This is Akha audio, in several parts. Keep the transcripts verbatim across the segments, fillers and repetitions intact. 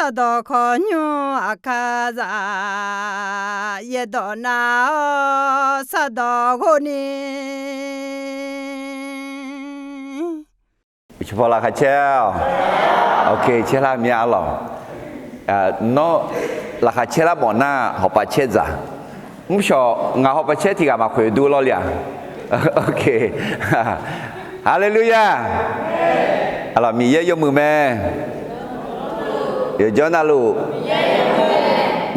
Sardawq khawqnymr aqkar zaq, yaerdawq nav-awr sardawq ghov ni. Uqcif paw laqkhaq caer-awq. Ok, caerlar mir-a arlawq. Nawr laqkhaq caerlar mawf nar hawqpav caer dzaq. Mrshawq ngaq hawpav caer tiq ghaq maqkhoeq dur lawr le-aq. Ok. Haleluya. Arlawq, Miqyaer yawmuiq mae. Yawqjawr navluf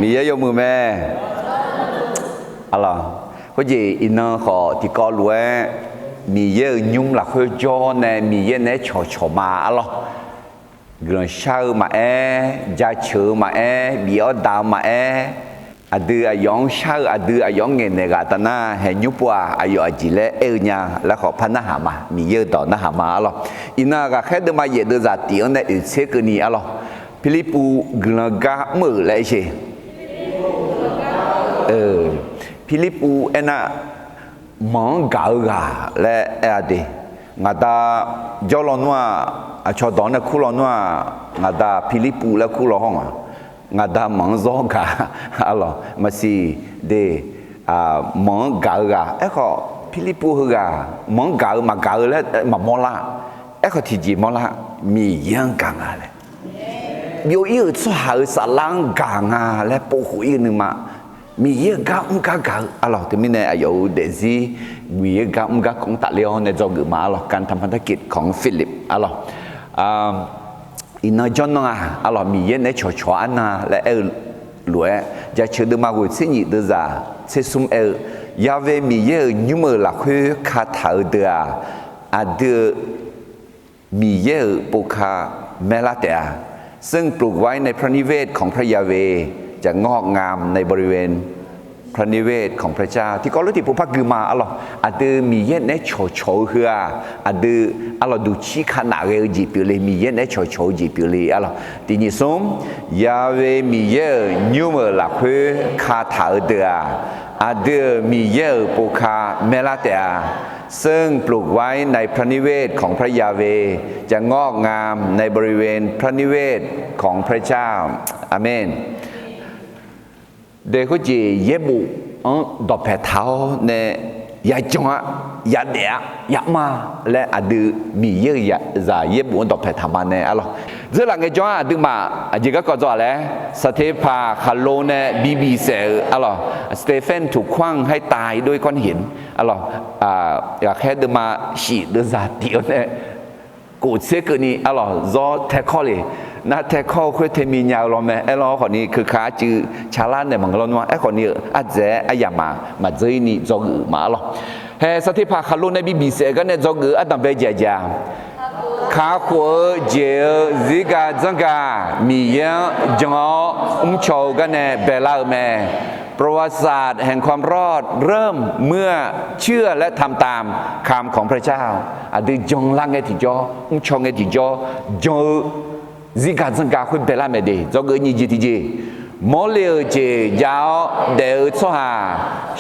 Miqyaer yawmuiq mae. Arlawq, khoerjeq iqnan khawf tiqkawv lof-aer Miqyaer-euq nymr lafkhoer jawr nae Miqyaer naeq-aer cawqcawq ma arlawq. Guiqlanq shar-eu maqaer, jaceuq-eu maqaer, bif-awr daq-eu maqaer, aqdui aqyawf-anr shar-eu, aqdui aqyawf-anr ngaeqnaeq ghaq taf nar, haeqnymr pov-aq aqyawf aqjeq laer aer-eu nya laer khawf par narhaq ma. Miqyaer-euq dawq narhaq ma arlawq. Iqnan ghaqkhaer deuvma yaef deuvzaq tif-anr nae oeq tser keuvni arlawq. Pirlirpuv guiqlanq gar mr-euq laer aer sher. Pirlirpuv aernar, manq-anr gaq-eu ghaq laer aer-a de. Ngaqda jawr lawnmr-aq, aqcawq dawq-anr nae kur lawnmr-aq, ngaqda Pirlirpuv laer kur law hawr nga. Ngaqda manq-anr zawr gaq arlawq maqsiq de. Manq-anr gaq-eu ghaq aerkhawf, Pirlirpuv heughaq manq-anr gaq-eu maqgaq-eu laer maqmawr lar. Aerkhawf tiqjeq mawrlar, Miqyaer-anr gaq nga laer, byov-ir-euq tsawrhaq-euq saflar-anr gaq nga laer povkhof-ir-eu nuima, Miqyaer-euq gar mr gar gaq-eu arlawq. Teumirnae aqyawf-euq daefzir Miqyaer-euq gar mr gar kawv-anr tafler-awr nae dzawgeuf ma arlawq. การทำพันธกิจของฟิลิป arlawq. Iqnan jawrnan-aq arlawq, Miqyaer naeq-aer cawqcawq arnan laer aer-eu lof-aer, Jaceuq deuvma ghoeq tser nyif deuvzaq tser smr aer-eu, Yahweh Miqyaer-euq nymr-euq lafkhoer kataq-eu deuq-aq, aqdui-euq Miqyaer-euq povka maerlar taef-a. ซึ่งปลูกไว้ในพระนิเวศของพระยาเวห์ จะงอกงามในบริเวณพระนิเวศของพระเจ้า Tiqkawv lof tiqpov par gui ma arlawq. Aqdui Miqyaer naeq-aer cawqcawq-eu heu-aq, aqdui arlawq duqcir ka naf ghae-eu jeq pyeufle, Miqyaer naeq-aer cawqcawq-eu jeq pyeufle arlawq. Tiq nyif smr, Yahweh Miqyaer-euq nymr-euq lafkhoer kataq-eu deuq-aq, aqdui-euq Miqyaer-euq povka maerlar taef-a. ซึ่งปลูกไว้ในพระนิเวศของพระยาเวห์ จะงอกงามในบริเวณพระนิเวศของพระเจ้า อาเมน. De khoerjeq yaerbof-anr dawqpaeq taq-awr nae yajan-a, yadaef-a, yamr-a laer aqdui Miqyaer-euq zaq yaerbof-anr dawqpaeq taq ma nae arlawq. Dzeurlaf ngaejawr-anr aqduimaf aqjeq garkawv dzaw-aq laer, saqteqpaq khaqlo nae bibif saef-eu arlawq, Stephen ถูกขว้างให้ตายด้วยก้อนหิน arlawq, ghaqkhaer deuvma shif deuvzaq tif-awr nae kof tser keuvni arlawq zawr taekawr le. Nar taekawr-eu khoer taemi nya-eu law mae. Aerlawr khawfni keuka arcuiv calar naeq maqngeur lawr nmr-a. Aerkhawfni-euq ardzaeq-aer aryamq maq dzeur-ir ni dzawgeuf ma arlawq. Hae saqteqpaq khaqlo nae bibif saef-eu gar nae dzawgeuf-eu ardanqbae jeq aqjeq-aq, kakhof-eu jeq-euq zirgaq dzanrgaq Miqyaer-anr jan-awr mrcaw-eu gar nae baelar-eu mae. ประวัติศาสตร์แห่งความรอดเริ่มเมื่อเชื่อและทำตามคำของพระเจ้า Aqdui janlar ngae tiqjawr, mrcaw ngae tiqjawr, jan-eu zirgaq dzanrgaq khoer baelar mae de. Dzawgeuf nyiq jeq tiqjeq, mawrle-euq jeq jav-awr daef-eu tsawrhaq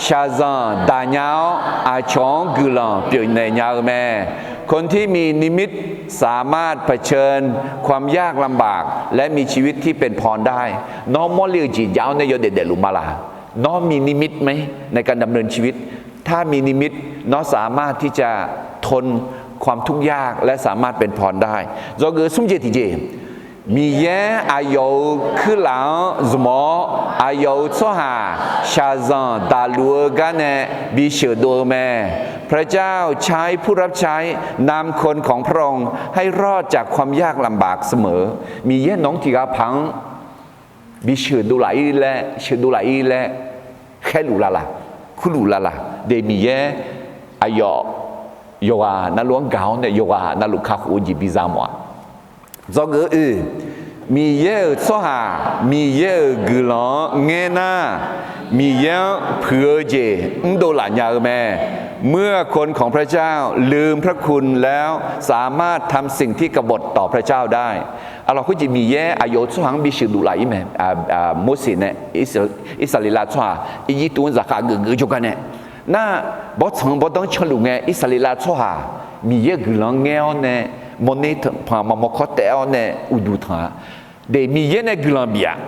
shaqzanq daqnya-awr, aqcawq-anr guiqlanq pyeufnaeq nya-eu mae. คนที่มีนิมิตสามารถเผชิญความยากลำบากและมีชีวิตที่เป็นพรได้ Nawr mawrle-euq jeq jav-awr nae yawdaef daefluf ma laq? Nawr มีนิมิตไหม ในการดำเนินชีวิต ถ้ามีนิมิต nawr สามารถที่จะทนความทุกข์ยากและสามารถเป็นพรได้ Dzawgeuf smr jeq tiqjeq, Miqyaer aqyawf-euq kuirlaf-anr zmq-awr, aqyawf-euq tsawrhaq shaqzanq daqluf-eu gar nae bisheuq dov-eu mae. พระเจ้าใช้ผู้รับใช้นำคนของพระองค์ให้รอดจากความยากลำบากเสมอ Miqyaer nawq-anr tiq ghaq paq-anr bisheuq dovlaf-ir laer, sheuq dovlaf-ir laer khaerluf lalaq, kurluf lalaq de. Miqyaer aqyawf yawqghaq navluf-anr gaq-awr nae yawqghaq navluf kakhof-eu jeq biza mawf-a. Dzawgeuf-eu oe, Miqyaer-euq tsawrhaq Miqyaer-euq guiqlanq-anr ngaer nar, Miqyaer-anr puiq-eu jeq mrdov laf nya-eu mae. เมื่อคนของพระเจ้าลืมพระคุณแล้วสามารถทำสิ่งที่กบฏต่อพระเจ้าได้ Arlawq khoerjeq Miqyaer aqyawf-euq tsawrhaq-anr bisheuq dovlaf-ir mae. Morseq nae Irsaqleqlav tsawrhaq Irjirtuv-anr zaqkhav geuf geuf jawrgar nae, nar, bawrtsanq-eu bawrdanr canluf ngae Irsaqleqlav tsawrhaq Miqyaer-euq guiqlanq-anr ngaer-awr nae mawrner tanq paq maqmawr kawr taef-awr nae uqduq tanq-a. De, Miqyaer nae guiqlanq bif-aq,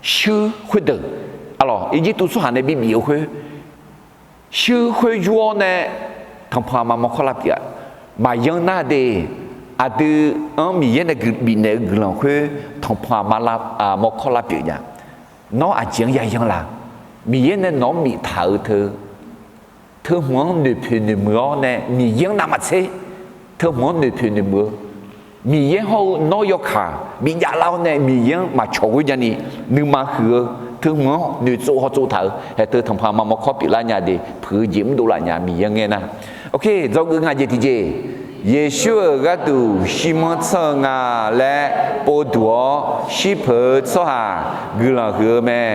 shuir khoerdeuq, arlawq, Irjirtuv tsawrhaq nae bibif-eu khoer, shuir khoer yur-awr nae tanqpanq aqma mawrkawr lavpyeuf-a. Maqyanr nar de, aqdui-anr Miqyaer nae bifnaeq-eu guiqlanq khoer tanqpanq aqma mawrkawr lavpyeuf nya. Nawr aqjeq-anr yayanr la? Miqyaer nae nawq-anr miftaq-eu teu, teuhmq-anr noeqpoeq noeqmuiq-awr nae Miqyaer-anr navmaqtser teuhmq-anr noeqpoeq noeqmuiq-eu, Miqyaer hawr-eu nawr yawkaq bijav lar-awr nae Miqyaer-anr maqcawq ghoer jani, nuima huiq-eu, teuhmq-anr noeqtsov hawtsov taq-euq haeq teu tanqpanq aqma mawrkawr pyeuflar nya de, puiq-eu jeq mr dovlaf nya Miqyaer ngae nar. Ok, dzawgeuf ngaq jeq tiqjeq, Yeqsur-euq gharduq shirmanr tsanr-eu nga laer povduq-awr shirpeuq-eu tsawrhaq guiqlanq huiq-eu mae.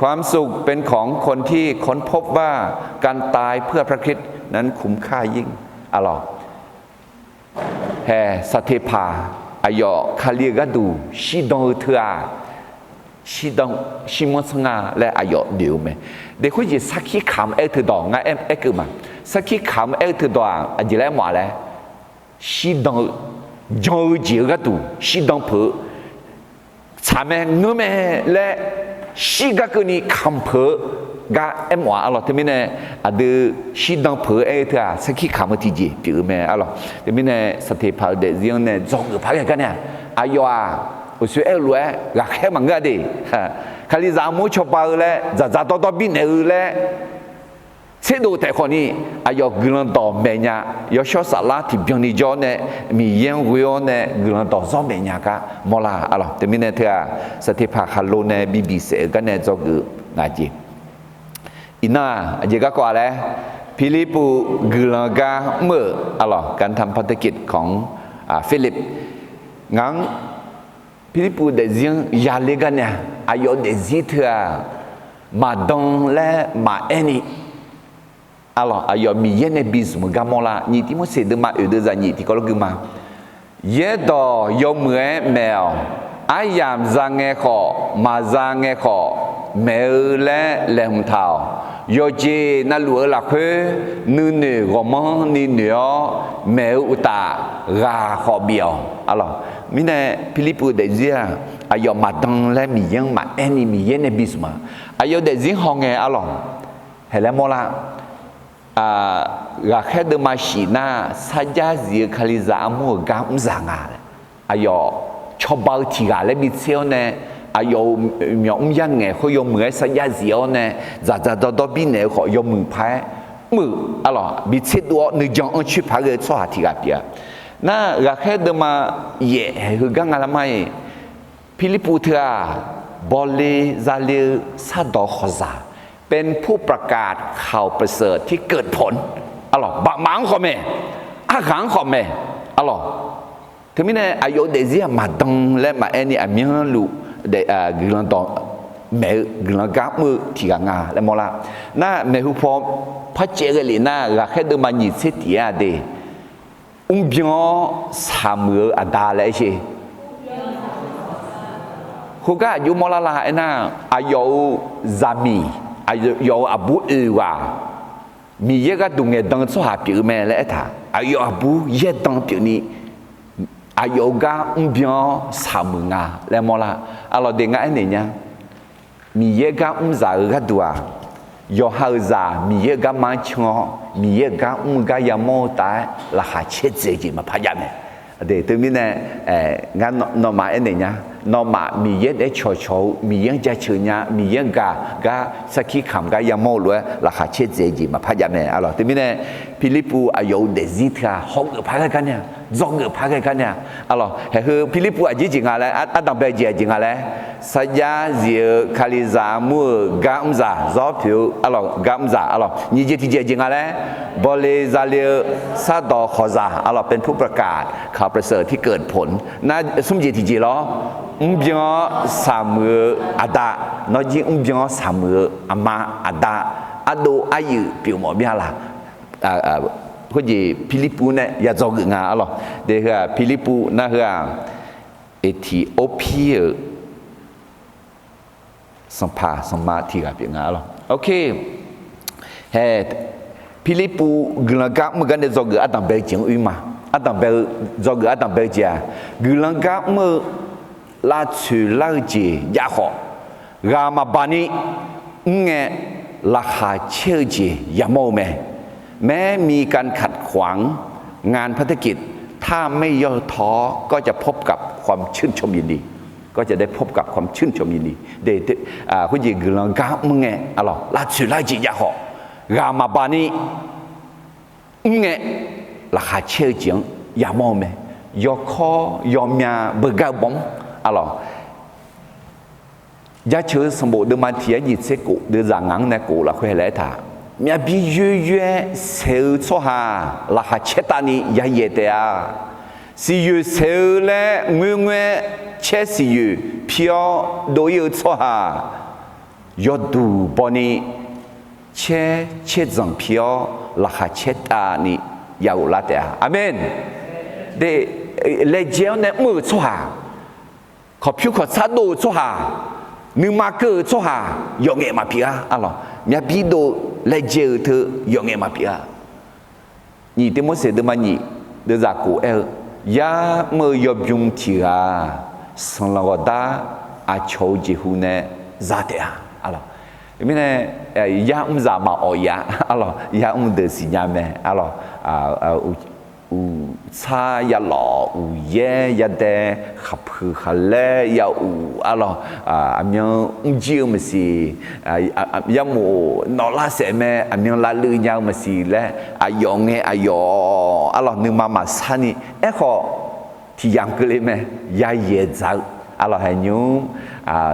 ความสุขเป็นของคนที่ค้นพบว่าการตายเพื่อพระคริสต์นั้นคุ้มค่ายิ่ง Arlawq, hae, Saqteqpaq aqyawf Kali-euq gharduq shirdan-eu teu-aq, shirdan, shirmanr tsanr nga laer aqyawf noeq-eu mae. De, khoerjeq sarkir kamq aer-eu teudawq ngar aer, aerkeuv ma. Sarkir kamq aer-eu teudawq-aq, aqjeq laer aermawf-a laer, shirdan-eu, jan-eu jeq-eu gharduq shirdan peuq-eu, tsaq mae, ngeur mae laer shir gar keuvni kamq peuq-eu gar aermawf-a. Arlawq, teumirnae aqdui shirdan peuq-eu aer-eu teu-aq, sarkir kamq-eu tiqjeq pyeuf-eu mae. Arlawq, teumirnae Saqteqpaq-euq daefzir-anr nae dzawgeuf paq ghae gar nae-aq, aqyawf-aq, uqshoe aer-eu lof-aer ghaqkhaer maqngeur-a de. Kalizaq armur cawba-eu laer, dzaqdzaq dawrdawr birnaeq-eu laer tserdov taef khawfni, aqyawf guiqlanq dawq maeq nya, yawshawr saflar tiqbyanni jawr nae, Miqyaer-anr ghoe-awr nae guiqlanq dawq zawr maeq nya gar mawrlar. Arlawq, teumirnae teu-aq, Saqteqpaq khaqlo nae bibiq saef-eu gar nae dzawgeuf ngaq jeq. Iqnan-aq, aqjeq garkawv-a laer, Pirlirpuv guiqlanq gar mr-euq, arlawq, การทำพันธกิจของ Philip, ngaq-anr Pirlirpuv daefzir-anr yaler gar nae-aq, aqyawf daefzir teu-aq, maqdan laer maqaer ni, arlawq, aqyawf Miqyaer nae bizmq-eu gar mawrlar. Nyiq Tirmorseq deuvma oeq deuv zaqnyiq tiqkawv lawr gui ma. Yaerdawq yawmuiq-aer maeq-awq. Aryamq za ngae khawf, maqza ngae khawf, maeq-eu laer laeqhmq taq-awq. Yawqjeq navluf-eu lafkhoer nuinoeq ghawqmanrni noeq-awr maeq-eu uqtaf, ghaq khawf bif-awq. Arlawq, mirnae Pirlirpuv daefzir-aq, aqyawf maqdan laer Miqyaer-anr maqaer ni Miqyaer nae bizmq-a. Aqyawf daefzir hawngae arlawq, haeq laer mawrlar. Ghaqkhaer deuvma shif nar, sarjax zif-eu Kalizaq armur-euq gar mrzaq nga. Aqyawf cawba-eu tiq ghaq laer bitser-awr nae, aqyawf-euq myawq mr yar ngaeq khoer yawmuiq-aer sarjax zif-awr nae, dzaqdzaq dawrdawr birnaeq-eu khawf yawmuiq paq-aer mr-euq arlawq, bitser dov-awr nuijan anr coer paq ghae-eu tsawrhaq tiq ghaq pyeuf-a. Nar, ghaqkhaer deuvma yaef haeq heugar nga lar mar-iq, Pirlirpuv teu-aq, bawle zale-eu sardawq khawqzaq, เป็นผู้ประกาศข่าวประเสริฐที่เกิดผล arlawq, baqmaf-anr khawf maeq, arghaq-anr khawf maeq, arlawq. Teumirnae aqyawf-euq daefzir-aq maqdan laer maqaer ni aqmyanluf guiqlanq dawq maeq-eu guiqlanq gar mr-eu tiq ghaq nga laer mawrlar. Nar, maeqhu paw par caev ghae lef nar, ghaqkhaer deuvma nyiq tser tiq-aer-a de, mrbyan-awr saqmuiq-eu aqda laer aer sher. Khoergar aqjox mawrlar la aernar, aqyawf-euq zaqmiq, aqyawf-euq aqbur oeq ghaq Miqyaer gharduq ngaeqdan-eu tsawrhaq pyeuf-eu mae laer aertaq, aqyawf aqbur yaerdan pyeufni aqyawf-euq gar mrbyan-awr saqmuiq nga laer mawrlar. Arlawq de, ngar aernaeq nya. Miqyaer gar mrzaq-eu gharduq-aq, yawqha-euq zaq Miqyaer-euq garma-anr can-awr Miqyaer-euq gar mr-eu gar yamawr-eu taef-aer laqkhaq caerdzae-eu jeq maqpar jav mae. Aqdui teumirnae, ngar nawmaf aernaeq nya. Nawmaf Miqyaer naeq-aer cawqcawq-eu, Miqyaer-anr jaceuq nya, Miqyaer-anr gaq gar sarkir kamq gar yamawr-eu lof-aer laqkhaq caerdzae-eu jeq maqpar jav mae. Arlawq, teumirnae Pirlirpuv aqyawf-euq daefzir teu-aq hawgeuf paq ghae gar nae-a, dzawgeuf paq ghae gar nae-a. Arlawq, haeq heu Pirlirpuv aqjeq jeq nga laer, ardanq bae-eu jeq aqjeq nga laer, sarjax zif-eu Kalizaq armur-euq gar mrzaq zawr pyeuf-eu, arlawq, gar mrzaq, arlawq, nyiq jeq tiq jeq jeq nga laer, bawle zale-eu sardawq khawqzaq, arlawq, เป็นผู้ประกาศข่าวประเสริฐที่เกิดผล nar, smr jeq tiq jeq lawr, mrbyan-awr saqmuiq-eu aqda, nawr jir mrbyan-awr saqmuiq-eu aqma, aqda, ardov aryuif pyeuf mawf mya la? Khoerjeq Pirlirpuv nae ya dzawgeuf nga arlawq. De heu-aq Pirlirpuv nar heu-aq, Eqtiqorpir-euq sanqpaq sanqma tiq ghaq pyeuf nga arlawq. Ok, hae, Pirlirpuv guiqlanq gar mr-eu gar nae dzawgeuf ardanq bae-eu jeq-anr oe ma. Ardanq bae-eu, dzawgeuf ardanq bae-eu jeq-aq, guiqlanq gar mr-eu lavtsoeq lar-eu jeq jav khawf, ghaq maqbaq ni mr ngae, laqkhaq caer-eu jeq yamawr-eu mae. แม้มีการขัดขวางงานพันธกิจ ถ้าไม่ย่อท้อ ก็จะพบกับความชื่นชมยินดี ก็จะได้พบกับความชื่นชมยินดี khoerjeq guiqlanq gar mr ngae, lavtsoeq lar-eu jeq jav khawf, ghaq maqbaq ni mr ngae, laqkhaq caer-eu jeq-anr yamawr-eu mae. Yawkawr yawmya beugar-eu bawm-anr, arlawq, Jaceuq-eu sanqbof deuvma tiq yar nyiq tser kof deuvzaq ngaq-anr nae kof lafkhoer haeq laer aertaq, myavbi yoeryoer-aer saeq-eu tsawrhaq laqkhaq caer tavni yayaeq taef-a. Siqyoeq saeq-eu laer ngoerngoer-aer caer siqyoeq pi-awr dov-ir-eu tsawrhaq yawduq baw ni caer caer dzanq pi-awr laqkhaq caer tavni yaghoflar taef-a. Aqmeq. De, laejae-anr nae mr-euq tsawrhaq, kawqpyur kawqtsar dov-euq tsawrhaq, nuima keuv-euq tsawrhaq yawf ngaef maqpyeuf-a, arlawq. Myavbi dov-eu laejae-euq teu yawf ngaef maqpyeuf-a. Nyiq Tirmorseq deuvma nyiq deuvzaq kof aer-eu, yar mr-eu yawbymr tiq ghaq-aq, sanqlanq ghawqdar aqcawq-eu jeqhu nae za taef-a, arlawq. Mirnae, yar mr zaq maqawq-ir-a, arlawq, yar mr deuq siqnya mae, arlawq. Uqtsar yalawq, uqyaer yadae, khaqpuiq khaqlaer ya uq, arlawq, aqmyan mrjir-eu maqsiq, yarmof nawqlar saef mae, aqmyan lavluiv nya-eu maqsiq laer, aqyawf ngae aqyawf, arlawq, nuima maqsar ni, aerkhawf, tiq yamq keuvle mae, yayaeq dzaq-eu, arlawq, haeq nymr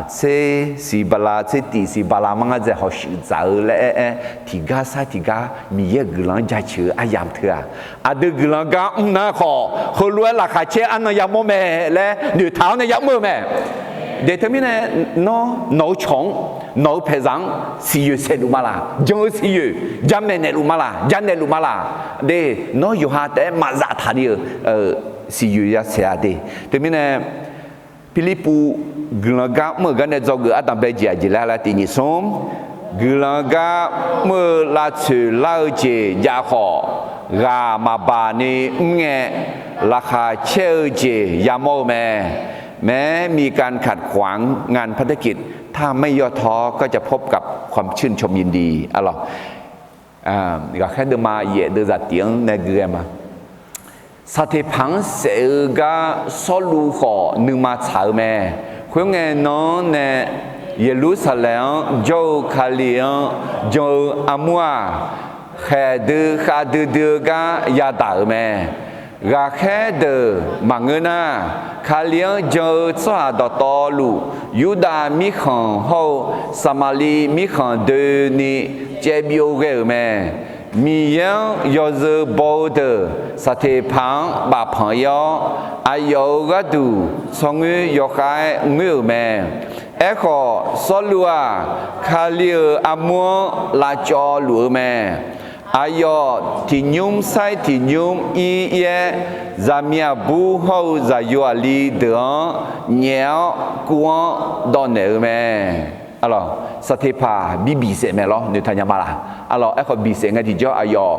tser siq bala, tser tiq siq bala mar ngar dzae hawshuif dzaq-eu laer aer-aer, tiqgar sar tiqgar Miqyaer-euq guiqlanq-anr jaceuq-eu aryamq teu-aq, aqdui guiqlanq gar mr nar khawf, heulof-aer laqkhaq caer arnan yamawr mae laer noeqtaq-awr nae yamr-eu mae. De teumirnae, nawr nawq-eu cawq-anr, nawq-eu paeqzaq-anr siqyoeq saeqluf ma laq? Jan-eu siqyoeq jamaeq naeqluf ma laq? Janaeqluf ma laq? De, nawr yawqha taef-aer maqzaf taqli-euq siqyoeq ya saeq-a de. Teumirnae, Pirlirpuv guiqlanq gar mr-euq gar nae dzawgeuf ardanqbae jeq aqjeq laer laer tiq nyiq smr, guiqlanq gar mr-eu lavtsoeq lar-eu jeq jav khawf, ghaq maqbaq ni mr ngae, laqkhaq caer-eu jeq yamawr-eu mae. แม้มีการขัดขวางงานพันธกิจ ถ้าไม่ย่อท้อ ก็จะพบกับความชื่นชมยินดี arlawq. Ghaqkhaer deuvma yaef deuvzaq tiq-anr nae gui ghae ma. Saqteqpaq-anr saef-eu gar Sawrluv khawf nuima tsaq-eu mae. Khoerngae nan-anr nae Yeqlursaqlaeq-anr jawr-eu Kali-anr jan-eu armur-aq, khaeqdui khavdui dui-eu gar yadaq-euq mae. Ghaqkhaer deuq maqngeur nar, Kali-anr jan-eu tsawrhaq dawqtawvluf, Yurdav mirkhanq hawr-eu Saqmaqliv mirkhanq doeni caevbyov ghae-euq mae. Miqyaer-anr yawzeu baw-eu deuq Saqteqpaq-anr bafpanq-ir-awr, aqyawf-euq gharduq tsawrngoer yawkhav-aer ngoer-euq mae. Aerkhawf, Sawrluv-aq, Kali-euq armur-anr lavcawv luf-eu mae. Aqyawf tiq nymr sair tiq nymr ir-ir-aer, zaqmiq aqbur hawr-eu zaqyo aqli deuq-anr nyaef-awr kuv-anr dawv naeq-eu mae. Arlawq, Saqteqpaq bi biqsaef mae lawr, noeqtaq nya ma laq? Arlawq, aerkhawf biqsaef ngae tiqjawr aqyawf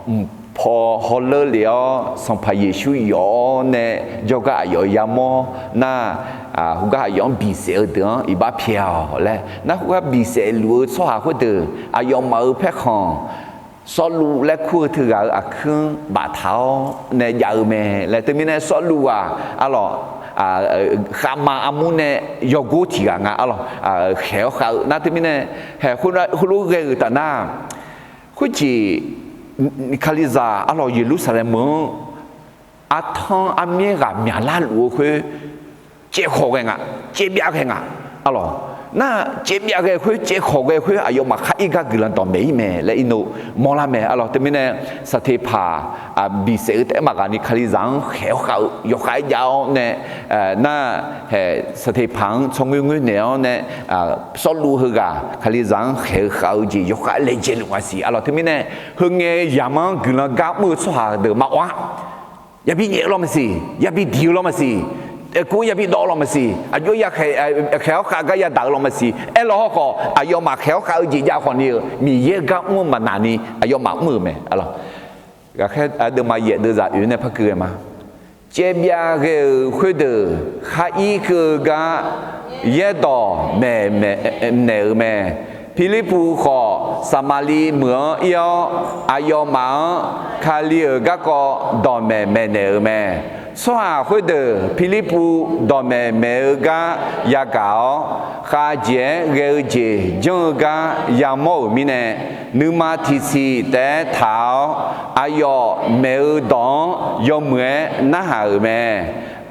mqpaw hawleur lef-awr Sanqpaq Yeqsur yawf-awr nae jawrgar aqyawf yamawr nar, khoergar aqyawf-anr biqsaef-eu deuq-anr iqbax pyaeq-awq laer nar, khoergar biqsaef luf-eu tsawrhaq khoerdeuq aqyawfmaf-euq paerkhanq Sawrluv laer kur-eu teughaq-euq aqkuir-anr baftaq-awr nae jav-eu mae laer. Teumirnae Sawrluv-aq, arlawq, khavmar armur nae yawgor tiq ghaq nga, arlawq, khaeq-awr khav-eu nar. Teumirnae haeq khoerlof ghae-euq taf nar, khoerjeq Kalizaq arlawq Yeqlursaqlaeq meuq-anr artanr armyaer ghaq myaqlar luf-eu khoer caevkhawq ghae nga, caevbyav ghae nga. Arlawq, nar caevbyav ghae khoer, caevkhawq ghae khoer aqyawfmaf khar ir gar guiqlanq dawqmaeq-ir mae laer irnov mawrlar mae. Arlawq, teumirnae Saqteqpaq biqsaef-eu taef-aer maqghaq ni Kalizaq-anr khaeq-awr khav-eu yawkhav-aer jav-awr nae, nar haeq Saqteqpaq-anr tsawrngoer ngoer naeq-awr nae, Sawrluv heughaq Kalizaq-anr khaeq-eu khav-eu jeq yawkhav-aer laejae luf nga siq. Arlawq, teumirnae heungae yamq-anr guiqlanq gar mr-eu tsawrhaq deuq maqawr-a. Yabi nyaef-eu lawr maqsiq, yabi diq-eu lawr maqsiq, aerkov yabi dawv-eu lawr maqsiq, aqjox ya khaeq-awr khav gar yadaq-eu lawr maqsiq. Aerlawr hawrkhawf aqyawfmaf khaeq-awr khav-eu jeq jav khawf ni-eu Miqyaer-eu gar mr-eu maqnaq ni aqyawfmaf mr-euq mae. Arlawq, ghaqkhaer deuvma yaef deuvzaq oeq nae par keuv ghae ma. caevbyav ghae-euq khoerdeuq khar ir keuv-eu gar yaerdawq maeqnaeq-euq mae. Pirlirpuv khawf, Saqmaqliv meuq-anr ir-awr, aqyawfmaf-anr Kali-euq garkawv dawqmaeq maeqnaeq-euq mae. Tsawrhaq khoerdeuq Pirlirpuv dawqmaeq maeq-eu gar yagaq-awr, khavjeq-aer ghae-eu jeq janr-eu gar yamawr-euq mirnae, nuima tiqsiq taef-aer taq-awr, aqyawf maeq-eu dawq-anr yawmuiq-aer narhaq-euq mae.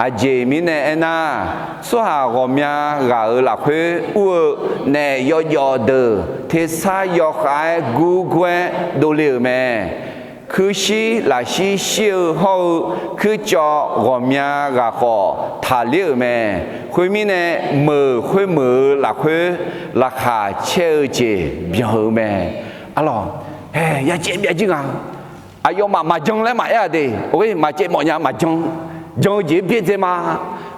Aqjeq mirnae aernar, tsawrhaq ghawqmya ghaq-euq lafkhoer ur-eu naef yawjawf deuq tersar yawkhav-aer gurgur-aer dovle-euq mae. Kuirshir lafshir shir-eu hawr-eu kuircawv ghawqmya ghaq khawf taqler-euq mae. Khoermirnae, meuq khoermeuq-eu lafkhoer laqkhaq caer-eu jeq byan-eu mae. Arlawq, hae, yacaev byav jir nga. Aqyawfmaf maqjan laer maqaer-a de. Or, maqcaev mawf nya maqjan. Jan-eu jeq-aer byaerdzae ma.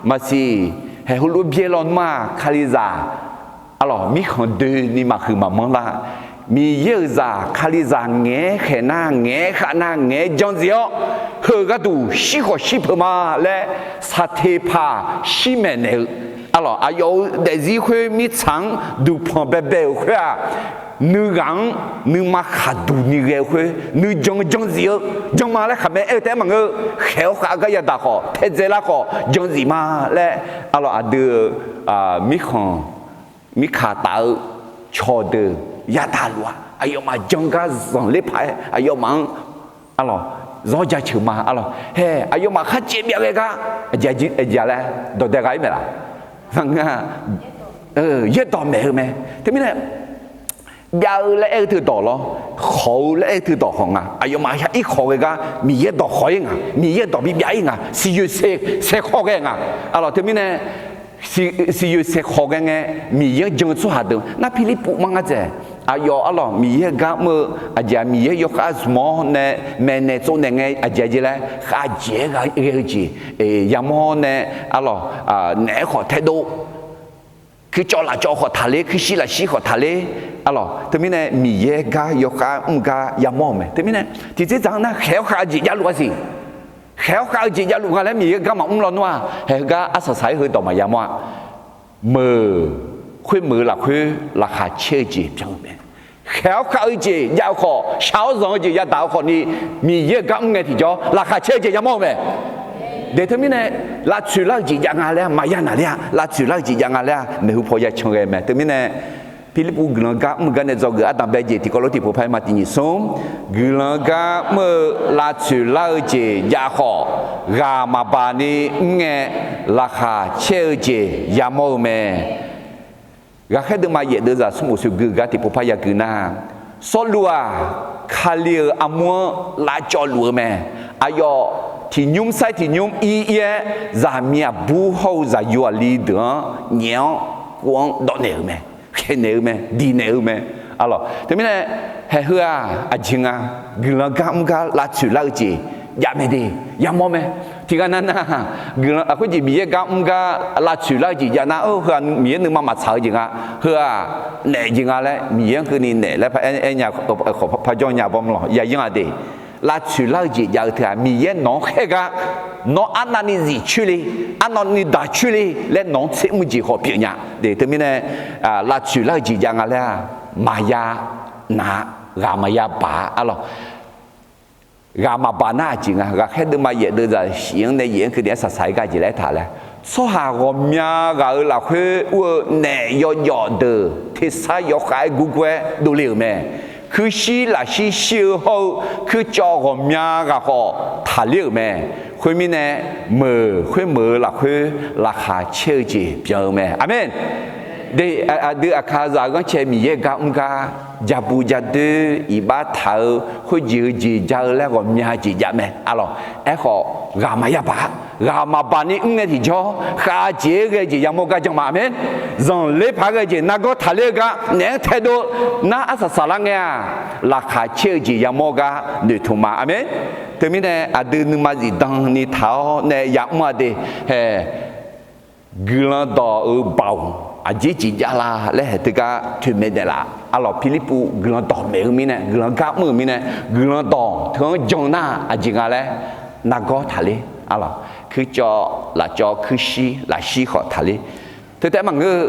Maqsiq, haeq heulof byaer lawnmr-aq, Kalizaq, arlawq, mirkhanq doeni maqhuiq maqmanr lar. Miqyaer-euq zaq, Kalizaq ngaeq-aer khaeq nar, ngaeq-aer khav nar, ngaeq-aer jan zif-awr, heu gharduq shir khawf shir peuq ma laer, saqteqpaq shir maeqnaeq-eu, arlawq, aqyawf-euq daefzir khoer mirtsaq-anr duqpanq baebae-euq khoer-aq, nuighaq-anr nuima khaqduq ni ghae-eu khoer, nuijan jan zif-eu, jan ma laer khaqmae aer-eu taef-aer maqngeur-eu, khaeq-awr khav-eu gar yadaq khawf, taedzae lar khawf jan zif ma laer, arlawq, aqdui-euq mirkhanq, mirkaq taf-eu cawqdeuq yadaq luf-aq, aqyawfmaf jan gar zanqler paq-aer aqyawfmaf-anr, arlawq, zawr jaceuq ma. Arlawq, hae, aqyawfmaf khar caev byav ghae gar, aqjeq laer dawqdae gha-ir maeq laf? Ngar, yaerdawq maeq-eu mae. Teumirnae, byav-eu laer aer-eu teudawq lawr, khawq-eu laer aer-eu teudawq khawq nga. Aqyawfmaf yar ir khawq ghae gar Miqyaer dawq khawq-ir nga, Miqyaer dawq bibyav-ir nga, siqyoeq saeq khawq ghae nga. Arlawq, teumirnae, siqyoeq saeq khawq ghae ngae, Miqyaer-anr jan-eu tsawrhaq deuq nar, Pirlirpuv mar ngar dzaeq. Aqyawf, arlawq, Miqyaer-eu gar mr-eu, aqjeq-aq, Miqyaer yawkhav zmq-awr nae maeqnaeq tsovnaeq ngae, aqjeq-aq jeq laer khavjeq-aer ghae-eu jeq yamawr nae, arlawq, naef-aer khawf taedov, kuircawv lafcawv khawf taqler, kuirshir lafshir khawf taqler. Arlawq, teumirnae Miqyaer gar yawkhav mr gar yamawr-euq mae. Teumirnae tiqtser dzaq-anr nar, khaeq-awr khav-eu jeq javluf-a siq. Khaeq-awr khav-eu jeq javluf nga laer Miqyaer gar maqmr lawnmr-aq, haeq heugar arsaq saq-aer heudawq maqya mawr-a. Meuq khoermeuq-eu lafkhoer laqkhaq caer-eu jeq byan-eu mae. Khaeq-awr khav-eu jeq jav-eu khawf, shaq-awr zanq-eu jeq yadaq-eu khawfni, Miqyaer-eu gar mr ngae tiqjawr laqkhaq caer-eu jeq yamawr-eu mae. De teumirnae, lavtsoeq lar-eu jeq jav nga laer-a, maqya naqler-a, lavtsoeq lar-eu jeq jav nga laer-a, maeqhu paw ya can ghae mae. Teumirnae, Pirlirpuv guiqlanq gar mr-eu gar nae dzawgeuf ardanqbae jeq tiqkawv lof tiqpov par-aer ma tiq nyiq smr, guiqlanq gar mr-eu lavtsoeq lar-eu jeq jav khawf, ghaq maqbaq ni mr ngae, laqkhaq caer-eu jeq yamawr-eu mae. Ghaqkhaer deuvma yaef deuvzaq smr bof soeq gui-eu gar tiqpov par ya gui nar, Sawrluv-aq, Kali-euq armur-anr lavcawv luf-eu mae. Aqyawf tiqnymr sair tiqnymr ir ir-aer, zaqmiq aqbur hawr-eu zaqyo aqli deuq-anr nyaef-awr, kov-anr dawvnaeq-euq mae, khaeqnaeq-eu mae, diqnaeq-eu mae. Arlawq, teumirnae, haeq heu-aq, aqjeq nga, guiqlanq gar mr gar lavtsoeq lar-eu jeq jav mae de, yamawr mae. Tiqghaq nav nar, guiqlanq aqkhoer jeq Miqyaer gar mr gar lavtsoeq lar-eu jeq jav nar, heu-aq Miqyaer nuima maqtsaq-eu jeq nga, heu-aq naef jeq nga laer, Miqyaer-anr keuvni naef laer paraer nya, parjanr nya bawmlawq yayanr-a de. Lavtsoeq lar-eu jeq jav-eu teu-aq, Miqyaer nawq-anr khaer gar, nawr arnavni zif coer le, arnavni daq coer le laer nawq-anr tser mr jeq khawf pyeuf nya de. Teumirnae, lavtsoeq lar-eu jeq jav nga laer-aq, maqya naq-a, ghaq maqya baq-a. Arlawq, ghaq maqbaq nar aqjeq nga. Ghaqkhaer deuvma yaef deuvzaq shif-anr nae yaef-anr keuvni arsaq saq-aer gar jeq laer aertaq laer, tsawrhaq ghawqmya ghaq-euq lafkhoer ur-eu naef yawjawf deuq tersar yawkhav-aer gurgur-aer dovle-euq mae. Kuirshir lafshir shir-eu hawr-eu kuircawv ghawqmya ghaq khawf taqler-euq mae. Khoermirnae, meuq khoermeuq-eu lafkhoer laqkhaq caer-eu jeq byan-eu mae. Aqmeq. De, aqdui aqkaqzaq-eu ghanrcae Miqyaer gar mr gar, jabu jadoer iqbax taq-eu khoerjeq-eu jeq ja-eu laer ghawqmya jeq jav mae. Arlawq, aerkhawf ghaq maqya baq, ghaq maqbaq ni mr ngae tiqjawr khavjeq-aer ghae jeq yamawr gar jan ma. Aqmeq. Zanqler paq-aer ghae jeq nargawr taqler-eu gar naef-anr taedov-eu nar arsaq saqlar ngae-aq, laqkhaq caer-eu jeq yamawr gar noeqtmq ma. Aqmeq. Teumirnae aqdui nuima zifdan ni taq-awr nae yamr-a de. Hae, guiqlanq dawq-euq baoq aqjeq jeq jav la laer haeq teugar toeqmaeq daef laf. Arlawq, Pirlirpuv guiqlanq dawq maeq-eu mirnae, guiqlanq gar mr-euq mirnae, guiqlanq dawq teu-anr jan nar aqjeq nga laer nargawr taqler. Arlawq, kuircawv lafcawv kuirshir lafshir khawf taqler. Teu taef-aer maqngeur-eu,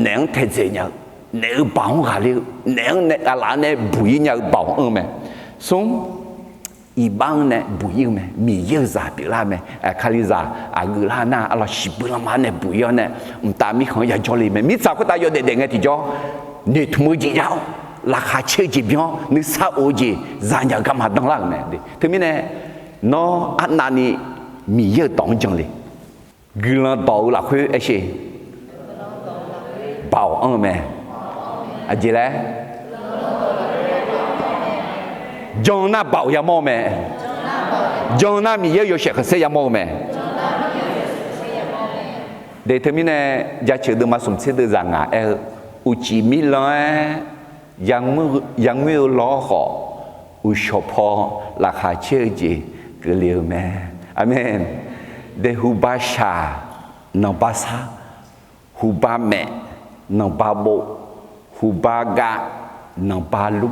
naef-anr taedzae nya-eu, naef-euq baoq-anr ghaqler-eu, naef-anr nae aqlaf-anr nae buq-ir nya-eu baoq anr-eu mae. Smr, iqbax-anr nae buq-ir-eu mae. Miqyaer-euq zaq pyeuflar-eu mae. Kalizaq aqgeular nar, arlawq shiqbuir lanma-anr nae buq-ir-awr nae, mqtav mirkhanq-anr yajawr le mae. Mirtsaq khoertav yawdaef daef ngae tiqjawr, noeqtmq-eu jeq jav-awr, laqkhaq caer-eu jeq byan-awr, nuisar of-eu jeq zanya-eu garma danlar-euq mae. Teumirnae, nawr arnavni Miqyaer-euq dawq-anr jan le. Guiqlanq dawq-eu lafkhoer aer sher. Baoq anr-eu mae. Aqjeq laer? Jan nar baoq yamawr-eu mae. Jan nar Miqyaer-euq yawshaef khanqsaer yamawr-eu mae. De teumirnae, jaceuq deuvma smq tser deuv zaq ngaq aer-eu, uqcif mirlan-aer yangoer-eu lawr khawf, uqshawq paw laqkhaq caer-eu jeq keuvle-eu mae. Aqmeq. De huba shaq, nanqba sar, huba maef, nanqba bov, huba gav, nanqba lmr,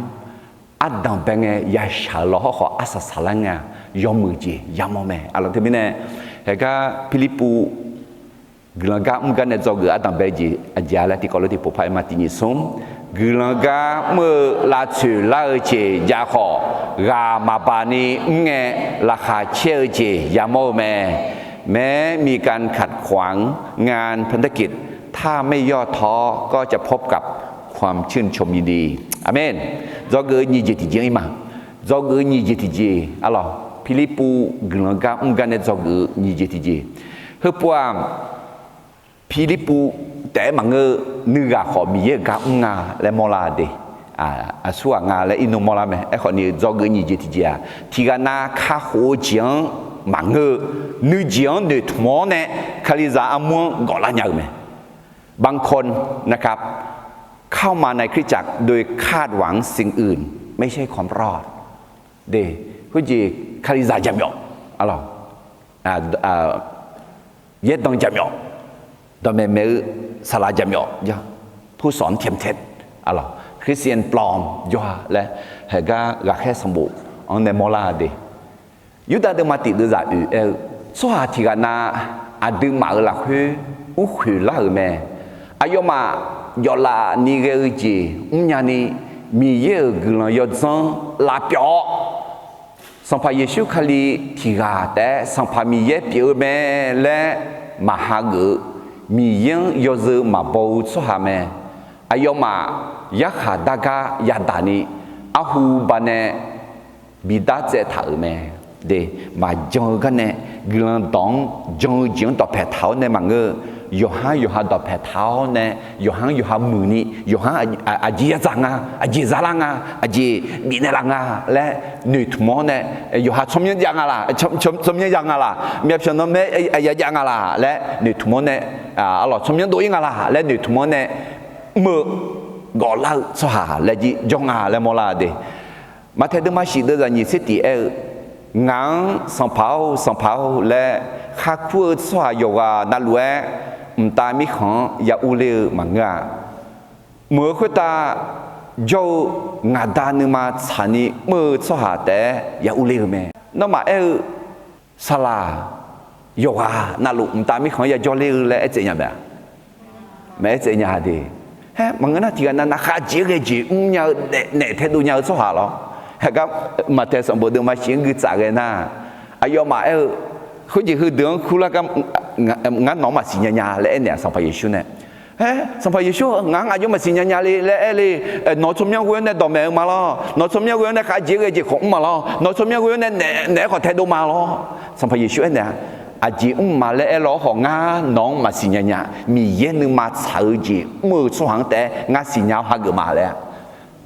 ardanq bae ngae yashaq-eu lawr hawrkhawf arsaq saqlar ngae-aq, yawmuiq jeq yamawr mae. Aqlawq teumirnae, haegar Pirlirpuv guiqlanq gar mr gar nae dzawgeuf ardanq bae jeq aqjeq-a laer tiqkawv lof tiqpov par-aer ma tiq nyiq smr, guiqlanq gar mr-eu lavtsoeq lar-eu jeq jav khawf, ghaq maqbaq ni mr ngae, laqkhaq caer-eu jeq yamawr-eu mae. แม้มีการขัดขวางงานพันธกิจ ถ้าไม่ย่อท้อก็จะพบกับความชื่นชมยินดี Aqmeq. Dzawgeuf-eu nyiq jeq tiqjeq-anr ir ma. Dzawgeuf-eu nyiq jeq tiqjeq, arlawq, Pirlirpuv guiqlanq gar mr gar nae dzawgeuf-eu nyiq jeq tiqjeq. Heupov-aq, Pirlirpuv taef-aer maqngeur-eu, nuighaq khawf Miqyaer-euq gar mr nga laer mawrlar de. Aqsurghaq nga laer irnmr mawrlar mae. Aerkhawf ni dzawgeuf nyiq jeq tiqjeq-aq, tiqghaq nav kakhof-eu jeq-anr maqngeur-eu, nuijeq-anr noeqtmq-awr nae Kalizaq armur-anr gawflar nya-eu mae. บางคนนะครับ เข้ามาในคริสตจักรโดยคาดหวังสิ่งอื่น ไม่ใช่ความรอด De, khoerjeq Kalizaq jaqmyawf, arlawq, yaerdanq jaqmyawf, dawqmaeq maeq-eu saqlaq jaqmyawf, ผู้สอนเทียมเท็จ, arlawq, Christian ปลอม jawr-a laer, haegar ghaqkhaer sanqbof-anr nae mawrlar de. Yurdav deuvma tiq deuv zaq oeq aer-eu, tsawrhaq tiqghaq nav aqduimaf-euq lafkhoer urkhoeq lar-euq mae. Aqyawfmaf jawflaf ni ghae-eu jeq mrnya ni, Miqyaer-euq guiqlanq yawdzanr lavpyawf-awr, Sanqpaq Yeqsur Kali tiqghaq taef-aer Sanqpaq Miqyaer pyeuf-eu mae laer maqha geuf-eu, Miqyaer-anr yawzeu maqbaw-eu tsawrhaq mae. Aqyawfmaf yarkhaq dargar yadaq ni, arhu banae bidar tsaev taq-euq mae. De, maqjan-eu gar nae, guiqlanq dawq-anr jan-eu jeq-anr dawqpae taq-awr nae maqngeur-eu, yawqhar yawqha dawqpae taq-awr nae, yawqha-anr yawqha muiqni, yawqha-anr aqjeq yadzaq nga, aqjeq zalar nga, aqjeq bifnaeq laf nga laer noeqtmq-awr nae, yawqha tsawrmyanr jav nga laq, tsawrmyanr jav nga laq, myavpyawq nanmaer ya jav nga laq laer noeqtmq-awr nae, arlawq tsawrmyanr dov-ir nga laq laer noeqtmq-awr nae, mr-eu gawflar-eu tsawrhaq laer jir jawr nga laer mawrlar de. Maqtaeq deuvma shif deuv zaq nyiq tser tiq aer-eu, ngaq-anr Sanqpaq-or, Sanqpaq-or laer kharkur-eu tsawrhaq yawqghaq navluf-aer, mqtav mirkhanq-anr ya urler-eu maqngeur-a. Mq-eu khoertav jawr-eu ngaq Da nuima tsaqni mr-eu tsawrhaq taef-aer ya urler-eu mae. Nawmaf aer-eu saqlaq yawqghaq navluf mqtav mirkhanq-anr ya jawrler-eu laer aertsaev nya mae-a. Maqaer tsaev nya de. Haer, maqngeur nar tiqghaq nav nav khavjeq ghae jeq mrnya-eu naef taedov nya-eu tsawrhaq lawr. Haegar Maqtaeq sanqbof deuvma shif-anr guitsaf ghae nar, aqyawfmaf aer-eu, khoerjeq heudeuq-anr kurlar gar ngar nawq-anr maqsiq nya nya laer aernaeq-a Sanqpaq Yeqsur nae. Haer, Sanqpaq Yeqsur ngaq-anr aqjox maqsiq nya nya le laer aer le. Nawq-eu tsawrmyanr ghoe-awr nae dawqmaeq-eu ma lawr. Nawq-eu tsawrmyanr ghoe-awr nae khavjeq ghae jeq khawf mr ma lawr. Nawq-eu tsawrmyanr ghoe-awr nae naef-aer khawf taedov ma lawr. Sanqpaq Yeqsur aernaeq-a, aqjeq mr ma laer aer lawr khawf ngar nawq-anr maqsiq nya nya. Miqyaer nuima tsaq-eu jeq mr-eu tsawrhaq-anr taef-aer ngar siqnya-awr hageuf ma laer-a.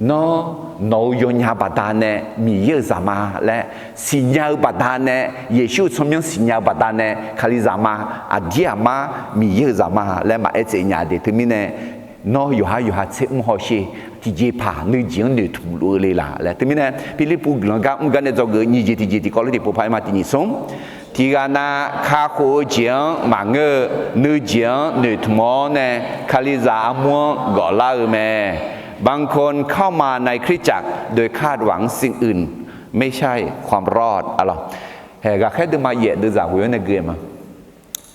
Nawr, nawq-eu yawnya baqdanae Miqyaer-euq zaq ma laer siqnya-eu baqdanae, Yeqsur-euq tsawrmyanr siqnya-eu baqdanae Kalizaq ma, aqdir aqmar Miqyaer-euq zaq ma laer maqaer tsaev nya de. Teumirnae, nawr yawqhar yawqha tser mr hawsher, tiqjeqpaq nuijeq-anr noeqtmq luf-eu le laq laer. Teumirnae, Pirlirpuv guiqlanq gar mr gar nae dzawgeuf nyiq jeq tiqjeq tiqkawv lof tiqpov par-aer ma tiq nyiq smr. Tiqghaq nav kakhof-eu jeq-anr maqngeur-eu, nuijeq-anr noeqtmq-awr nae Kalizaq armur-anr gawflar-eu mae. บางคนเข้ามาในคริสตจักรโดยคาดหวังสิ่งอื่น ไม่ใช่ความรอด arlawq. Hae, Ghaqkhaer deuvma yaef deuvzaq ghoe-anr nae gui-eu ma.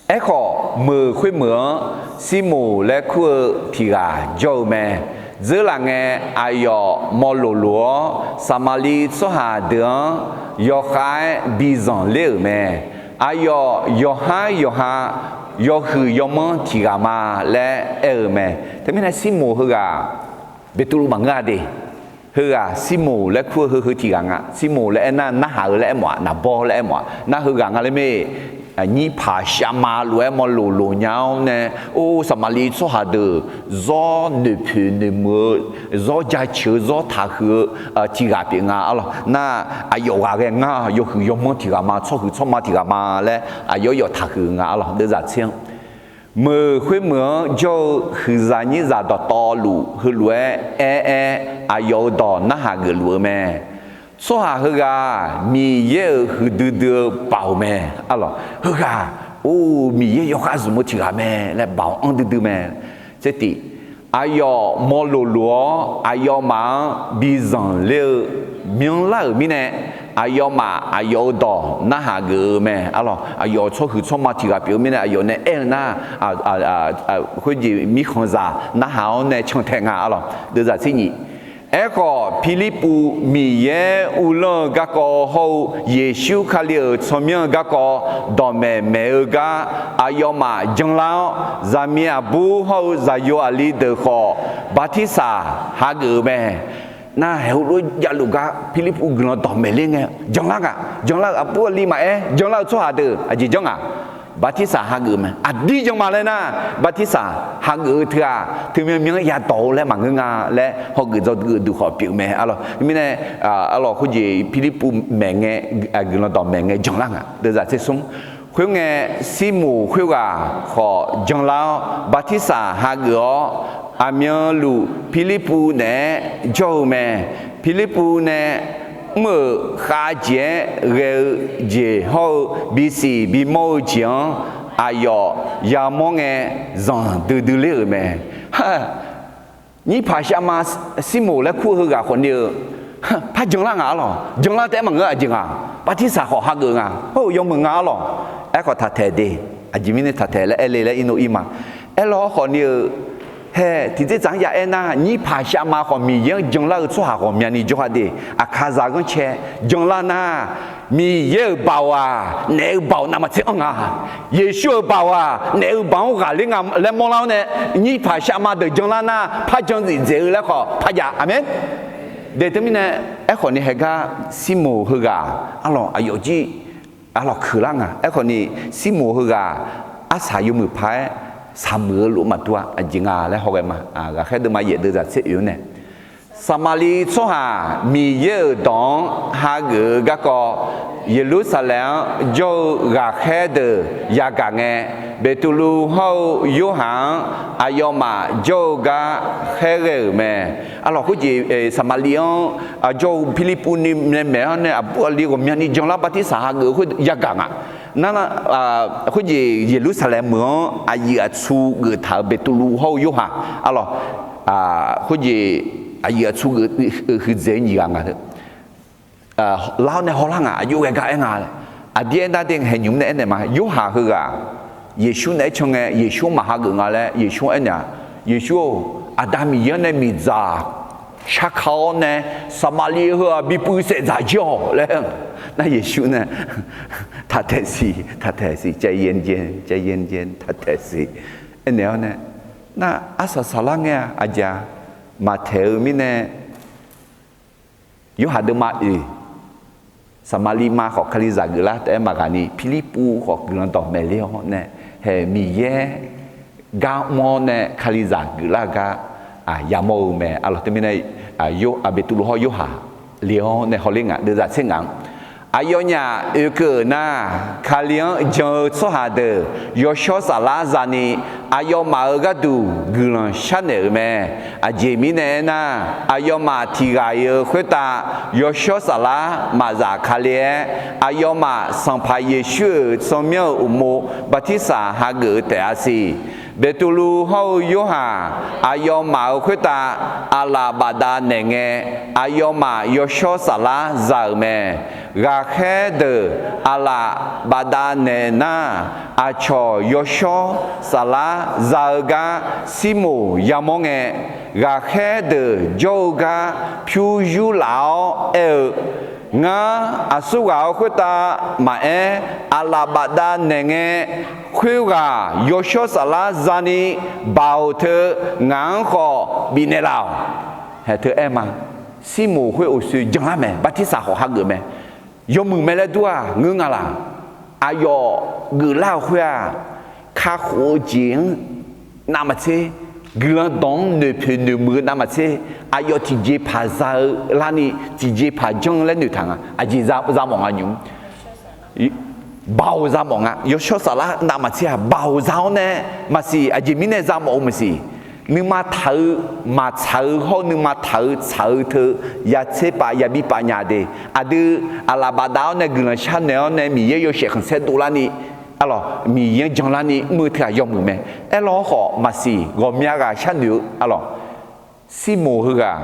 Aerkhawf, meuq khoermeuq-anr Sirmoq laer kur-eu tiq ghaq jawr-eu mae. Dzeurlaf ngae, aqyawf mawloq loq-awr, Saqmaqliv tsawrhaq deuq-anr yawkhav-aer bizanq ler-euq mae. Aqyawf yawqhar yawqha yawhuiq yawmanr tiq ghaq ma laer aer-eu mae. Teumirnae Sirmoq heughaq Beqtuvluv maqngeur-a de. Heughaq Sirmoq laer kur-eu heu heu tiq ghaq nga. Sirmoq laer aernar, narhaq-eu laer aermawf-a, naqbawr laer aermawf-a. Nar heughaq nga laer mae. Nyirpaq shavma lof-aer mawloq loq nya-awr nae, or, Saqmaqliv tsawrhaq deuq zawr noeqpoeq noeqmuiq-eu, zawr jaceuq-eu, zawr taqhuiq-eu tiq ghaq pyeuf nga arlawq. Nar aqyawf ghaq ghae ngar yawhuiq yawmanr tiq ghaq ma, tsawrhuiq tsawrma tiq ghaq ma laer aqyawf yawf taqhuiq-eu nga arlawq. Deuvzaq tser-anr meuq khoermeuq-anr jawr-eu huiqzaq nyirzaq dawqtawvluf heulof-aer aer-aer, aqyawf-euq dawq narhaq geufluf-eu mae. Tsawrhaq heughaq Miqyaer-euq huiqdui dui-eu baoq mae. Arlawq, heughaq, or, Miqyaer yawkhav zmq-eu tiq ghaq mae laer baoq anr duidui mae. Tsertif, aqyawf mawloq loq-awr aqyawfmaf-anr bizanq ler-eu myanrlar-euq mirnae, aqyawfmaf aqyawf-euq dawq narhaq geuf-eu mae. Arlawq, aqyawf tsawrhuiq tsawrma tiq ghaq pyeuf-eu mirnae, aqyawf nae aer-eu nar, khoerjeq mirkhanqzaq narhaq-awr nae cantae nga arlawq. Deuvzaq tser nyif. Aerkhawf, Pirlirpuv Miqyaer uvlanr-eu garkawv hawr-eu Yeqsur Kali-euq tsawrmyanr-eu garkawv dawqmaeq maeq-eu gar aqyawfmaf janlar-awr, zaqmiq aqbur hawr-eu zaqyo aqli deuq khawf bartirsaq hageuf-eu mae. Nar haeq heulof-aer javluf gar Pirlirpuv guiqlanq dawqmaeq ler ngae, janlar ngaq, janlar-eu aqbur aqli maqaer, janlar-eu tsawrhaq deuq aqjeq janr ngaq, bartirsaq hageuf-eu mae. Aqdir jan ma laer nar, bartirsaq hageuf-eu teughaq teumyanr myanr yadawq-eu laer maqngeur nga laer hawgeuf dzawgeuf duq khawf pyeuf mae arlawq. Mirnae, arlawq, khoerjeq Pirlirpuv maeq ngae, guiqlanq dawqmaeq ngae janlar ngaq. Deuvzaq tser smr. Khoerngae, Sirmoq khoerghaq khawf janlar-awr bartirsaq hageuf-awr, aqmyanluf Pirlirpuv naeq-aer jawr-eu mae. Pirlirpuv nae mr-euq khavjeq-aer ghae-eu jeq hawr-eu bisiq bimawr-eu jeq-anr aqyawf yamawr ngae zanqdui dui ler-euq mae. Nyirpaq shavma Sirmoq laer kur-eu heughaq khawfni-eu par janlar ngaq arlawq. Janlar taef-aer maqngeur aqjeq nga. Bartirsaq khawf hageuf nga. Hawr-eu yawmuiq nga arlawq. Aerkhawf taqtaeq de. Aqjeq mirnae taqtaeq laer aer le laer irnov ir ma. Aerlawr khawfni-eu hae tiqdzerdzaq-anr ya aer nar, nyirpaq shavma khawf Miqyaer-anr janlar-eu tsawrhaq ghawqmyani jawrha de. Aqkaqzaq ghanrcae janlar nar, Miqyaer-euq baoq-aq naef-eu baoq navmaqtser anr nga. Yeqsur-euq baoq-aq naef-eu baoq-anr ghaqler nga laer mawrlar-awr nae, nyirpaq shavma deuq janlar nar par jan zif dzaeq-eu laer khawf par jav. Aqmeq. De teumirnae, aerkhawfni haegar Sirmoq heughaq arlawq aqyawf jir arlawq keuqlar nga. Aerkhawfni Sirmoq heughaq arsaq yawmuiq paq-aer saqmuiq-eu lof maqdur-a aqjeq nga laer hawghae ma. Ghaqkhaer deuvma yaef deuvzaq tser oeq-anr nae Saqmaqliv tsawrhaq Miqyaer-euq dawq-anr hageuf-eu garkawv Yeqlursaqlaeq-anr jawr-eu ghaqkhaer deuq yagaq ngae, Beqtuvluv hawr-eu Yorhaq-anr aqyawfmaf jawr-eu gar khaerghae-euq mae. Arlawq khoerjeq Saqmaqliv-anr jawr-eu Pirlirpuv ni nae maeq-awr nae aqbur aqli ghawqmyani janlar bartirsaq hageuf-eu khoer yagaq ngaq. Nar, khoerjeq Yeqlursaqlaeq meuq-anr aqyuif aqtsu geuftaq-euq Beqtuvluv hawr-eu Yorhaq arlawq, khoerjeq aqyuif aqtsu geuftaq-euq huiqdzaeq-eu nyiq ghaq nga. Lar-awr nae hawlar ngaq, aqjox ghae gar aer nga laer. Aqdir aernar de, haeqnymr nae aernaeq ma. Yorhaq heughaq Yeqsur naeq-aer can ngae Yeqsur-anr maqhageuf nga laer Yeqsur-anr aernaeq-a. Yeqsur-or, Aqda Miqyaer-anr nae miqdzaq sharka-awr nae Saqmaqliv heu-aq bipuiv saef dzaq jir-awq laer. Nar Yeqsur nae taqtaeq siq, taqtaeq siq, ใจเย็นๆ ใจเย็นๆ taqtaeq siq. Aernaeq-awr nae, nar arsaq saqlar ngae-a aqjeq-a, maqtaeq-eu mirnae Yorhaq deuvma oeq, Saqmaqliv ma khawf Kalizaq geuflar taef-aer maqghaq ni, Pirlirpuv khawf guiqlanq dawqmaeq ler-awr nae, haeq Miqyaer gar mr-awr nae Kalizaq geuflar-eu gar yamawr-eu mae. Arlawq teumirnae, Beqtuvluv hawr Yorhaq le-awr nae hawler ngaq deuvzaq tser ngaq-anr, aqyawfnyaf oekeuv-euq nar, Kali-anr jan-eu tsawrhaq deuq yawshawr saflar zani aqyawfmaf-euq gharduq guiqlanq sharnaeq-euq mae. Aqjeq mirnae aernar, aqyawfmaf tiq ghaq-iq-eu khoertav yawshawr saflar maqzaf ka le-aer, aqyawfmaf Sanqpaq Yeqsur-euq tsawrmyanr-euq uqmov bartirsaq hageuf-eu taef-a siq. Beqtuvluv hawr-eu Yorhaq aqyawfmaf-euq khoertav aqlaf bafdav naeq ngae, aqyawfmaf yawshawr saflar za-euq mae. Ghaqkhaer deuq aqlaf bafdav naeq nar, aqcawq yawshawr saflar za-eu gar Sirmoq yamawr ngae, ghaqkhaer deuq jawr-eu gar pyur yurlaf-awr aer-eu, Ngar aqsurghaq-euq khoertav maqaer, aqlaf bafdav naeq ngae, khoerghaq yawshawr saflar zani baoq teu ngaq-anr khawf bifnaeq laf-awq. Haeq teu aer ma. Sirmoq khoer uqshoe janlar mae, bartirsaq khawf hageuf mae. Yawmuiq mae laer dur-aq ngeur nga laq. Aqyawf geuflar-euq khoer-aq, kakhof-eu jeq-anr navmaqtser, guiqlanq dawq-anr noeqpoeq noeqmuiq-eu navmaqtser, aqyawf tiqjeqpaq za-eu larni tiqjeqpaq janr-eu laer noeqtaq nga. Aqjeq za mawf nga nymq. Baoq za mawf nga. Yawshawr saflar navmaqtser-aq baoq za-awr nae maqsiq, aqjeq mirnae za mawf-eu maqsiq. Nuima taq-eu maqtsaq-eu hawr-eu nuima taq-eu tsaq-eu teu yatser pav yabi pav nya de. Aqdui aqlaf bafdav-awr nae guiqlanq sharnoeq-awr nae Miqyaer yawshaef khanqsaer dovlarni, arlawq, Miqyaer-anr janlarni mr-eu teu-aq yawmuiq mae. Aerlawr khawf maqsiq, ghawqmya ghaq sharnoeq-eu arlawq. Sirmoq heughaq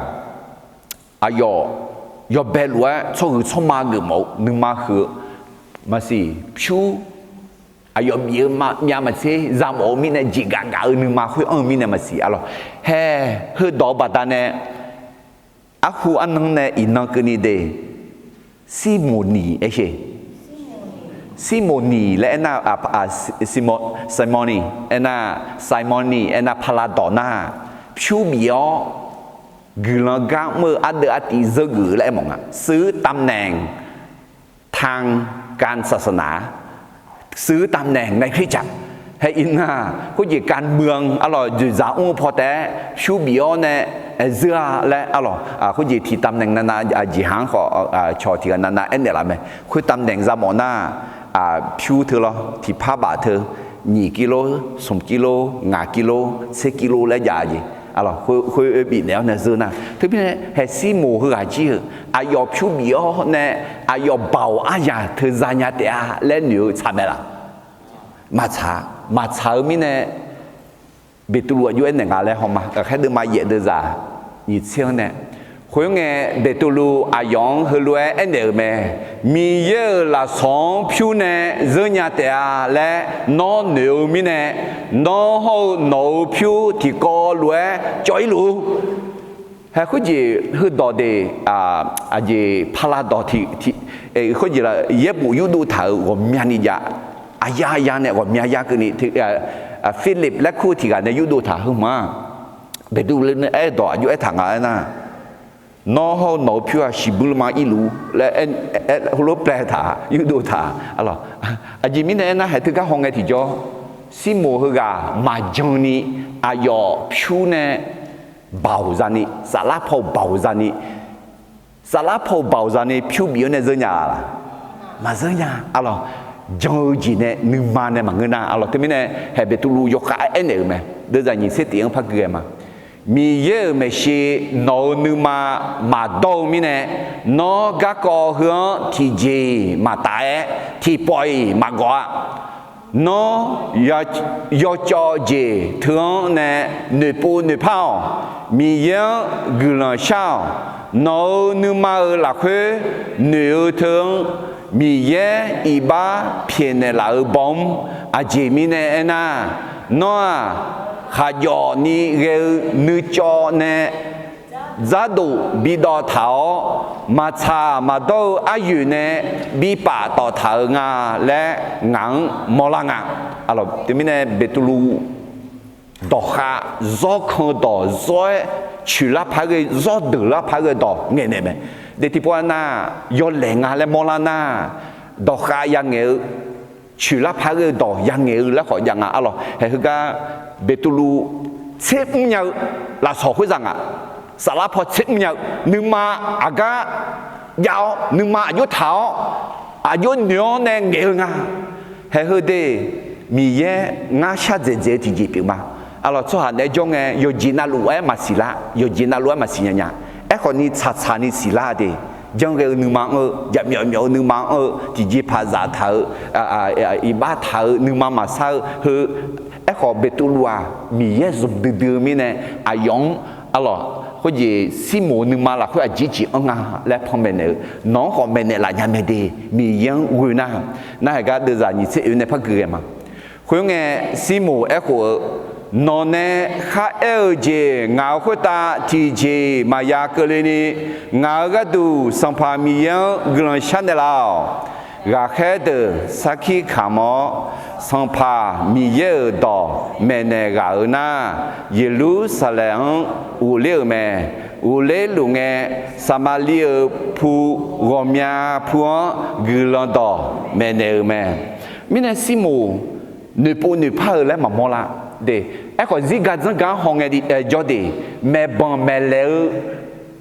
aqyawf yawbae lof-aer tsawrhaq tsawrma geufmawf-eu nuima huiq-eu maqsiq, pyur aqyawf bif-eu myav maqtser za mawf-eu mirnae, jeqgaf gaf-eu nuima khoer anr-eu mirnae maqsiq arlawq. Haeq heudawq-eu baqdanae arhu arnan nae iqnan keuvni de, Sirmoq niq aer sher. Sirmoq niq laer aernar, Simon, Simon ni aernar, Simon ni aernar, paqlaq dawq nar, pyur bif-awr guiqlanq gar mr-eu ardeuv artiv zeur geuf laer aermawf nga. ซื้อตำแหน่งทางการศาสนา ซื้อตำแหน่งในคริสตจักร hae iqnan khoerjeq การเมือง arlawq dzoeqdzaq mr-eu paw taef-aer pyur bif-awr nae zeur-a laer arlawq, khoerjeq tiq ตำแหน่ง navnav jeqhaq-anr khawf cawq tiq ghaq navnav aernaeq laf mae. Khoer ตำแหน่ง za mawf nar, pyur teu lawr tiqpar baf teu, nyiq กิโล, smq กิโล, ngaq กิโล, tser กิโล laer jav jeq, khoer bifnaeq-awr nae zeur nar. Teumirnae haeq Sirmoq heughaq jir-euq aqyawf pyur bif-awr nae aqyawf baoq aryaq teu zanya taef-a laer noeq-eu tsaq mae laf? Maqtsaq, maqtsaq-eu mirnae Beqtuvluv aqjox aernaeq nga laer hawma, ghaqkhaer deuvma yaef deuvzaq nyiq tser-anr nae, khoerngae Beqtuvluv aqyawf-anr heulof-aer aernaeq-euq mae. Miqyaer-euq lafsawq-anr pyur nae zeur nya taef-a laer nawr noeq-eu mirnae, nawr hawr-eu nawq-euq pyur tiqkawv lof-aer cawv-ir luf-ur. Hae khoerjeq heudawq de, aqjeq paqlaq dawq tiq, khoerjeq la yaerbof yurdov taq-euq ghawqmyani jav, aqya ya nae ghawqmya ya keuvni, Philip laer kur-eu tiq ghaq nae yurdov taq heu ma. Beqtuvluv nae aer-eu dawq aqjox aertaq nga aernar, nawr hawr-eu nawq-euq pyur-aq shiqbuir lma irluf-ur laer heulof-aer plaev taq yurdov taq. Aqjeq mirnae aernar, haeq teugar hawngae tiqjawr, Sirmoq heughaq maqjan ni aqyawf pyur nae baoq zani, saflar paw baoq zani, saflar paw baoq zani pyur bif-awr nae zeur nya laf? Maqzeur nya. Arlawq, jan-eu jeq nae nuima nae maqngeur nar, arlawq, teumirnae haeq Beqtuvluv yawkhav aernaeq-euq mae. Deuvzaq nyiq tser tif-anr par gui ghae ma. Miqyaer-euq maeqshi nawq-euq nuima maqdawr-eu mirnae, nawr garkawv heu-anr tiqjeq maqtaf-aer tiqpawf-iq maqgawf-a. Nawr yawcawv jeq teu-anr nae noeqpov noeqpar-awq. Miqyaer-anr guiqlanq shar-awq. Nawq-euq nuima-euq lafkhoer noeq-eu teu-anr Miqyaer iqbax pyaeqnaeq laf-euq baw-anr, aqjeq mirnae aernar, nawr-aq, khaqjawf ni ghae-eu nuicawv nae dzardof bidawv taq-awr, maqtsaq maqdawr-eu aryoeq nae bipaf tawf taq-euq nga laer ngaq-anr mawrlar nga. Teumirnae Beqtuvluv dawqkhav zawr kan-eu dawq zawr-aer coeqlar paq-aer ghae, zawr deuqlar paq-aer ghae-eu dawq ngaeqnaeq mae. Daef tiqpov-a nar, yawlaeq nga laer mawrlar nar, dawqkhav yangaeq-eu, coeqlar paq-aer ghae-eu dawq yangaeq-eu laer khawf jav nga. Arlawq, haeq heugar Beqtuvluv tser mrnya-eu lafsawq khoerzaq ngaq, saflar paw tser mrnya-eu nuima aqgar jav-awr, nuima aqjox taq-awr, aqjox noeq-awr nae ngaeq-eu nga. Haeq heu de, Miqyaer ngar shardzaeq dzaeq-eu tiqjeq pyeuf ma. Arlawq, tsawrhaq naeq-aer jawr ngae yawqjeq navluf-aer maqsiq lar, yawqjeq navluf-aer maqsiq nya nya. Aerkhawf ni tsaqtsaq ni siqlar de. janrghae-eu nuima-anr-eu, jaqmyawf myawf-eu nuima-anr-eu, tiqjeqpaq zaftaq-eu, iqbax taq-eu nuima maqsar-eu heu. Aerkhawf, Beqtuvluv-aq Miqyaer zmq duidui-eu mirnae, aqyawf-anr arlawq khoerjeq Sirmoq-eu nuima lafkhoer aqjeq jeq anr nga laer panmaeq naeq-eu, nawq-anr khawf maeqnaeq laf nya mae de, Miqyaer-anr ghoe nar. Narhaq gar deuvzaq nyiq tser oe nae par gui ghae ma. Khoerngae, Sirmoq aerkhof-eu, Nawq nae kharaer-eu jeq ngaq-euq khoertav tiqjeq maqya keuvle ni, ngaq-euq gharduq Sanqpaq Miqyaer-anr guiqlanq sharnaeq laf-awq. Ghaqkhaer deuq sarkir kamq-awr, Sanqpaq Miqyaer-euq dawq maeqnaeq ghaq-euq nar, Yeqlursaqlaeq-anr ghofler-euq mae. Ghofler luf ngae, Saqmaqliv-euq pu ghawqmya pu-anr guiqlanq dawq maeqnaeq-euq mae. Mirnae Sirmoq noeqpov noeqpar-eu laer maqmawr lar de. Aerkhawf, zirga dzanrga-anr hawngae jawr de, maeqbanq maeqlaeq-eu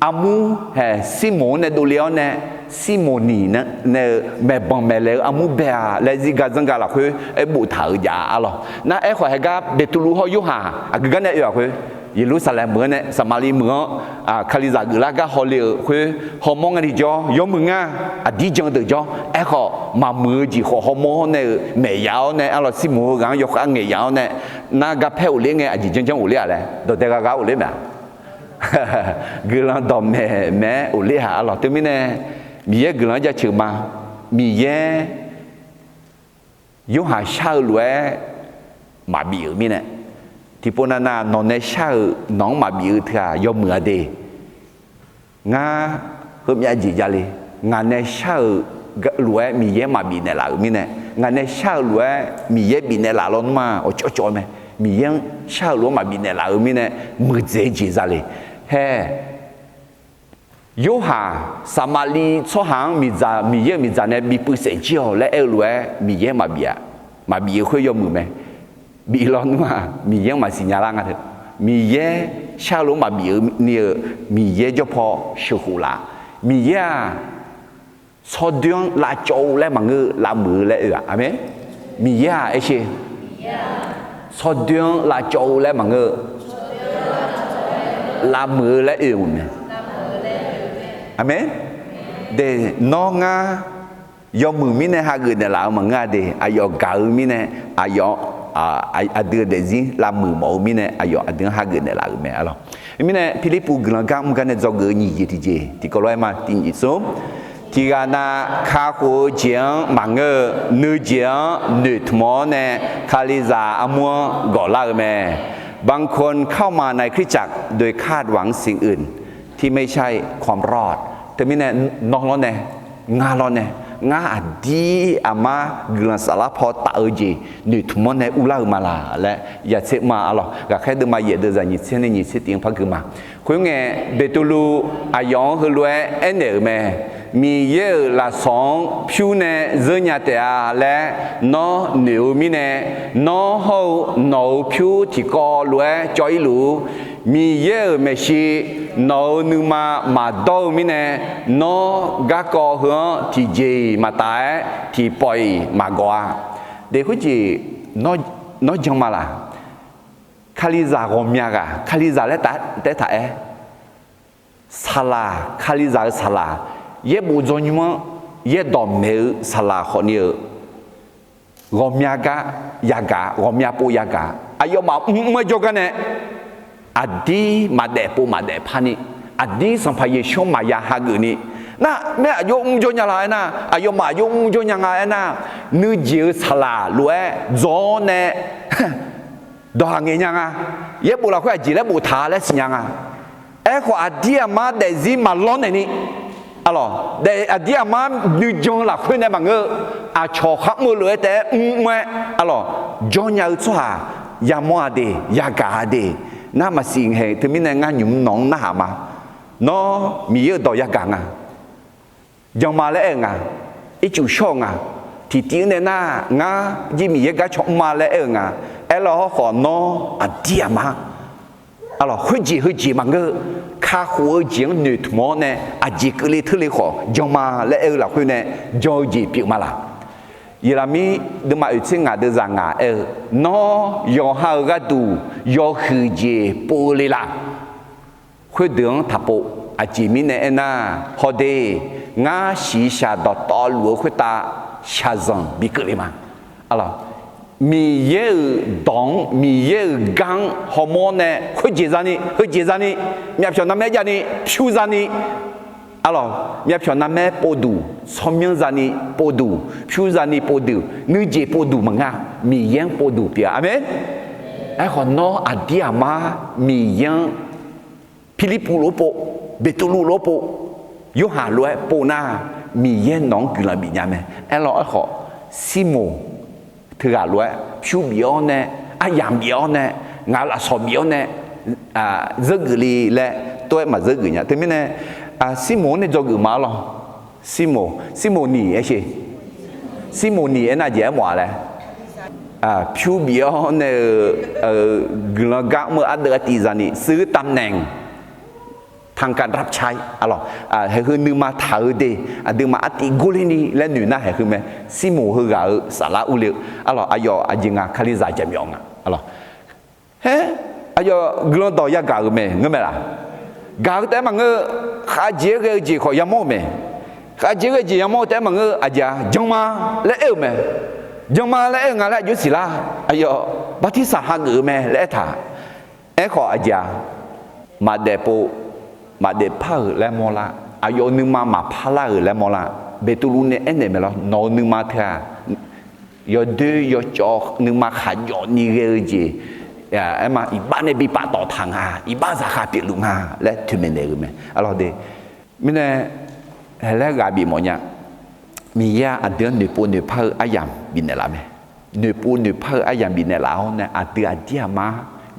armur hae Sirmoq-anr nae dovle-awr nae, Sirmoq ni nae-eu maeqbanq maeqlaeq-eu armur bae-a laer zirga dzanrga lafkhoer aer boftaq-euq jav-a arlawq. Nar aerkhawf, haegar Beqtuvluv hawr Yorhaq aqgeu gar nae oe-aq khoer, Yeqlursaqlaeq meuq-anr nae Saqmaqliv meuq-anr Kalizaq geuflar gar hawle-euq khoer hawmawr ngae ni jawr, yawmuiq ngar aqdir jan deuq jawr. Aerkhawf, maqmuiq-eu jeq khawf hawmawr nae-euq maeq yaf-awr nae arlawq, Sirmoq-eu ghaq-anr yawkhav ngaeq yaf-awr nae, nar garpaer ghofler ngae aqjeq janrjanr ghofler-aq laer dawqdae gha gha ghofler mae-aq. Guiqlanq dawqmaeq maeq-aer ghofler-aq arlawq. Teumirnae Miqyaer guiqlanq-anr jaceuq ma. Miqyaer Yorhaq shar-eu lof-aer maqbif-euq mirnae, tiqpov navnav nawq nae shar-euq nawq-anr maqbif-eu teu-aq yawmuiq-a de. Ngar heumyav jeq javle. Ngaq nae shar-euq lof-aer Miqyaer maqbif naeqlaf-euq mirnae, ngaq nae shar-euq lof-aer Miqyaer bifnaeq laf lawnmr-aq, awqcawv cawv mae. Miqyaer-anr shar-euq lof-aer maqbif naeqlaf-eu mirnae, muiqdzaeq jeq zavle. Hae, Yorhaq Saqmaqliv tsawrhaq-anr miqdzaq, Miqyaer-euq miqdzaq nae bi puiv saef jir-awq laer aer-eu lof-aer Miqyaer maqbif-a. Maqbif-eu khoer yawmuiq mae. Bif lawnmr-aq, Miqyaer-anr maqsiq nya lar nga teu. Miqyaer shar-eu lof-aer maqbif-eu ni-euq Miqyaer jawrpaw sheuqkhof laf. Miqyaer-aq, tsawrdoer-anr lavcawv-eu laer maqngeur-eu, lavmuiq-eu laer oe-aq. Aqmeq. Miqyaer-aq, aer sher, tsawrdoer-anr lavcawv-eu laer maqngeur-eu, lavmuiq-eu laer oe-euq mae. Aqmeq. De, nawr ngar yawmuiq mirnae hageuf naeqlaf-eu maqngeur-a de. Aqyawf gaq-eu mirnae, aqyawf aqdui-eu daefzir lavmuiq mawf-eu mirnae, aqyawf aqdui-anr hageuf naeqlaf-euq mae arlawq. Mirnae Pirlirpuv guiqlanq gar mr gar nae dzawgeuf-eu nyiq jeq tiqjeq tiqkawv lof-aer ma, tiq nyiq smr. Tiqghaq nav kakhof-eu jeq-anr maqngeur-eu, nuijeq-anr noeqtmq-awr nae Kalizaq armur-anr gawqlar-eu mae. บางคนเข้ามาในคริสตจักรโดยคาดหวังสิ่งอื่นที่ไม่ใช่ความรอด Teumirnae nawr lawrnae, ngar lawrnae, ngar aqdir aqmar guiqlanq saflar paw taf-eu jeq noeqtmq-awr nae urlar-eu ma laq laer yatser ma arlawq. Ghaqkhaer deuvma yaef deuvzaq nyiq tser nae nyiq tser tiq-anr par gui ma. Khoerngae, Beqtuvluv aqyawf-anr heulof-aer aernaeq-euq mae. Miqyaer-euq lafsawq-anr pyur nae zeur nya taef-a laer nawr noeq-eu mirnae, nawr hawr-eu nawq-euq pyur tiqkawv lof-aer cawv-ir luf-ur. Miqyaer-euq maeqshi nawq-euq nuima maqdawr-eu mirnae, nawr garkawv heu-anr tiqjeq-iq maqtaf-aer tiqpawf-iq maqgawq-a. De khoerjeq nawr jan ma laq? Kalizaq ghawqmya ghaq, Kalizaq laer taef-aer taef-aer, saqlaq, Kalizaq-euq saqlaq, yaerbof dzawnymr-anr yaerdawq maeq-eu saqlaq khawfni-euq ghawqmya gar yagaq, ghawqmya pov yagaq, aqyawfmaf mrmr-aer jawrgar nae aqdir maqdaef pov maqdaef parni, aqdir Sanqpaq Yeqsur-anr maqya hageufni, nar maer aqjox mrjawr nya la aernar, aqyawfmaf aqjox mrjawr nya nga aernar, nuijeq-eu saqlaq lof-aer dzaw-awr nae dawqhaq ngaeq nya nga. Yaerbof lafkhoer aqjeq laer boftaq laer siqnya nga. Aerkhawf, aqdir aqmar daefzir maqlawr naeqni, arlawq, aqdir aqmar nuijan lafkhoer nae maqngeur-eu, aqcawq kharmr-eu lof-aer taef-aer mrmr-aer, arlawq, jawrnya-eu tsawrhaq yamawr-a de, yagaq-a de. Nar maqsiq ngae teumirnae ngar nymq-mr nawq-anr narhaq ma. Nawr Miqyaer-euq dawq yagaq nga, jan ma laer aer-eu nga, ircuf shawr-eu nga, tiqtiv-anr nae nar ngar jir Miqyaer gar caw mr ma laer aer-eu nga. Aerlar hawrkhawf nawr aqdir aqmar, arlawq, khoerjeq heujeq maqngeur-eu, kakhof-eu jeq-anr noeqtmq-awr nae aqjeq keuvle teurle khawf jan ma laer aer-eu lafkhoer nae jan-eu jeq pyeuf ma laq? Yeqlaqmir deuvma oeq tser ngaq deuvzaq ngaq aer-eu, Nawr yawqha-euq gharduq yawhuiq jeq pov-eu le laq? Khoerdeuq-anr taqpov. Aqjeq mirnae aernar, hawde, Ngar shiqshaq dawqtawvluf-eu khoertav shaqzanq bikeuvle ma. Arlawq, Miqyaer-euq dawq-anr, Miqyaer-euq gar-anr hawmawr nae khoerjeq zani, heujeq zani, myavpyawq narmaer javni, pyur zani, arlawq, myavpyawq narmaer povduq, tsawrmyanr zani povduq, pyur zani povduq, nuijeq povduq maqngeur-a, Miqyaer-anr povduq pyeuf-a. Aqmeq. Aerkhawf, nawr aqdir aqmar Miqyaer-anr Pirlirpuv lof-aer pov, Beqtuvluv lof-aer pov, Yorhaq lof-aer pov nar, Miqyaer nawq-anr guiqlanq bifnya mae. Aerlawr aerkhawf, Sirmoq teughaq lof-aer pyur bif-awr nae, aryamq bif-awr nae, ngaq lafsawq bif-awr nae, zeur geuf le laer tov-aer maqzeur geuf nya. Teumirnae, Sirmoq-anr nae dzawgeuf ma arlawq. Sirmoq, Sirmoq niq aer sher. Sirmoq niq aernar jeq aermawf-a laer. Pyur bif-awr nae-eu guiqlanq gar mr-eu ardeuv artiv zani, ซื้อตำแหน่งทางการรับใช้ arlawq, haeqheu nuima taq-eu de, aqduimaf artiv gorler ni laer noeq nar haeqheu mae. Sirmoq heughaq-euq saflar urle-eu arlawq, aqyawf aqjeq ngaq Kalizaq jaqmyawf nga arlawq. Haer, aqyawf guiqlanq dawq yagaq-euq mae ngeur mae laf? Gaq-eu taef-aer maqngeur, khavjeq-aer ghae-eu jeq khawf yamawr-euq mae. Khavjeq-aer ghae-eu jeq yamawr-eu taef-aer maqngeur, aqjeq-a, jan ma laer aer-euq mae. Jan ma laer aer-eu nga laer aqjox siqlar. Aqyawf bartirsaq hageuf-eu mae laer aertaq. Aerkhawf aqjeq-a, maqdaef pov, maqdaef par-euq laer mawrlar. Aqyawf nuima maqpar lar-euq laer mawrlar. Beqtuvluv nae aernaeq mae lawr, nawq-euq nuima teu-aq, yawdoer yawcawv nuima khaqjawf ni ghae-eu jeq, aerma iqbax nae bi paftawf taq nga, iqbax zaqkhav pyeufluf nga laer toeqmaeq naeq-euq mae. Arlawq de, mirnae, haeq laer ghaq bifmawf nya. Miqyaer-aq aqdui-anr noeqpov noeqpar-eu aryamq bifnaeq laf mae. Noeqpov noeqpar-eu aryamq bifnaeq laf-awr nae aqdui aqdir aqmar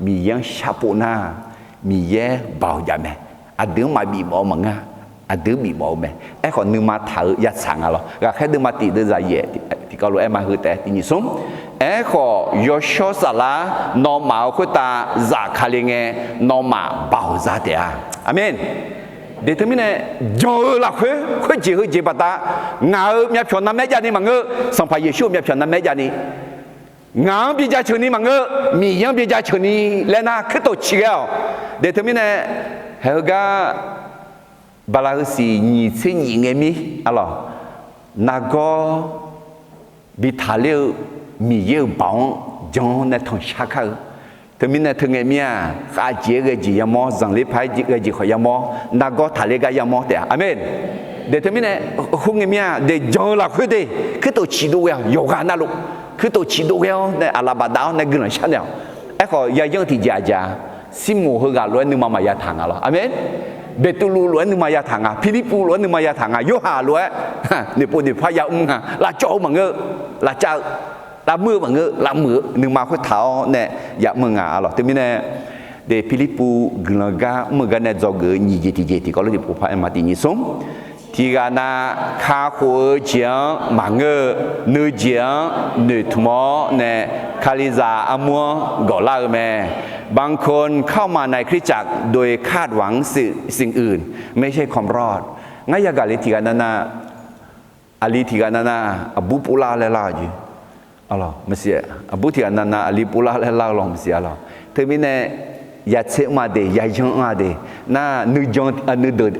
Miqyaer-anr sharpov nar, Miqyaer baoq jav mae. Aqdui-anr maqbifmawf-eu maqngeur, aqdui-anr bifmawf-eu mae. Aerkhawf nuima taq-eu yatsaq nga lawr. Ghaqkhaer deuvma tiq deuv zaqyaef tiqkawv lof-aer ma heu taef-aer tiq nyiq smr. Aerkhawf yawshawr saflar nawmaf-euq khoertav zafkale ngae, nawmaf baoq za taef-a. Aqmeq. Deq teumirnae, jan-eu lafkhoer khoerjeq heujeq baqda, ngaq-euq myavpyawq narmaer javni maqngeur, Sanqpaq Yeqsur-euq myavpyawq narmaer javni, ngaq-anr bi jaceuq ni maqngeur, Miqyaer-anr bi jaceuq ni laer nar, kuirtof ciq ghae-awq. Deq teumirnae, haeq heugar bala heu siq nyiq tser nyiq ngae mir, arlawq, nargawr bi taqler-eu Miqyaer-euq baoq-anr jan-awr nae tanqshar kar-eu. Teumirnae teungae mir-aq, khav jeq-aer ghae jeq yamawr, zanqler paq-aer ghae jeq khawf yamawr, nargawr taqler gar yamawr taef-a. Aqmeq. Deq teumirnae, khoerngae mir-aq, deq jan-eu lafkhoer de, kuirtof ciq dov ghae-awq, yawqghaq navluf, kuirtof ciq dov ghae-awr nae aqlaf bafdav-awr nae guiqlanq sharnaeq-awq. Aerkhawf yayanr-eu tiqjeq aqjeq-a, Sirmoq heughaq lof-aer nuima maqya taq nga lawr. Aqmeq. Beqtuvluv lof-aer nuima ya taq nga, Pirlirpuv lof-aer nuima ya taq nga, Yorhaq lof-aer noeqpov noeqpar yamr nga, lavcawv-eu maqngeur, lavcav-eu, lavmuir-eu maqngeur, lavmuiq-eu nuima khoertaq-awr nae yamr-eu nga, arlawq. Teumirnae, de Pirlirpuv guiqlanq gar mr-eu gar nae dzawgeuf-eu nyiq jeq tiqjeq tiqkawv lof tiqpov par aer ma, tiq nyiq smr. Tiqghaq nav kakhof-eu jeq-anr maqngeur-eu, nuijeq-anr noeqtmq-awr nae Kalizaq armur-anr gawflar-eu mae. บางคนเข้ามาในคริสตจักรโดยคาดหวังสิ่งอื่น ไม่ใช่ความรอด Ngar yagaq le tiqghaq navnav, aqli tiqghaq navnav aqbur povlar laer lar-eu jeq, arlawq, maqsiq, aqbur tiqghaq navnav aqli povlar laer lar-eu lawq maqsiq, arlawq. Teumirnae yatser mr-a de, yayanr-a de, nar nuijan, nuideuq,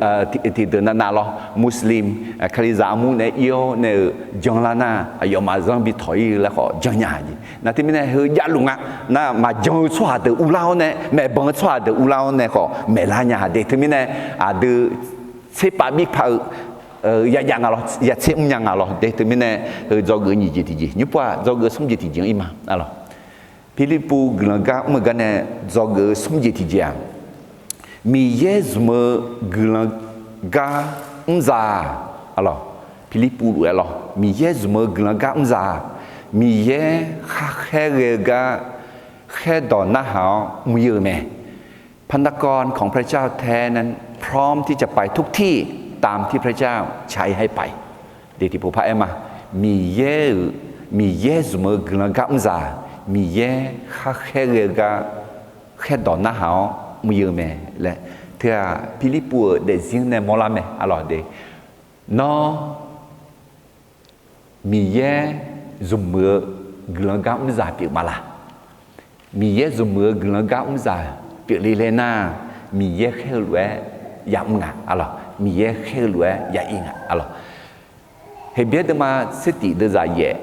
tiqdeuq navnav lawr, Muslim, Kalizaq armur nae ir-awr nae-euq janlar nar, aqyawfmaf zanr bi tawq ir laer khawf janrnya jeq. Nar teumirnae heu javluf nga. Nar maqjan-eu tsawrhaq deuq uvlar-awr nae, maeqbanq-eu tsawrhaq deuq uvlar-awr nae khawf maeqlar nya de. Teumirnae aqdui tserpav birpav-eu yajav nga lawr, yatser mrnya nga lawr de. Teumirnae heu dzawgeuf-eu nyiq jeq tiqjeq, nymrpov-aq dzawgeuf-eu smr jeq tiqjeq-anr ir ma, arlawq. Pirlirpuv guiqlanq gar mr-eu gar nae dzawgeuf-eu smr jeq tiqjeq-aq, Miqyaer zmq-eu guiqlanq gar mrzaq-aq, arlawq, Pirlirpuv lof-aer lawr, Miqyaer zmq-eu guiqlanq gar mrzaq-aq, Miqyaer khar khaer ghae-eu gar khaerdawq narhaq-awr mr-eu mae. พระนครของพระเจ้าแท้นั้นพร้อมที่จะไปทุกที่ตามที่พระเจ้าใช้ให้ไป de tiqpov par aer ma. Miqyaer-euq, Miqyaer zmq-eu guiqlanq gar mrzaq-aq, Miqyaer khar khaer ghae-eu gar khaerdawq narhaq-awr mr-eu mae laer, teu-aq Pirlirpuv-euq daefzir nae mawrlar mae, arlawq de. Nawr Miqyaer zmq-eu guiqlanq gar mrzaq pyeuf ma laq? Miqyaer zmq-eu guiqlanq gar mrzaq pyeuf le laer nar, Miqyaer khaer-eu lof-aer yamr nga, arlawq. Miqyaer khaer-eu lof-aer ya ir nga. Aqlawq, Heqbyaer deuvma tser tif deuvzaq yaef,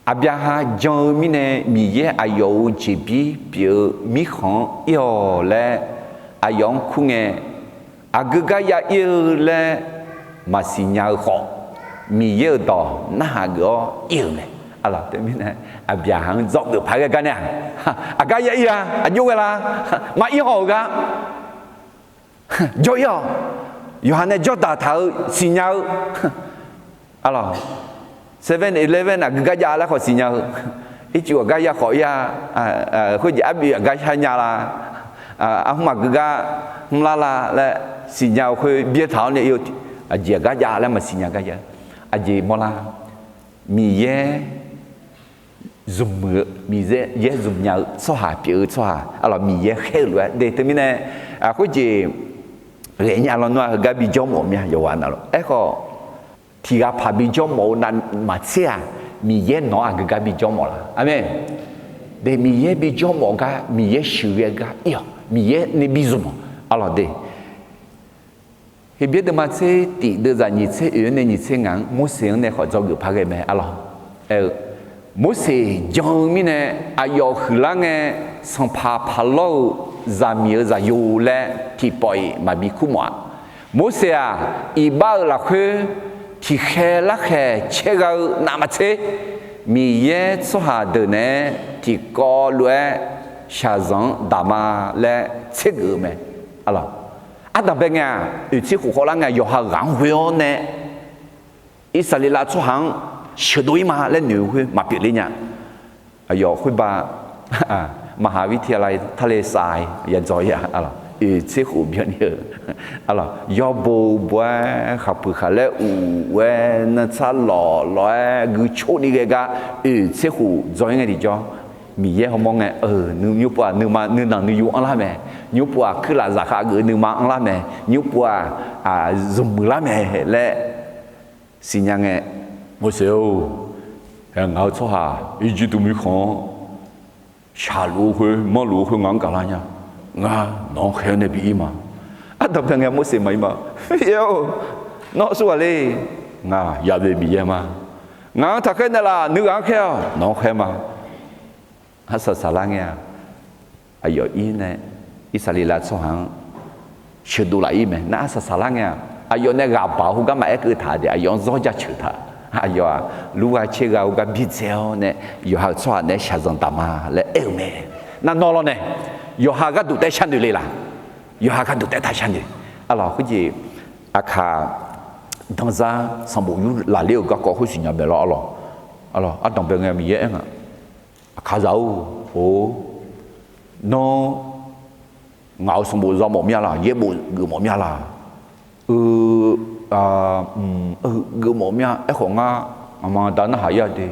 Aqbyaqhaq jan-eu mirnae Miqyaer aqyawf-euq jeqbir pyeuf-eu mirkhanq-anr ir-awq laer aqyawf-anr kur ngae, aqgeu gar ya ir-eu laer maqsiq nya-eu khawf, Miqyaer-euq dawq narhaq geuf-awr ir-euq mae. Aqlawq, teumirnae Aqbyaqhaq-anr dzawgeuf paq-aer ghae gar nae-aq, aqgar ya ir-a, aqjox ghae la, maqir haw-euq gar jawr ir-awq. Yawqha nae jawrdaq taq-eu siqnya-eu, aqlawq, Seven Eleven aqgeu gar jav laer khawf siqnya-eu, ircuf aqgar ya khawf ir-a, khoerjeq arbyv aqgar shar nya la, arhmr aqgeu gar hmrlar la laer siqnya-eu khoer byaer taq-awr nae ir-eu, aqjeq aqgar jav laer maqsiq nya gar jav-eu, aqjeq mawrlar, Miqyaer zmq-eu, Miqyaer zmq nya-eu tsawrhaq pyeuf-eu tsawrhaq, aqlawq, Miqyaer khaer-eu lof-aer de. Teumirnae khoerjeq ghaenya lawnmr-aq heugar bijawr mawf mir-a. Yawqghaq navluf aerkhawf, tiq ghaq paq bijawr mawf-eu navmaqtser-aq, Miqyaer nawq-anr aqgeu gar bijawr mawf la. Aqmeq. De, Miqyaer bijawr mawf gar Miqyaer sheuqghae gar ir-awq. Miqyaer nae bizmq-awq. Aqlawq de, Heqbyaer deuvma tser tif deuvzaq nyiq tser oeq-anr nae nyiq tser ngaq-anr Morseq-anr nae khawf dzawgeuf paq ghae mae. Aqlawq, aer-eu, Morseq jan-eu mirnae aqyawf huiqlar ngae, sanqpaq Paqlawr-euq zaqmiq-euq zaqyo laer tiqpawf-iq maqbi kur mawf-a. Morseq-aq, iqbax-euq lafkhoer tiqkhaeq larkhaeq caergha-eu navmaqtser, Miqyaer tsawrhaq deuq naeq-aer tiqkawv lof-aer shaqzanq-anr daq ma laer tsergeuf-eu mae. Aqlawq, ardanqbae ngae-aq, oeq tser khof khawvlar ngae-aq, yawqha ghaq-anr ghoe-awr nae Irsaqleqlav tsawrhaq-anr sheuqdov ir ma laer noeq-eu khoer maqpyeuf ler nya. Aqyawf khoerba มหาวิทยาลัยทะเลทราย ya dzaw ir-a. Oeq tser khof byanni-eu, aqlawq, yawbo bo-aer khaqpuiq khaqlaer uq-aer nantsar lawq lawq-aer guicor ni ghae gar oeq tser khof dzaw ir ngae tiqjawr, Miqyaer hawmawr ngae, nymrpov-aq nuima nuinanq nuiyu anrlar mae, nymrpov-aq kuirlaf zaqkhav geuf nuima anrlar mae, nymrpov-aq zmqmuiq lar mae laer siqnya ngae, Morseq-or, ngaq-euq tsawrhaq Irjirtuv mirkhanq-anr shaqluf-eu khoer manrluf-eu khoer ngaq-anr gaqlar nya. Ngar nawq-anr khaer-awr nae bi ir ma. Ardanqbae ngae Morseq maqir ma. Aer-or, nawr aqsur ghaq le? Ngaq Yaqbe Miqyaer ma. Ngaq-anr taqkhaer naeqlaf, nuighaq-anr khaer-awq, nawq-anr khaer ma. Arsaq saqlar ngae-aq, aqyawf ir nae Irsaqleqlav tsawrhaq-anr sheuqdov laf ir mae. Nar arsaq saqlar ngae-aq, aqyawf nae ghaq baq-eu heugar maqaer keuv taq de, aqyawf-anr zawr jaceuq taq. Aqyawf-aq, lurgha caergha-eu gar bidzae-awr nae, yawqha-euq tsawrhaq naeq-aer shaqzanq daq ma laer aer-eu mae. Nar nawr lawr nae, yawqha gharduq taef-aer sharnoeq le laq? Yawqha gharduq taef-aer taq sharnoeq. Aqlawq, khoerjeq aqkaq danzar sanqbof yur lafler-euq garkawv khoer siqnya bae lawr. Aqlawq, ardanqbae ngae Miqyaer aer nga, Aqkaqzaq-or, or, nawr ngaq-euq sanqbof za mawf mir-a laq? Yaerbof geufmawf mir-a laq? Eu, geufmawf mir-a. Aerkhawf ngar ngaqma da narhaq ir-a de.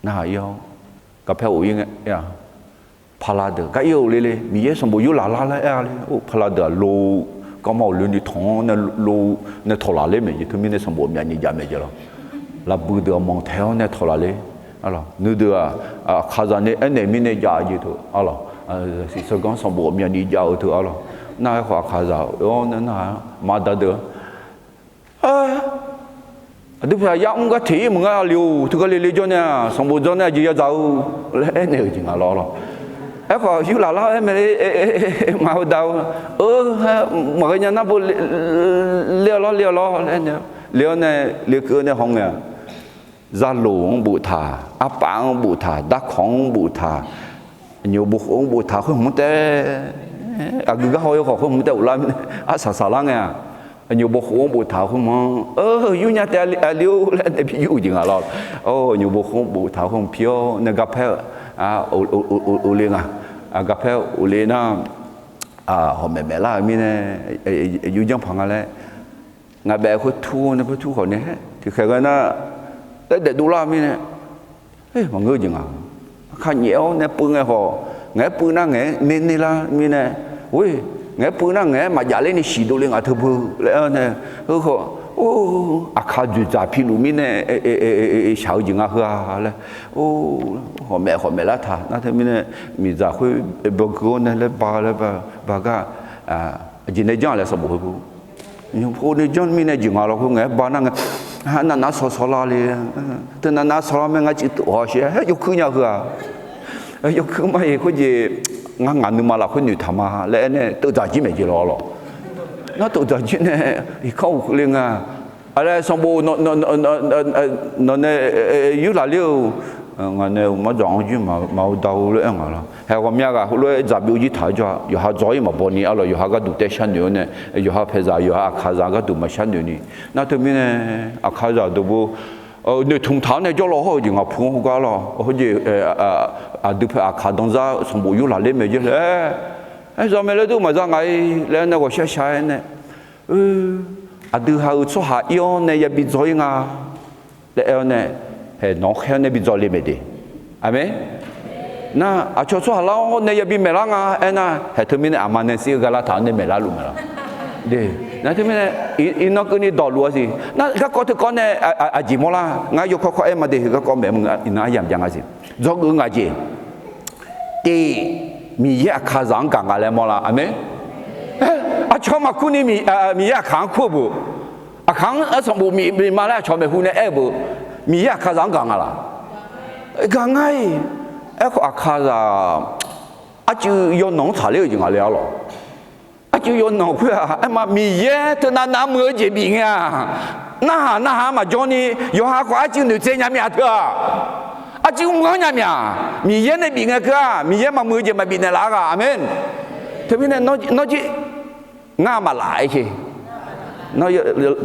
Narhaq ir-awr, garpaer of ir ngae, paqlaq deuq gar ir-eu le le, Miqyaer sanqbof yur laf lar laer aer-a le. Or, paqlaq deuq-aq lo, garma awq loeni tanq-anr nae lo, nae tawq laf ler maeq jeq teumirnae sanqbof myaq ni jav maeq jeq lawr. Laqbui deuq-aq manq taeq-awr nae tawq laf ler. Nuideuq-aq, aqkaqzaq nae aernaeq mirnae jav jeq teu, aqlawq, siqsaqganr sanqbof myaq ni jav-eu teu, aqlawq, nar aerkhawf aqkaqzaq-awr nae nar-aq maqda deuq Aqdui paq yar mr gar teq ir meuq ngar le-or, teugar le le jawr nae-aq, sanqbof dzawr nae aqjeq yadzaq-eu laer aernaeq-euq jeq nga lawr lawr. Aerkhawf yur laf lar-aer mae le, ngaq-eu da-eu, eu, maqghae nya nar bo le-awr lawr, le-awr lawr laer aernaeq, le-awr nae, lekeuv-eu nae hawngae-aq, zaloq-anr boftaq, arpaf-anr boftaq, darkawq-anr boftaq, nyoqbof khof-anr boftaq khoer hmq taef, aqgeu gar haw-eu khawf khoer hmq taef ghoflar mirnae arsaq saqlar ngae-aq, nyoqbof khof-anr boftaq khoer hmq-anr, eu, yur nya taef aqli-or laer nae bi yur-eu jeq nga lawr. Or, nyoqbof khof-anr boftaq khoer hmq pi-awr nae garpaer of le nga. Garpaer of le nar, hawq maeq maeq lar-euq mirnae, yur janr paq nga laer, ngaq baef khoer tur-awr nae khoer tur khawf nae, tiqkhaeq ghae nar, laer daef dovlar-eu mirnae, maqngeur-eu jeq nga. Aqkaq nyaef-awr nae puiv ngae khawf, ngaeq-aer puiv nar ngaeq-aer ner ner lar mirnae, or, ngaeq-aer puiv nar ngaeq-aer maqjav ler ni siqdov le ngaq teu beu laer-awr nae, heu khawf, or, aqkaq dzoeqdzaq piluf mirnae shaq-eu jeq nga heu-a laer, or, hawq maeq hawq maeq lar taq nar teumirnae, miqdzaq khoer bawgui-awr nae laer ba laer ba gar, aqjeq nae janr-aq laer sanqbof heu beu Nymq pov ni janr mirnae jeq nga lawr khoer ngaeq-aer ba nar ngae, navnav sawq sawq lar le. Teu navnav sawq lar mae ngar cif tov haw shaer-aer yawkuir nya heu-aq, yawkuir mar-iq khoerjeq ngar ngaq nuima lafkhoer noeqtaq ma laer aernae teuv dzaq jir maeq jeq lawr lawq. Nar teuv dzaq jir nae iqkanr uq le nga. Aqlaer sanqbof nawq nae yurlaq ler-eu, ngaq nae uqmar dzaq-anr jir maqu da-eu lof-aer nga lawr. Haeq ghawqmya ghaq heulof-aer dzaq byov jir taq-aer jawr-a, yawqha dzaw-ir maqbaw ni arlawq, yawqha gharduq taef sharnoeq-awr nae, yawqha paeqzaq yawqha aqkaqzaq gharduq maqsharnoeq ni. Nar teumirnae aqkaqzaq dawqbo noeqtmq taq-awr nae jawrlaw hawr-eu jeq ngaq pu-anr heugar lawr. Heujeq aqdui pae aqkaq danzar sanqbof yurlaq ler mae jeq laer, aer za mae laer dur maqza nga-ir laer nae ghawqshar shar-aer nae, aqdui ha-eu tsawrhaq ir-awr nae yabi dzaw-ir nga laer aer-awr nae, haeq nawq-anr khaer-awr nae bi dzaw le maeq de. Aqmeq. Nar aqcawq tsawrhaq lar-awr nae yabi maeqlar nga aernar, haeq teumirnae aqma nae sir-eu gha lar taq-awr nae maeqlar luf mae lawr. Nar teumirnae iqnan keuvni dawqluf-a siq. Nar garkawv teukawv nae aqjeq mawrlar, ngar yawkawr kawr aer ma de, heu garkawv maeq-eu iqnan aryamq jav nga siq. Dzawgeuf ngaq jeq tiq, Miqyaer aqkaqzaq-anr gaq nga laer mawrlar. Aqmeq. Aqcawq maqkur ni Miqyaer aqkaq-anr kur-eu beuq, aqkaq-anr sanqbof bif ma laer aqcawq maeqhu nae aer-eu beuq, Miqyaer aqkaqzaq-anr gaq nga laq? Gaq nga-iq. Aerkhawf aqkaqzaq arcuiv yawnanq-anr tsaqler-eu jeq nga le arlawq. Arcuiv yawnanq khoer-aq aerma Miqyaer teunav nav muiq-eu jeq bif ngae-aq, narhaq narhaq-anr maqjawr ni, yawqha khawf arcuiv noeqtsaev nya myav teu-aq, arcuiv muiq-anr nya myav. Miqyaer nae bif ngae keuv-aq, Miqyaer maqmuiq-eu jeq maqbif naeqlaf-a ghaq. Aqmeq. Teumirnae nawr jir ngar maqlaf aer sher. Nawr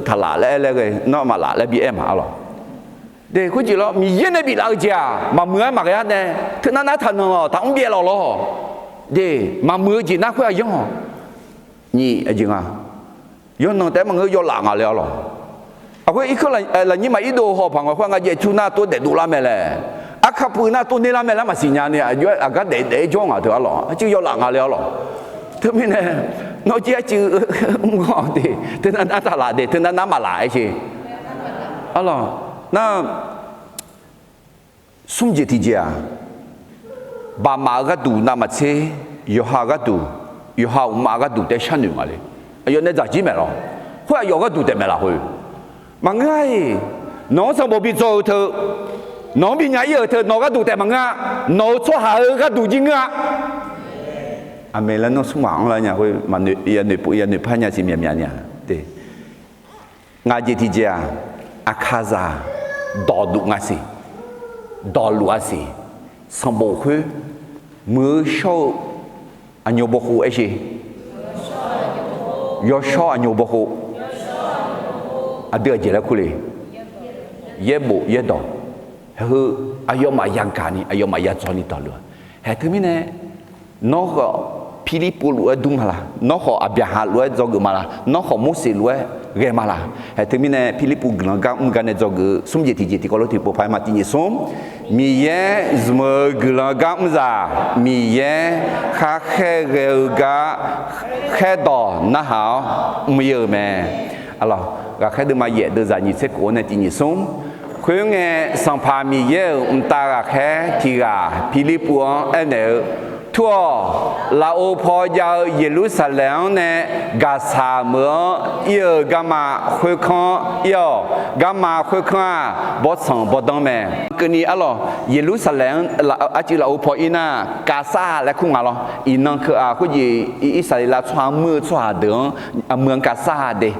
taqlaf laer aer laer ghae, nawr maqlaf laer bi aer ma arlawq. De khoerjeq lawr, Miqyaer nae biflaf-eu jeq-aq maqmuiq-aer maqghae-ar nae, teunav nav taqnanq-awq, taqmr byaev lawq lawr. De, maqmuiq-eu jeq nar khoer-aq yanr-awq. Nyiq aqjeq nga, yawnanq taef-aer maqngeur, yawlaf nga le arlawq. Aqkhoer irkeuv lafnyir maq irdov haw paq nga khoer nga jaev tur nar tov daef dovlar mae laer, arkar puiv nar tov nerlar mae laer maqsiq nya ni, aqjox-aer aqgar daef daef-aer jawr ngaq teu arlawq, arcuiv yawlaf nga le arlawq. Teumirnae nawr jir arcuiv mr ghanr-awq de, teunav nav taqlaf de, teunav nav maqlaf aer sher. Arlawq, nar smr jeq tiqjeq-aq, baqmaf-eu gharduq navmaqtser, yawqha gharduq, yawqha uqmaf gharduq taef sharnoeq nga le. Aqyawf nae dzaq jir maeq lawq. Khoer aqyawf gharduq taef maeq lafkhoer maqngeur-a-iq. Nawq-anr sanqbof bi dzaw-eu teu, nawq-anr bi nya ir-euq teu nawq gharduq taef maqngeur-a. Nawq-euq tsawrhaq-euq gharduq jir ngeur-a. Aqmeq laer nawr smr maq anrlar nya khoer, yanoeq pov yanoeq par nya siq myaqmyaq nya. Ngaq jeq tiqjeq-aq, aqkaqzaq dawqluf nga siq, dawqluf-a siq. Sanqbof khoer muiq-eu shawr-eu aqnyoq bawkhov aer sher. Yawshawr aqnyoq bawkhov. Aqdui aqjeq laer kur le. Yaerbof yaerdawq. Heu, aqyawfmaf yagaq ni aqyawfmaf yadzaw ni dawqluf-a. Haeq teumirnae nawr khawf Pirlirpuv lof-aer dur ma laq? Nawr khawf Aqbyaqhaq lof-aer dzawgeuf ma laq? Nawr khawf Morseq lof-aer ghae ma laq? Haeq teumirnae Pirlirpuv guiqlanq gar mr gar nae dzawgeuf-eu smr jeq tiqjeq tiqkawv lof tiqpov paq-aer ma. Tiq nyiq smr, Miqyaer zmq-eu guiqlanq gar mrzaq, Miqyaer kharkhaer ghae-eu gar khaerdawq narhaq-awr mr-ir-euq mae. Ghaqkhaer deuvma yaef deuvzaq nyiq tser kof-awr nae tiq nyiq smr. Khoerngae, Sanqpaq Miqyaer-euq mqtav ghaqkhaer tiq ghaq Pirlirpuv-anr aernaeq-eu, Tur-awq. Lafov paw jav-eu Yeqlursaqlaeq-anr nae gaqsaq meuq-anr ir-eu garma khoerkanr ir-awq. Garma khoerkanr-aq, bawrtsanq bawrdanr mae. Keuvni arlawq, Yeqlursaqlaeq-anr arcuiv lafov paw ir nar, kavsar laer kur nga lawr. Iqnan keuv-aq khoerjeq Irsaqleqlav tsawrhaq-anr muir-eu tsawrhaq deuq-anr meuq-anr kavsar de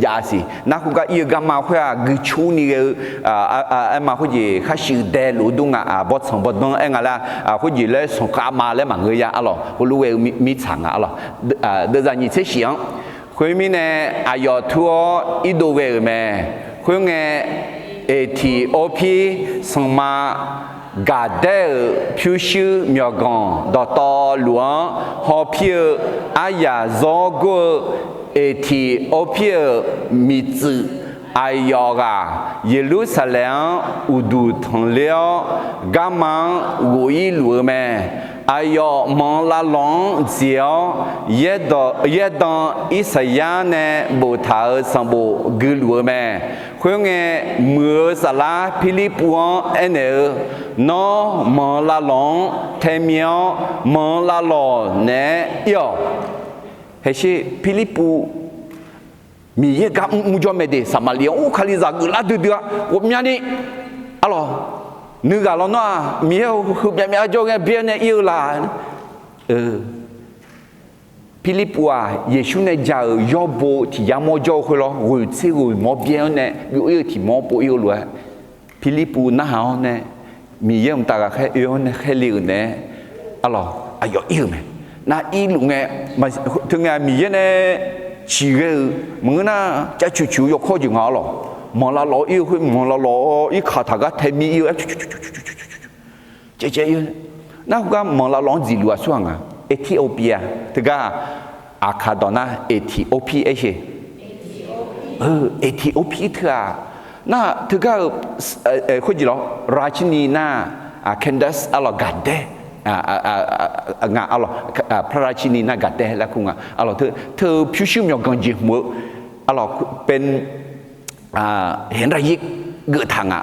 jav siq. Nar khoergar ir-eu garma khoer-aq guiqcurni ghae-eu aerma khoerjeq khar shuif dae lof-eu dur nga. Bawrtsanq bawrdanr aer nga laer, khoerjeq laer sanqkhav ma laer maqngeur ya arlawq. Heulof ghae-eu mirtsaq nga arlawq. Deuvzaq nyiq tser shif-anr. Khoermirnae, aqyawf tur-awr irdov ghae-euq mae. Khoerngae, Eqtiqorpir sanqma Gaqdaer-euq pyurshuir myawqganq dawqtawvluf-anr hawpir-eu aryaq zawr gor-eu Eqtiqorpir-euq miqtsuif aqyawf ghaq Yeqlursaqlaeq-anr uqduq tanqler-awr, garma-anr ghof-ir luf-eu mae. Aqyawf manq lavlawq-anr dziq-awr, yaerdan Irsaqyar nae boftaq-euq sanqbof guiluf-eu mae. Khoerngae, muiq-eu saflar Pirlirpuv-anr aernaeq-eu, Nawr manq lavlawq-anr taemir-awr, manq lavlawq naeq-aer ir-awq. Haqsher Pirlirpuv Miqyaer gar mrmr jawr mae de. Saqmaqliv-anr ur kalizaq geuflar duidui-a ghawqmyani, arlawq, nuighaq lawnmr-aq Miqyaer-eu heumyav myav jawr ghae byaer nae ir-eu laq. Pirlirpuv-aq Yeqsur nae ja-euq yawbo tiq yar mawr jawr-eu khoer lawr, ghoeq tser ghoeq mawr byaer-anr nae byov ir-eu tiq mawr pov ir-eu lof-aer, Pirlirpuv narhaq-awr nae Miqyaer mqtav ghaqkhaer oe-awr nae khaerle-euq naeq-aer, arlawq, aqyawf ir-euq mae. Nar irluf ngae, teungae-aq Miqyaer nae siqghae-euq maqngeur nar, cav cuq cuq-eu yawkawr jeq nga arlawq. Manqlav lawq-awr ir-eu khoer, manqlav lawq-awr irkaq taq gar tae mir ir-eu, caev caev ir-eu. Nar khoergar manqlav lawq-anr dziqluf-aq surhaq nga. Ethiopia teugar-aq, aqkaq dawq nar Ethiopia aer sher. Ethiopia teu-aq, nar teugar-euq khoerjeq lawr, ราชินี nar, Candace arlawq gaqdaer nga arlawq, พระราชินี nar gaqdaer laer kur nga arlawq. Teu pyurshuir myawqganq jeq hmq-eu arlawq, เป็น Heqlaqyaer geuftaq nga.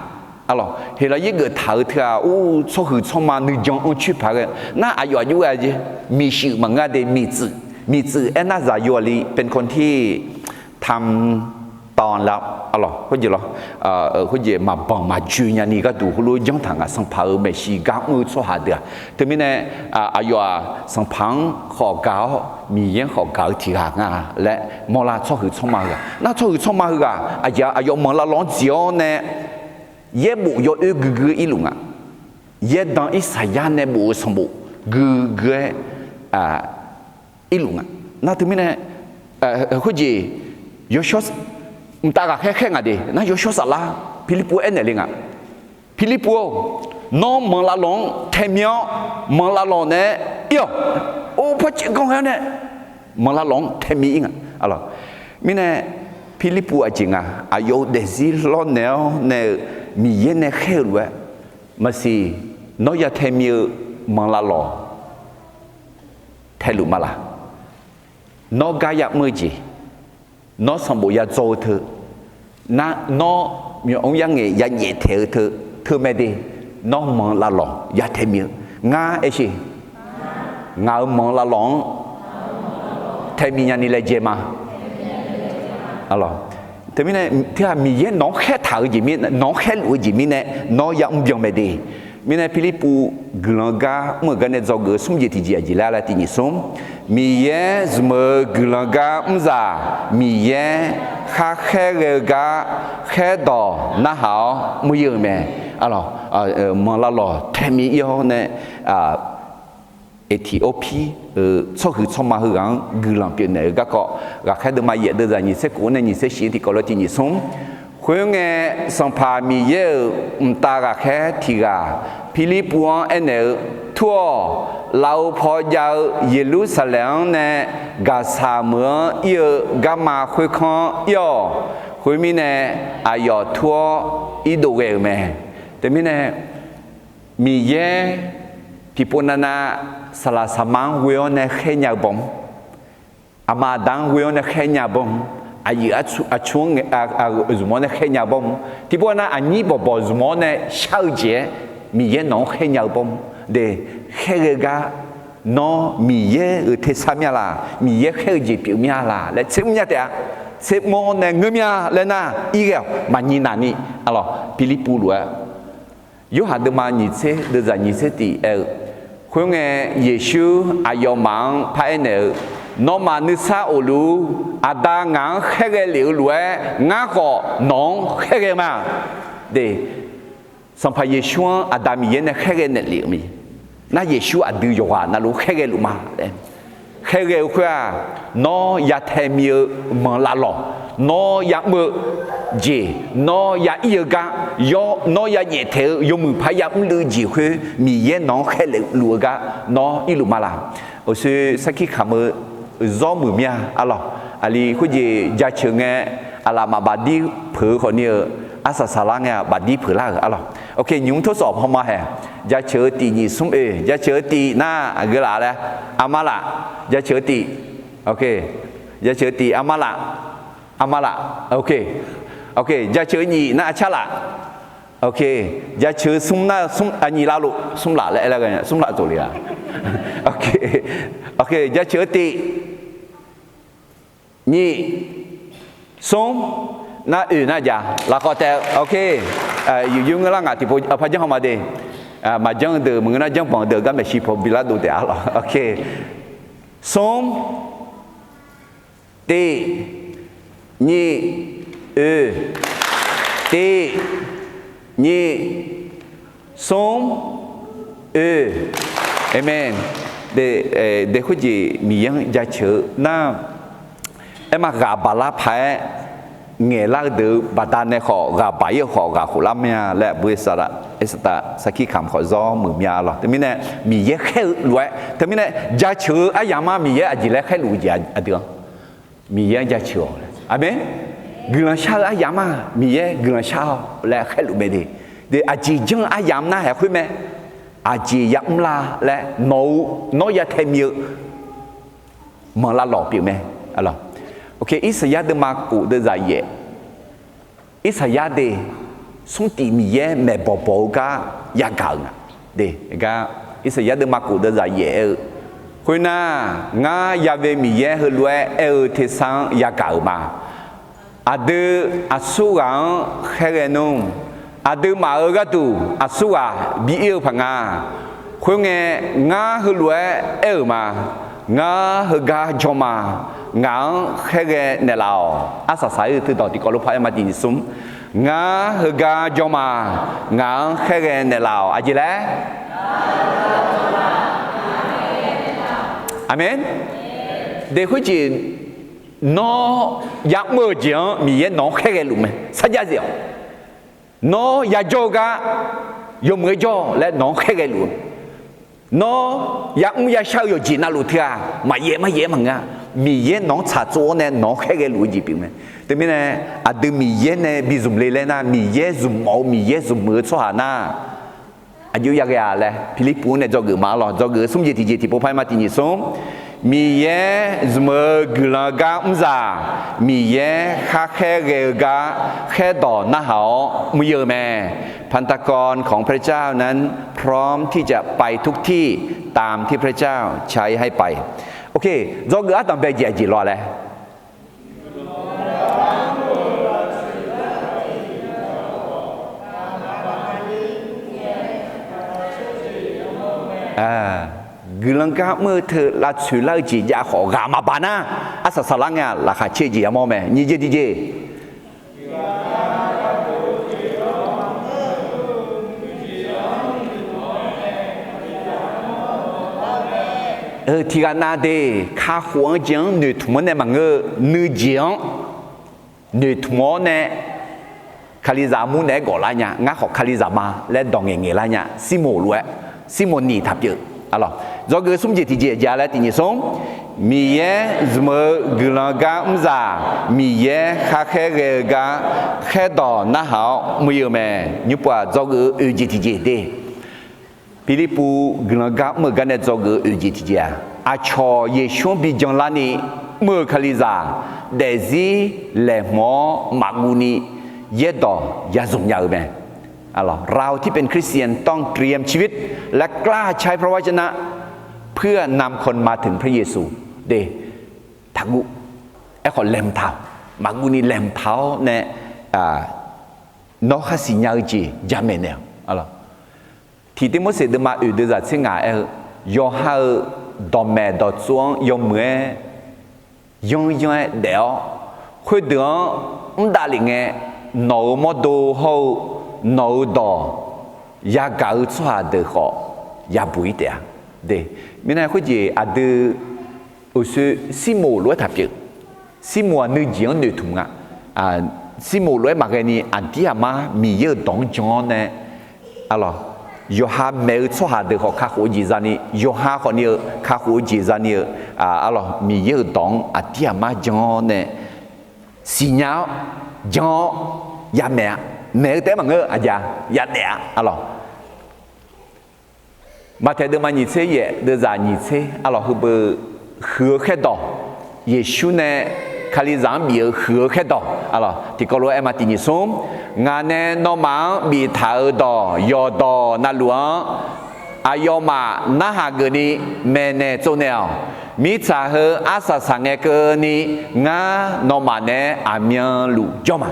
Arlawq, Heqlaqyaer geuftaq-eu teu-aq, ur, tsawrhuiq tsawrma nuijan anrcoer paq ghae nar, aqyawf aqjox ghae jeq, miqshuif maqngeur de, miqtsuif. Miqtsuif aernar zaqyo-aq li เป็นคนที่ทำตอนลับ arlawq, khoerjeq lawr, khoerjeq maqbanq maqjoe nyani gharduq heulof janr taq nga, sanqpaq-euq maeqshi gar mr-eu tsawrhaq deuq-aq. Teumirnae aqyawf-aq sanqpaq-anr khawf gaq-awr Miqyaer-anr khawf gaq-eu tiq ghaq nga laer mawrlar, tsawrhuiq tsawrma heughaq. Nar tsawrhuiq tsawrma heughaq aqjeq-aq, aqyawf manqlav lawq-anr dziq-awr nae yaerbof yawoer guigui-aer irluf nga. Yaerdan Irsaqyar nae bof-eu sanqbof guigui-aer irluf nga. Nar teumirnae khoerjeq yawshawr mqtav ghaqkhaer khaer nga de. Nar yawshawr saflar Pirlirpuv aernaeq le nga. Pirlirpuv-or, nawr manqlav lawq-anr tae mir-awr, manqlav lawq naeq-aer ir-awq. Or, par caev ganr ghae-awr nae manqlav lawq-anr tae mir ir nga. Mirnae Pirlirpuv aqjeq nga, aqyawf-euq daefzir lawrnaeq-awr nae-euq Miqyaer nae khaer-eu lof-aer, maqsiq, nawr ya tae mir-eu manqlav lawq taeluf ma laq? Nawr gar yamr-eu jeq, nawr sanqbof ya dzaw-eu teu, nar nawr myawq-anr yarngaeq ya nyaeftaeq-eu teu, teumae de, nawr manqlav lawq ya tae mir-eu. Ngar aer sher, ngaq-euq manqlav lawq-anr tae mir nyani laejae ma. Teumirnae teu-aq, Miqyaer nawq-anr khaertaq-eu jeq mirnae, nawq-anr khaerluf-eu jeq mirnae, nawr yamr byan mae de. Mirnae Pirlirpuv guiqlanq gar mr-euq gar nae dzawgeuf-eu smr jeq tiqjeq aqjeq laer laer tiq nyiq smr, Miqyaer zmq-eu guiqlanq gar mrzaq, Miqyaer khar khaerghae-eu gar khaerdawq narhaq-awr mr-ir-eu mae. Manqlav lawq tae mir ir-awr nae, Eqtiqorpir-euq tsawrhuiq tsawrma heughaq-anr guiqlanq pyeufnaeq-eu garkawv, ghaqkhaer deuvma yaef deuvzaq nyiq tser khof-anr nae nyiq tser shif-anr tiqkawv lof-aer tiq nyiq smr. Khoerngae, Sanqpaq Miqyaer-euq mqtav ghaqkhaer tiq ghaq Pirlirpuv-anr aernaeq-eu, Tur-awq. Lafov paw jav-eu Yeqlursaqlaeq-anr nae gaqsaq meuq-anr ir-eu garma khoerkanr-anr ir-awq. Khoermirnae, aqyawf tur-awr irdov ghae-euq mae. Teumirnae, Miqyaer tiqpov navnav saqlaq saqma-anr ghoe-awr nae khaernya-eu bawm, aqma aqda-anr ghoe-awr nae khaernya-eu bawm, aqyuif aqtsu-anr zmq-awr nae khaernya-eu bawm, tiqpov nar aqnyir bawqbawq zmq-awr nae shar-eu jeq-aer Miqyaer nawq-anr khaernya-eu bawm de. Khaerghae-eu gar, nawr Miqyaer-euq tersar mir-a laq, Miqyaer khaer-eu jeq pyeuf mir-a laq laer tsermr nya taef-a. Tsermr-awr nae ngeur mir-a laer nar, ir ghae-awq. Maqnyi naq ni, arlawq, Pirlirpuv lof-aer Yorhaq deuvma nyiq tser deuvzaq nyiq tser tiq aer-eu, Khoerngae, Yeqsur aqyawfmaf-anr paraer naeq-eu, Nawmaf nuisar of luf-ur. Aqda ngaq-anr khaerghae lef-eu lof-aer, ngar khawf nawq-anr khaerghae ma. De, Sanqpaq Yeqsur-anr Aqda Miqyaer nae khaerghae naeqlef-euq mae. Nar Yeqsur aqdui yawqghaq navluf khaerghae luf ma laer. Khaerghae-eu khoer-aq, nawr ya tae mi-eu manqlav lawq, nawr ya mr-eu jeq, nawr ya ir-eu gar, yawr nawr ya nyaeftaeq-eu yawmuiq paq ya mrluiv-eu jeq khoer Miqyaer nawq-anr khaerlef luf-eu gar nawr irluf ma laq? Uqshoe sarkir kamq-eu zawr muiq mir-a, arlawq. Aqli khoerjeq jaceuq ngae, aqlaf maf bafdir peuq-eu khawfni-eu, arsaq saqlar ngae-aq bafdir peuq lar-euq, arlawq. Ok, nymq mr torsawf hawma haeq, jaceuq-eu tiq nyiq smr oe, jaceuq-eu tiq nar aqgeu laf laer, armar laf, jaceuq-eu tiq, ok, jaceuq-eu tiq armar laf, armar laf, ok, ok, jaceuq-eu nyiq nar arcar laf, ok, jaceuq-eu smr nar smr, nyiq lavluf smr laf laer aer lar ghae, smr laf tsof le-a. Ok, ok, jaceuq-eu tiq, nyiq, Smr, nar oeq nar jav lafkhawf taef, ok. Yuf yur ngeur lar ngaq tiqpov par janr haw ma de. Maqjanr-eu deuq maqngeur nar janrbanq-eu deuq gar maeqshi paw bilar dov taef-a lawq, ok. Smr, tiv, nyif, oe, tiv, nyif, smr, oe. Aqmeq. De, khoerjeq Miqyaer-anr jaceuq-eu nar, aerma ghaq baq lar paq-aer ngaeqlar-eu deuq-eu baqdanae khawf ghaq baq-ir-eu khawf ghaq khof lar mya laer aqbur saqlaq, aersaqtaf sarkir kamq khawf zawr muiq mya lawq. Teumirnae Miqyaer khaer-eu lof-aer, teumirnae jaceuq-eu aryamq-anr Miqyaer aqjeq laer khaerluf-eu jeq aqdui-anr Miqyaer-anr jaceuq-awq. Aqmeq. Guiqlanq shar-eu aryamq-anr Miqyaer guiqlanq shar-awq laer khaerluf mae de. De, aqjeq janr-eu aryamq nar haeq khoer mae. Aqjeq yamr la laer nawq-eu, nawr ya tae mi-eu manq lavlawq pyeuf mae. Irsaqyar deuvma kof deuvzaq yaef, Irsaqyar de, smr tif Miqyaer maeqbawq bawq-eu gar yagaq-euq nga. De, gar Irsaqyar deuvma kof deuvzaq yaef aer-eu, khoernar, ngar yave Miqyaer heulof-aer aer-eu tersar-anr yagaq-euq ma. Aqdui aqsurghaq-anr khaerghae nmr. Aqduimaf-euq gharduq aqsurghaq bi ir-eu paq nga. Khoerngae, ngar heulof-aer aer-euq ma. Ngar heugar jawr ma. Ngaq-anr khaerghae naeqlaf-awq. Arsaq saq-ir-eu teudawq tiqkawv lof par aer ma tiqnyif smr. Ngar heugar jawr ma. Ngaq-anr khaerghae naeqlaf-awq. Aqjeq laer? Aqmeq. De, khoerjeq nawr yamr-eu jeq-anr Miqyaer nawq-anr khaerghae luf mae. Sarjax zif-awq. Nawr yajawr-eu gar yawmuiq-aer jawr laer nawq-anr khaerghae luf-eu, nawr yamr yashar-eu yawqjeq navluf teughaq maqyaef maryaef-aer maqngeur-a. Miqyaer nawq-anr tsaqtsov-awr nae nawq-anr khaerghae luf-eu jeq pyeuf mae. Teumirnae aqdui Miqyaer nae bi zmq le laer nar, Miqyaer zmq mawf-eu, Miqyaer zmq muiq-eu tsawrhaq nar, aqjox yaghae-a laer Pirlirpuv-anr nae dzawgeuf ma lawq. Dzawgeuf-eu smr jeq tiqjeq tiqpov par aer ma tiqnyif smr. Miqyaer zmq-eu guiqlanq gar mrzaq, Miqyaer khar khaerghae-eu gar khaerdawq narhaq-awr mr-eu mae. Pentecost ของพระเจ้านั้นพร้อมที่จะไปทุกที่ตามที่พระเจ้าใช้ให้ไป Ok, dzawgeuf ardanq bae jeq aqjeq law laer? Guiqlanq gar mr-eu teu lavtsoeq lar-eu jeq jav khawf ghaq maqbaq nar, arsaq saqlar ngae-aq laqkhaq caer-eu jeq yamawr mae. Nyiq jeq tiqjeq tiqghaq nav de, kakhof-anr jeq-anr noeqtmq-anr nae maqngeur-eu nuijeq-anr noeqtmq-awr nae, Kalizaq armur naeq-aer gawflar nya, ngar khawf Kalizaq ma laer dawq ngaeqngaeq lar nya, Sirmoq lof-aer, Sirmoq niq taq pyeuf. Dzawgeuf smr jeq tiqjeq jav laer tiqnyif smr. Miqyaer zmq-eu guiqlanq gar mrzaq, Miqyaer khar khaerghae-eu gar khaerdawq narhaq-awr mr-eu mae. Nymrpov-aq dzawgeuf-eu oeq jeq tiqjeq de. Pirlirpuv guiqlanq gar mr-eu gar nae dzawgeuf-eu oeq jeq tiqjeq-aq, aqcawq Yeqsur-anr bi janlarni mr-eu Kalizaq daefzir laeqhmq-awr maqguv ni yaerdawq ya zmq nya-eu mae. เราที่เป็นคริสเตียนต้องเตรียมชีวิตและกล้าใช้พระวจนะเพื่อนำคนมาถึงพระเยซู de, taqguv. Aerkhawf laeqhmq taq-awq. Maqguv ni laeqhmq taq-awr nae, nawr khar siqnya-eu jeq jamaeq naeq-awq. Tiq Tirmorseq deuvma oeq deuvzaq tser ngaq aer-eu, yawqha-euq dawqmaeq dawqtsov-anr yawmuiq-aer yanryanr-aer daef-awr, khoerdeuq-anr mr davlef ngae, nawq-euq mawrdo hawr-eu nawq-euq dawq yagaq-eu tsawrhaq deuq khawf yabuq-ir taef-a. De, mirnae khoerjeq aqdui uqshoe Sirmoq lof-aer taq pyeuf. Sirmoq-aq nuijeq-anr noeqtmq nga. Sirmoq lof-aer maqghae ni aqdir aqmar Miqyaer-euq dawq-anr jan-awr nae, arlawq, yawqha maeq-eu tsawrhaq deuq khawf kakhof-eu jeq zani, yawqha khawfni-eu kakhof-eu jeq zani-eu, arlawq, Miqyaer-euq dawq-anr aqdir aqmar jan-awr nae siqnya-awr, jan-awr, yamaeq-a. Maeq-eu taef-aer maqngeur-eu aqjeq-a, yadaef-a, arlawq. Maqtaeq deuvma nyiq tser yaef deuvzaq nyiq tser, arlawq, heubeu huiq-eu khaerdawq, Yeqsur nae Kalizaq-anr bif-eu huiq-eu khaerdawq, arlawq, tiqkawv lof-aer aer ma tiq nyiq smr, ngaq nae nawmaf-anr biftaq-euq dawq yawqdawq navluf-anr aqyawfmaf narhaq geufni maeqnaeq tsovnaeq-awq. Mirtsaq heu arsaq saqngae keuvni, ngar nawmaf naeq-aer aqmyanluf jawr ma.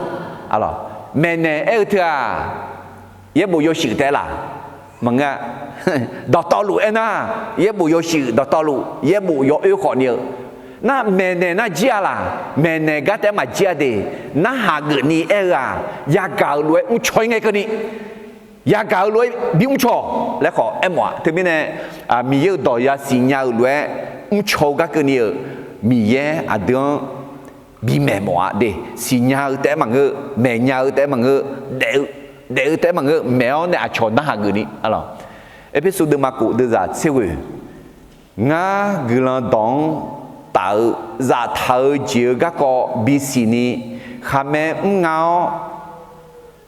Maeqnaeq aer-eu teu-aq, yaerbof yawshuif taef-aer laf? Maqngeur-a. Dawqtawvluf aernar, yaerbof yawshuif, dawqtawvluf yaerbof yawoer khawfni-eu, nar maeqnaeq nar jir-a laq? Maeqnaeq gar taef-aer maqjir-a de. Narhaq geufni aer-eu-aq, yagaq-euq lof-aer mrcaw-ir ngae keuvni, yagaq-euq lof-aer bi mrcaw-awq laer khawf aermawf-a. Teumirnae, Miqyaer-euq dawq yasiq nya-eu lof-aer mrcaw-eu gar keuvni-euq, Miqyaer aqdui-anr bimaeq mawf-a de. Siqnya-eu taef-aer maqngeur, maeqnya-eu taef-aer maqngeur, daef-eu taef-aer maqngeur, maeq-awr nae aqcawq narhaq geufni, a, Erpersu deuvma kof deuvzaq tser ghoeq, ngar guiqlanq dawq-anr taf-eu zaftaq-eu jeq-eu garkawv bisiqni, khaqmae mrnga-awr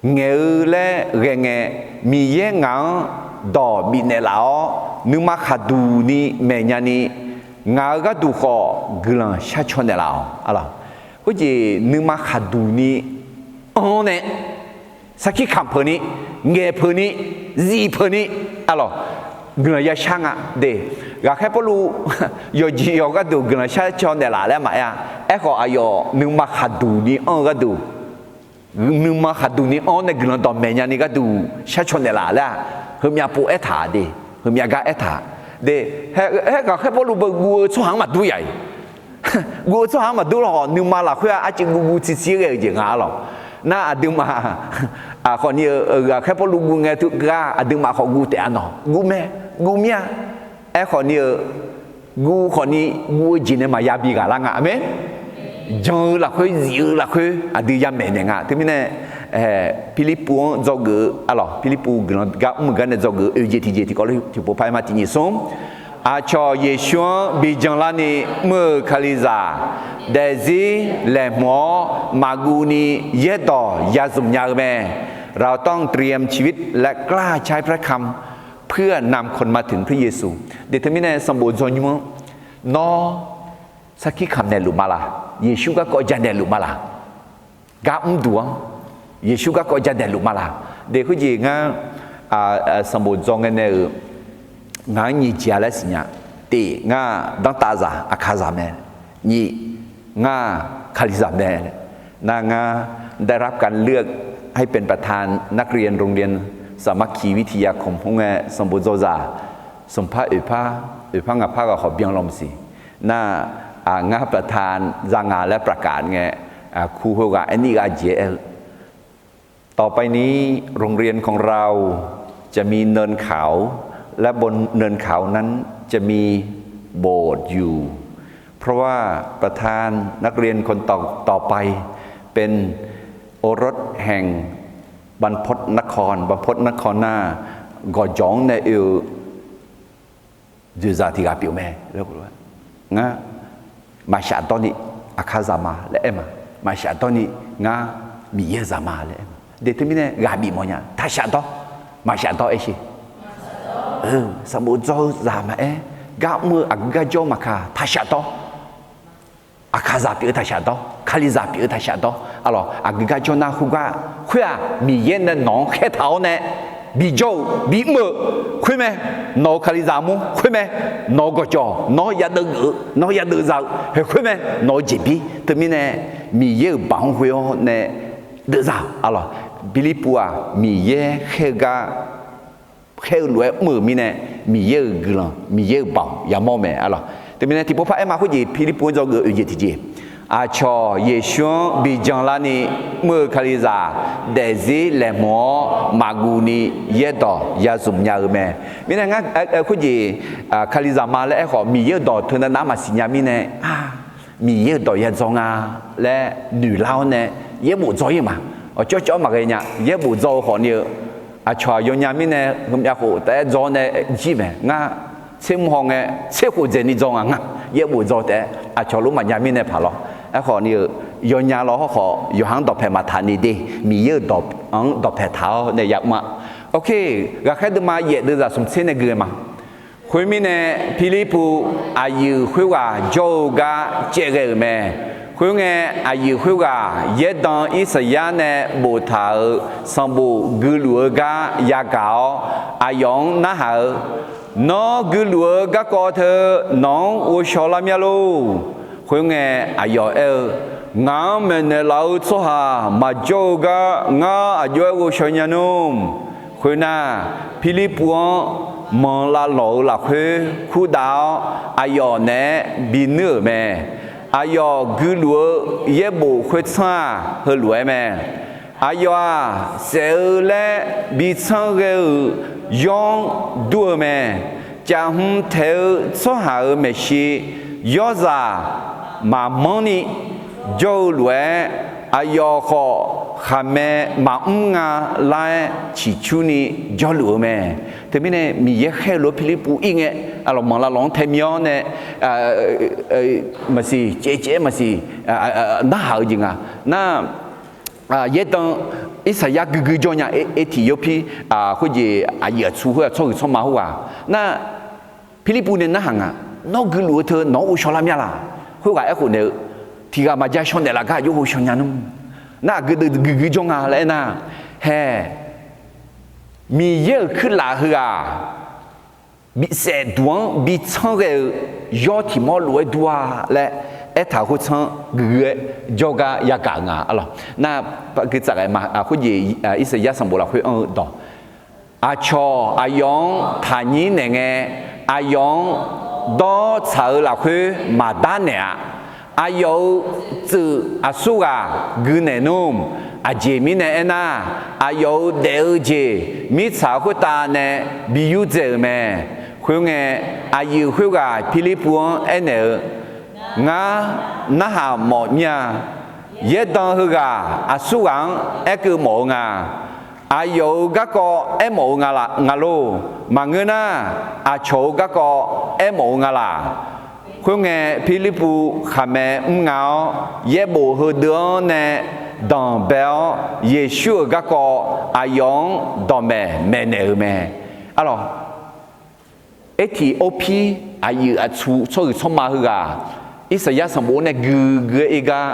ngaeq-eu laer ghae ngae, Miqyaer ngaq-anr dawq bifnaeq laf-awr, nuima khaqduq ni maeqnya ni, ngaq-euq gharduq khawf guiqlanq sharcaw naeqlaf-awq, a. Khoerjeq nuima khaqduq ni anr-awr nae, sarkir kamq peuq ni, ngaeq peuq ni, zif peuq ni, a, guiqlanq yashar nga de. Ghaqkhaer Pawrluv yawqjeq yawq gharduq guiqlanq sharcaw naeqlaf laer maqaer-a. Aerkhawf aqyawf nuima khaqduq ni anr-eu gharduq, nuima khaqduq ni anr-awr nae guiqlanq dawq maeqnya ni gharduq sharcaw naeqlaf laer-aq, heumyav pov aertaq de, heumyav gar aertaq de. Aer, Ghaqkhaer Pawrluv beu guv-eu tsawrhaq-anr maqdur yaf-iq, guv-eu tsawrhaq-anr maqdur lawq. Nuima lafkhoer-aq arcuiv guv guv tsir tsir ghae-eu jeq nga, a, lawq. Nar aqduimaf khawfni-eu Ghaqkhaer Pawrluv guv ngae teu gar aqduimaf khawf guv taef-a nawq? Guv mae, guv mir-a. Aerkhawfni-eu guv khawfni guv-eu jeq nae maqya bi ghaq lar nga. Aqmeq. Jan-eu lafkhoer, zif-eu lafkhoer aqdui yamaeq naeq nga. Teumirnae Pirlirpuv-anr dzawgeuf-eu, a, lawq, Pirlirpuv guiqlanq gar mr-eu gar nae dzawgeuf-eu oeq jeq tiqjeq tiqkawv lof tiqpov par-aer ma. Tiqnyif smr, aqcawq Yeqsur-anr bi janlarni mr-eu Kalizaq daefzir laeqhmq-awr maqguv ni yaerdawq ya zmq nya-eu mae. เราต้องเตรียมชีวิตและกล้าใช้พระคำเพื่อนำคนมาถึงพระเยซู De teumirnae sanqbof dzaw nymr-anr, nawr sarkir kamq naeqluf ma laq? Yeqsur garkawv janaeq luf ma laq? Gar mrduq-anr Yeqsur garkawv janaeq luf ma laq? De khoerjeq ngar sanqbof dzaw ngae nae-euq ngaq-anr nyiq jeq-a laer siqnya. Tiq, ngar danrtav zaq, Aqkaqzaq mae. Nyiq, ngar Kalizaq mae. Nar ngar ได้รับการเลือกให้เป็นประธานนักเรียนโรงเรียนสามัคคีวิทยาคม khoerngae sanqbof dzaw zaq smqpar oeqpar, oeqpar ngaqpar ghaq khawf byan law maqsiq. Nar ngar ประธาน za ngaq laer ประกาศ ngae, kur khoerghaq aerni gha jeq aer-eu ต่อไปนี้โรงเรียนของเราจะมีเนินเขา และบนเนินเขานั้นจะมีโบสถ์อยู่ เพราะว่าประธานนักเรียนคนต่อ ต่อไปเป็นโอรสแห่งบรรพตนคร บรรพตนคร nar gawqjawq-anr nae oe-eu dzoeqzaq tiq ghaq pyeuf mae. Ngar maqshaf dawrni Aqkaqzaq ma laer aer ma. Maqshaf dawrni ngar Miqyaer-euq zaq ma laer aer ma. De teumirnae ghaq bif mawfnya. Taqshaf dawr, maqshaf dawr aer sher. Sanqbof dzaw-eu zaq maqaer, gar mr-eu aqgeu gar jawr maqkaq, taqshaf dawr. Aqkaqzaq pyeuf-eu taqshaf dawr, Kalizaq pyeuf-eu taqshaf dawr. Arlawq, aqgeu gar jawr nar khoergar, khoer-aq Miqyaer nae nawq-anr khaertaq-awr nae bijawr-euq bimr-eu khoer mae. Nawq-euq Kalizaq mur khoer mae. Nawq-euq gawqjawq, nawq-anr yadeuv geuf-eu, nawq-anr yadeuv za-eu haeq khoer mae. Nawq-euq jeqbir teumirnae Miqyaer-euq baoq-anr ghoe-awr nae deuvza-euq. Arlawq, Pirlirpuv-aq Miqyaer khaer-eu gar khaer-eu lof-aer mr-euq mirnae, Miqyaer-euq guiqlanq, Miqyaer-euq baoq yamawr mae. Arlawq, teumirnae tiqpov par aer ma khoerjeq Pirlirpuv-anr dzawgeuf-eu oeq jeq tiqjeq, aqcawq Yeqsur-anr bi janlarni mr-eu Kalizaq daefzir laeqhmq-awr maqguv ni yaerdawq ya zmq nya-eu mae. Mirnae ngar khoerjeq Kalizaq ma laer aerkhawf Miqyaer-euq dawq teunav nav maqsiq nya mirnae, Miqyaer-euq dawq ya dzaw nga laer noeqlar-awr nae yaerbof dzaw-ir-eu ma. Awqcawv cawv maqghae nya. Yaerbof dzaw-eu khawfni-eu aqcawq-aq yawnya mirnae heumyav khof taef-aer dzaw-awr nae jir mae. Ngar tser mr haw ngae tser khof dzaeqni dzaw nga ngar. Yaerbof dzaw taef-aer aqcawq lof maqnya mirnae paq lawr. Aerkhawfni-eu yawnya lawr hawrkhawf yawqha-anr dawqpaeq maqtaq ni de. Miqyaer-euq dawq-anr dawqpaeq taq-awr nae ya mr-a. Oke, Ghaqkhaer deuvma yaef deuvzaq smq tser nae gui-eu ma. Khoermirnae Pirlirpuv aqyuif khoerghaq jawr-eu gar caev ghae-euq mae. Khoerngae, aqyuif khoerghaq yaerdan Irsaqyar nae boftaq-euq sanqbof guiluf-eu gar yagaq-awr, aqyawf-anr narhaq-eu, Nawr guiluf-eu garkawv teu nawq-anr ghovshaw lar mya lor. Khoerngae, aqyawf aer-eu, Ngaq-anr maeqnaeq laf-eu tsawrhaq maqjawr-eu gar ngar aqjox-aer ghovshaw nya nmr. Khoernar, Pirlirpuv-anr manq lavlawq-eu lafkhoer kurdav-awr, aqyawf naeq-aer binuir-euq mae. Aqyawf guiluf-eu yaerbof khoertsanr-aq, heulof-aer mae. Aqyawf-aq, saef-eu laer bitsanr ghae-euq yawr-anr dur-eu mae. Caf hmq taeq-eu tsawrhaq-euq maeqshi yawrzaq maqmanrni jawr-eu lof-aer, aqyawf khawf khaqmae maqmr nga laer ciqcurni jawrluf-eu mae. Teumirnae Miqyaer khaer-eu lof-aer Pirlirpuv ir ngae, aqlawq manq lavlawq-anr tae mya-awr nae, maqsiq caevcaev maqsiq narhaq-eu jeq nga. Nar, yaerdan Irsaqyar guigui jawr nya, aer tiq yawpir, khoerjeq aqyuif aqtsu khoer-aq tsawrhuiq tsawrma khoerghaq nar, Pirlirpuv nae narhaq nga, Nawr guiluf-eu teu nawq-anr ghovshaw lar mya laq? Khoerghaq aerkhof naeq-eu, Tiqghaq maqja shaw naeqlaf gar aqjox ghovshaw nya nmr. Nar aqgeu deuv guigui jawr nga laer aernar, hae, Miqyaer-euq kuirlaf heughaq saef duq-anr bitsanr ghae-eu yawr tiq mawr lof-aer dur-a laer aertaq-euq khoertsanr guigui-aer jawrgar yagaq-eu nga. Aqlawq nar, gui tsaf ghae ma, khoerjeq Irsaqyar sanqbof lafkhoer anr-eu dawq, Aqcawq aqyawf-anr taqnyir naeq ngae, aqyawf-anr dawr tsaq-eu lafkhoer maqdar naeq-a. Aqyawf-euq tsuif aqsurghaq gui naeq nmr. Aqjeq mirnae aernar, aqyawf-euq daef-eu jeq mirtsaq khoertav nae bi yurdzae-euq mae. Khoerngae, aqyuif khoerghaq Pirlirpuv-anr aernaeq-eu, Ngar narhaq mawf mir-a. Yaerdan heughaq aqsurghaq-anr aerkeuv mawf-eu nga. Aqyawf-euq garkawv aermawf-eu nga lor. Maqngeur nar, aqcawq-euq garkawv aermawf-eu nga laq? Khoerngae, Pirlirpuv khaqmae mr nga-awr, yaerbof heudeuv-anr nae danqbae-awr, Yeqsur-euq garkawv aqyawf-anr dawqmaeq maeqnaeq-euq mae. Aqlawq, aer tiq or pir, aqyuif aqtsu tsawrhuiq tsawrma heughaq, Irsaqyar sanqbof nae guigui-aer ir gar,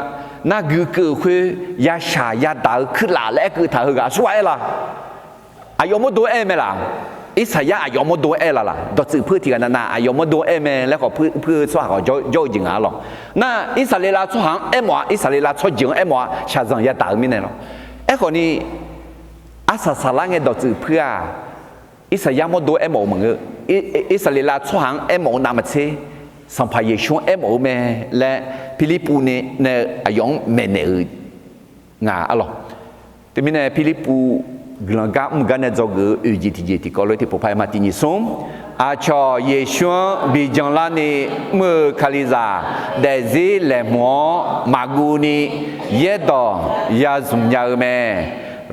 nar guikeuv-euq khoer yashaq yadaq-eu kuirlaf laer aerkeuv taq heughaq aqsurghaq aer la? Aqyawf mawrdo aer mae laq? Irsaqyar aqyawf mawrdo aer la laq? Dawqtsuif puir tiq ghaq navnav aqyawf mawrdo aer mae laer khawf puir-eu tsawrhaq khawf jawr-eu jeq nga lawq. Nar Irsaqleqlav tsawrhaq-anr aermawf-a, Irsaqleqlav tsawrjeuq-anr aermawf-a, shaqzanq yadaq-eu mirnae lawq. Aerkhawf ni, arsaq saqlar ngae dawqtsuif puir-aq, Irsaqyar mawrdo aermawf-eu maqngeur. Irsaqleqlav tsawrhaq-anr aermawf-eu navmaqtser, Sanqpaq Yeqsur-anr aermawf-eu mae laer Pirlirpuv nae nae aqyawf-anr maeqnaeq-eu nga lawq. Teumirnae Pirlirpuv guiqlanq gar mr gar nae dzawgeuf-eu oeq jeq tiqjeq tiqkawv lof-aer tiqpov paq-aer ma tiq nyiq smr. Aqcawq Yeqsur-anr bijan larni mr-eu Kalizaq daefzir laeqhmq-awr maqguv ni yaerdawq ya zmq nya-eu mae.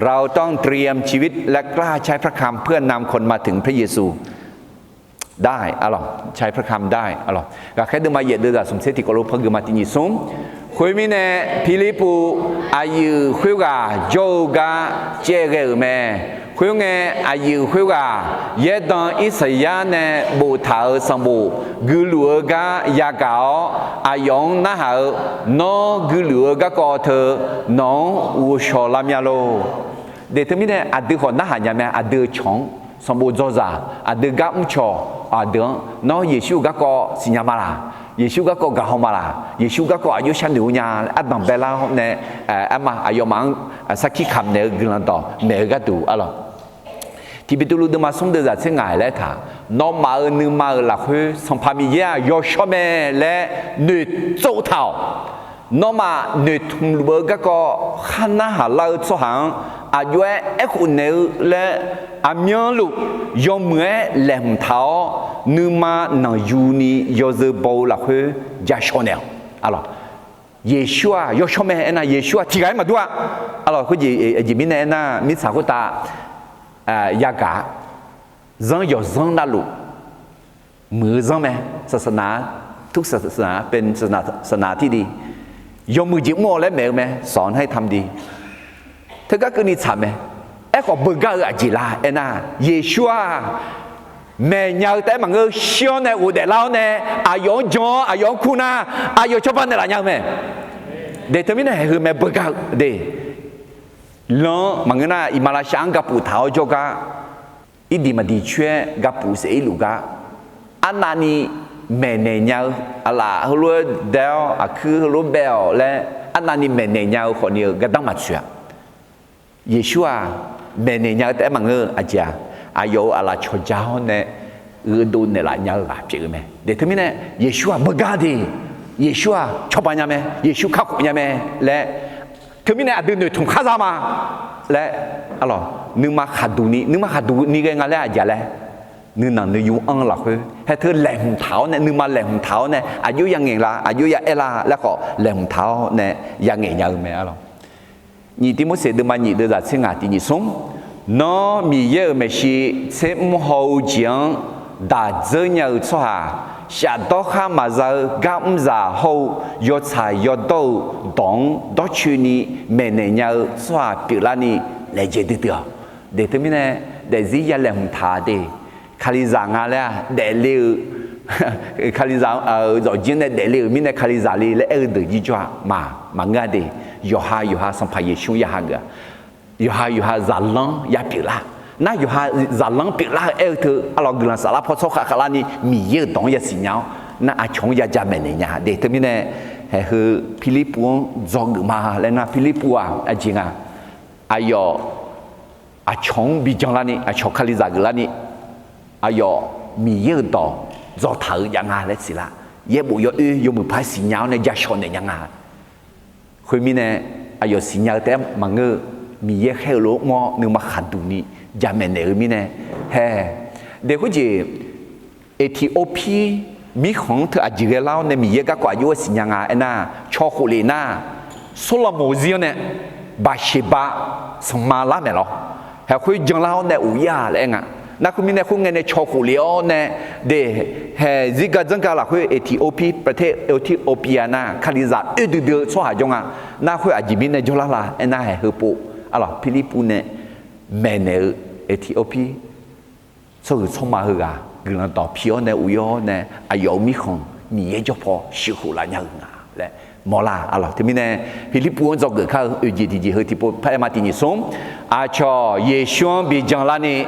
เราต้องเตรียมชีวิตและกล้าใช้พระคำเพื่อนำคนมาถึงพระเยซูได้ aqlawq, ใช้พระคำได้ aqlawq. Ghaqkhaer deuvma yaef deuvzaq smq tser tiqkawv lof par geufma tiq nyiq smr. Khoermirnae, Pirlirpuv aqyuif khoerghaq jawr-eu gar caev ghae-euq mae. Khoerngae, aqyuif khoerghaq yaerdan Irsaqyar nae boftaq-euq sanqbof guiluf-eu gar yagaq-awr, aqyawf-anr narhaq-eu, Nawr guiluf-eu garkawv teu nawq-anr ghovshaw lar mya lor. Deq teumirnae aqdui khawf narhaq nya mae, aqdui-euq cawq-anr sanqbof dzawzaq, aqdui gar mrcawq, aqdui-anr Nawr Yeqsur-euq garkawv siqnya ma laq? Yeqsur garkawv gaqhaw ma laq? Yeqsur garkawv aqjox sharnoeq-eu nya laer ardanq baelar-awr nae, aerma aqyawfmaf-anr sarkir kamq naeq-eu guiqlanq dawq maeq-eu gharduq aqlawq. Tiq Beqtuvluv deuvma smr deuvzaq tser ngaq laer taq, Nawmaf-euq nuima-euq lafkhoer Sanqpaq Miqyaer-aq yawshawr mae laer noeqtsov taq-awq. Nawmaf noeqtmq luf-eu garkawv khar narhaq lar-eu tsawrhaq-anr aqjox-aer aerkhof naeq-eu laer aqmyanluf yawmuiq-aer laeqhmq taq-awr, nuima nanqyuni yawzeu baw-eu lafkhoer ja shaw naeq-awq. Aqlawq, Yeqsur-aq yawshawr mae aernar, Yeqsur-aq tiq ghaq-aer maqdur-a. Aqlawq, khoerjeq aqjeq mirnae aernar, mirtsaq khoertav yagaq-a. Zanr yawqzanr navluf muiq-eu zanr mae. ศาสนา ทุกศาสนาเป็นศาสนาที่ดี yawmuiq jeq mr-awq laer maeq-eu mae. สอนให้ทำดี teugar keuvni tsaq mae. Aerkhawf, beugar-eu aqjeq la aernar, Yeqsur-aq maeqnya-eu taef-aer maqngeur, shir-awr nae ghofdaef lar-awr nae aqyawf-anr jan-awr aqyawf-anr kur nar, aqyawf cawba naeqlaf nya-eu mae. De teumirnae haeqheu mae beugar-eu de. Lan-anr maqngeur nar, iqmalavshav-anr gapuf taq-awr jawrgar, irdiq maqdiq coer-aer gapuf saef-ir luf gar, arnavni maeqnaeq nya-eu, aqlaf heulof-aer dae-awr aqkuir heulof-aer bae-awq laer arnavni maeqnaeq nya-eu khawfni-eu gardanr maqtsoeq-a. Yeqsur-aq maeqnaeq nya-eu taef-aer maqngeur-eu aqjeq-aq, aqyawf-euq aqlaf cawqja-awr nae gheudov naeqlaf nya-eu ghaq pyeuf-eu mae. De teumirnae Yeqsur-aq beugar de, Yeqsur-aq cawba nya mae, Yeqsur kakhof nya mae laer, teumirnae aqdui noeqtmq khar za ma laer, arlawq, nuima khaqduq ni, nuima khaqduq ni ghae nga laer aqjeq laer, nuinanq nuiyu anr-eu lafkhoer haeteu laeqhmq taq-awr nae, nuima laeqhmq taq-awr nae aqjox ya ngaeq la, aqjox ya aer la laer khawf laeqhmq taq-awr nae ya ngaeq nya-eu mae, arlawq. Nyiq Tirmorseq deuvma nyiq deuvzaq tser ngaq tiq nyiq smr, Nawr Miqyaer-euq maeqshi tser mr haw-eu jeq-anr daq dzeur nya-eu tsawrhaq, shafdawr khar maqza-eu gar mrzaq hawr-eu yawtsaq yawdawr-eu dawq-anr dawrcoeni maeqnaeq nya-eu tsawrhaq pyeuflarni laejae duidui-awq. De teumirnae daefzir ya laeqhmq taq de, Kalizaq nga laer-aq daefle-eu, Kalizaq-euq zawqjir nae daefle-euq mirnae Kalizaq le laer aer-eu deuq jirjawr-aq maq, maqngeur-a de. Yawqha yawqha Sanqpaq Yeqsur-anr ya hageuf-a. Yawqha yawqha zaqlanr ya pyeuflar. Nar yawqha zaqlanr pyeuflar-eu aer-eu teu arlawq guiqlanq saflar paw tsawrkhav khavlarni Miqyaer-euq dawq-anr yasiq nya-awr nar aqcawq-anr yaja maeqnaeq nya de teumirnae, haeqheu Pirlirpuv-anr dzawgeuf ma laer nar, Pirlirpuv-aq aqjeq nga, aqyawf aqcawq-anr bijan larni, aqcawq Kalizaq geuflarni, aqyawf Miqyaer-euq dawq dzawtaq-eu jav nga laer siqlar, yaerbof yawoer yawmuiq par siqnya-awr nae ja shawq naeq nya nga. Khoermirnae, aqyawf siqnya-eu taef-aer maqngeur-eu, Miqyaer khaer-eu lof-aer mr-awr nuima khaqduq ni jamaeq naeq-eu mirnae, hae, de khoerjeq Eqtiqorpir mirkhanq-anr teu aqjeq ghae lar-awr nae Miqyaer garkawv aqjox-aer siqnya nga aernar, caw khof lef nar, Sorlamoq zir-anr nae Baqseqba sanqma lar maeq lawr. Haeq khoer janlar-awr nae of ir-a laer aer nga. Nar khoermirnae khoerngae nae caw khof lef-awr nae, de, haeq zirgar dzanrgar lafkhoer Eqtiqorpir, ประเทศ Ethiopia nar Kalizaq oerdui dui-eu tsawrhaq jawr nga. Nar khoer aqjeq mirnae jawrlar la aernar, haeq heupov arlawq Pirlirpuv nae maeqnaeq-eu Eqtiqorpir tsawrhaq tsawrma heughaq guiqlanq dawq pi-awr nae of ir-awr nae aqyawf-euq mirkhanq Miqyaer jawr paw sheuqkhof laf nya-eu nga laer mawrlar arlawq. Teumirnae Pirlirpuv-anr dzawgeuf kar-eu oeq jeq tiqjeq heu tiqpov paraer ma tiq nyiq smr, aqcawq Yeqsur-anr bijan larni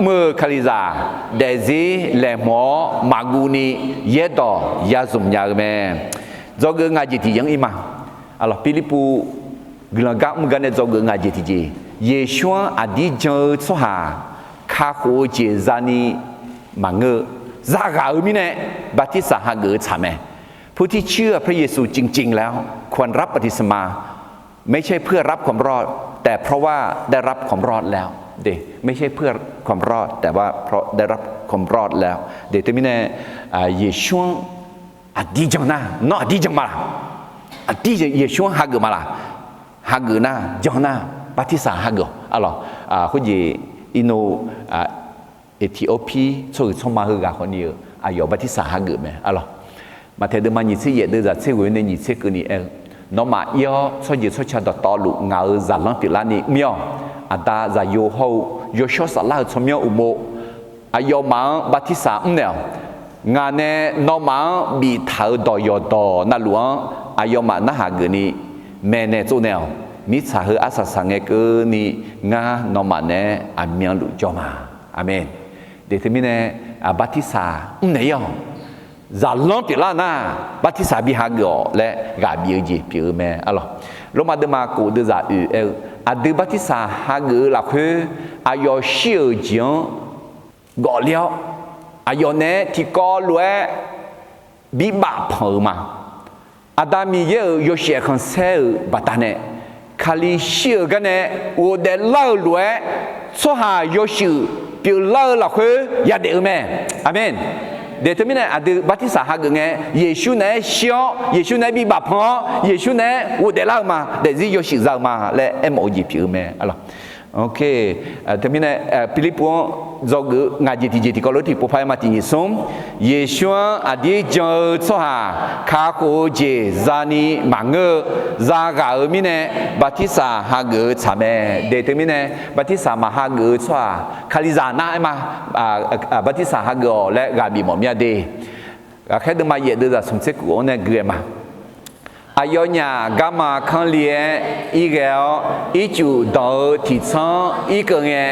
mr-eu Kalizaq daefzir laeqhmq-awr maqguv ni yaerdawq ya zmq nya-eu mae. Dzawgeuf ngaq jeq tiqjeq-anr ir ma. Arlawq Pirlirpuv guiqlanq gar mr gar nae dzawgeuf ngaq jeq tiqjeq, Yeqsur-anr aqdir jan-eu tsawrhaq kakhof-eu jeq zani maqngeur-eu, zaghaq-eu mirnae bartirsaq hageuf-eu tsaq mae. ผู้ที่เชื่อพระเยซูจริงๆ แล้วควรรับบัพติศมา ไม่ใช่เพื่อรับความรอด แต่เพราะว่าได้รับความรอดแล้ว ไม่ใช่เพื่อความรอด แต่ว่าเพราะได้รับความรอดแล้ว De teumirnae Yeqsur-anr aqdir jan nar, nawr aqdir jan ma laq? Aqdir Yeqsur-anr hageuf ma laq? Hageuf nar, jan nar, bartirsaq hageuf-awq arlawq. Khoerjeq irnov Eqtiqorpir tsawrhaq tsawrma heughaq khawfni-euq aqyawf bartirsaq hageuf mae arlawq. Maqtaeq deuvma nyiq tser yaef deuvzaq tser ghoe nae nyiq tser keuvni aer-eu, Nawmaf ir-awr tsawrjeuq tsawrca dawqtawvluf ngaq-euq zaqlanr pyeuflarni mr ir-awq. Aqda, Zaqyo hawr-eu Yawshawr Saflar-euq tsawrmyanr uqmov aqyawfmaf-anr bartirsaq mrnaeq-awq. Ngaq nae nawmaf-anr biftaq-euq dawq yawqdawq navluf-anr aqyawfmaf narhaq geufni maeqnaeq tsovnaeq-awq. Mirtsaq heu arsaq saqngae keuvni ngar nawmaf naeq-aer aqmyanluf jawr ma. Aqmeq. De teumirnae bartirsaq mrnaeq ir-awq. Zaqlanr pyeuflar nar, bartirsaq bi hageuf-awq laer ghaq bif-eu jeq pyeuf-eu mae arlawq. Lormav deuvma kof deuvzaq oeq aer-eu, aqdui bartirsaq hageuf-eu lafkhoer aqyawf shir-euq jeq-anr gawfler-awr, aqyawf naeq-aer tiqkawv lof-aer bibaf panq-euq ma. Aqda Miqyaer-euq yawshaef khanqsaer-euq baqdanae, Kali shir-euq garnae ghofdaef lar-euq lof-aer, tsawrhaq yawshuif pyeuflar-eu lafkhoer yadaef-eu mae. Aqmeq. De teumirnae aqdui bartirsaq hageuf ngae, Yeqsur naeq-aer shir-awr, Yeqsur naeq-aer bibaf panq-awr, Yeqsur naeq-aer ghofdaef lar-eu ma, daefzir yawshuif za-eu ma laer aermawf-eu jeq pyeuf-eu mae arlawq. Teumirnae Pirlirpuv-anr dzawgeuf-eu ngaq jeq tiqjeq tiqkawv lof tiqpov paraer ma tiq nyiq smr, Yeqsur-anr aqdir jan-eu tsawrhaq kakhof-eu jeq zani maqngeur-eu, zaghaq-euq mirnae bartirsaq hageuf-eu tsaq mae. De teumirnae bartirsaq maq hageuf-eu tsawrhaq Kalizaq nar aer ma, bartirsaq hageuf-awq laer ghaq bif mawf mir-a de. Ghaqkhaer deuvma yaef deuvzaq smq tser kuf-anr nae gui-aer ma. Aqyawfnyaf garma kanrli-aer irghae-awr, ircuf danq-eu tiqtsanr irkeuv ngae,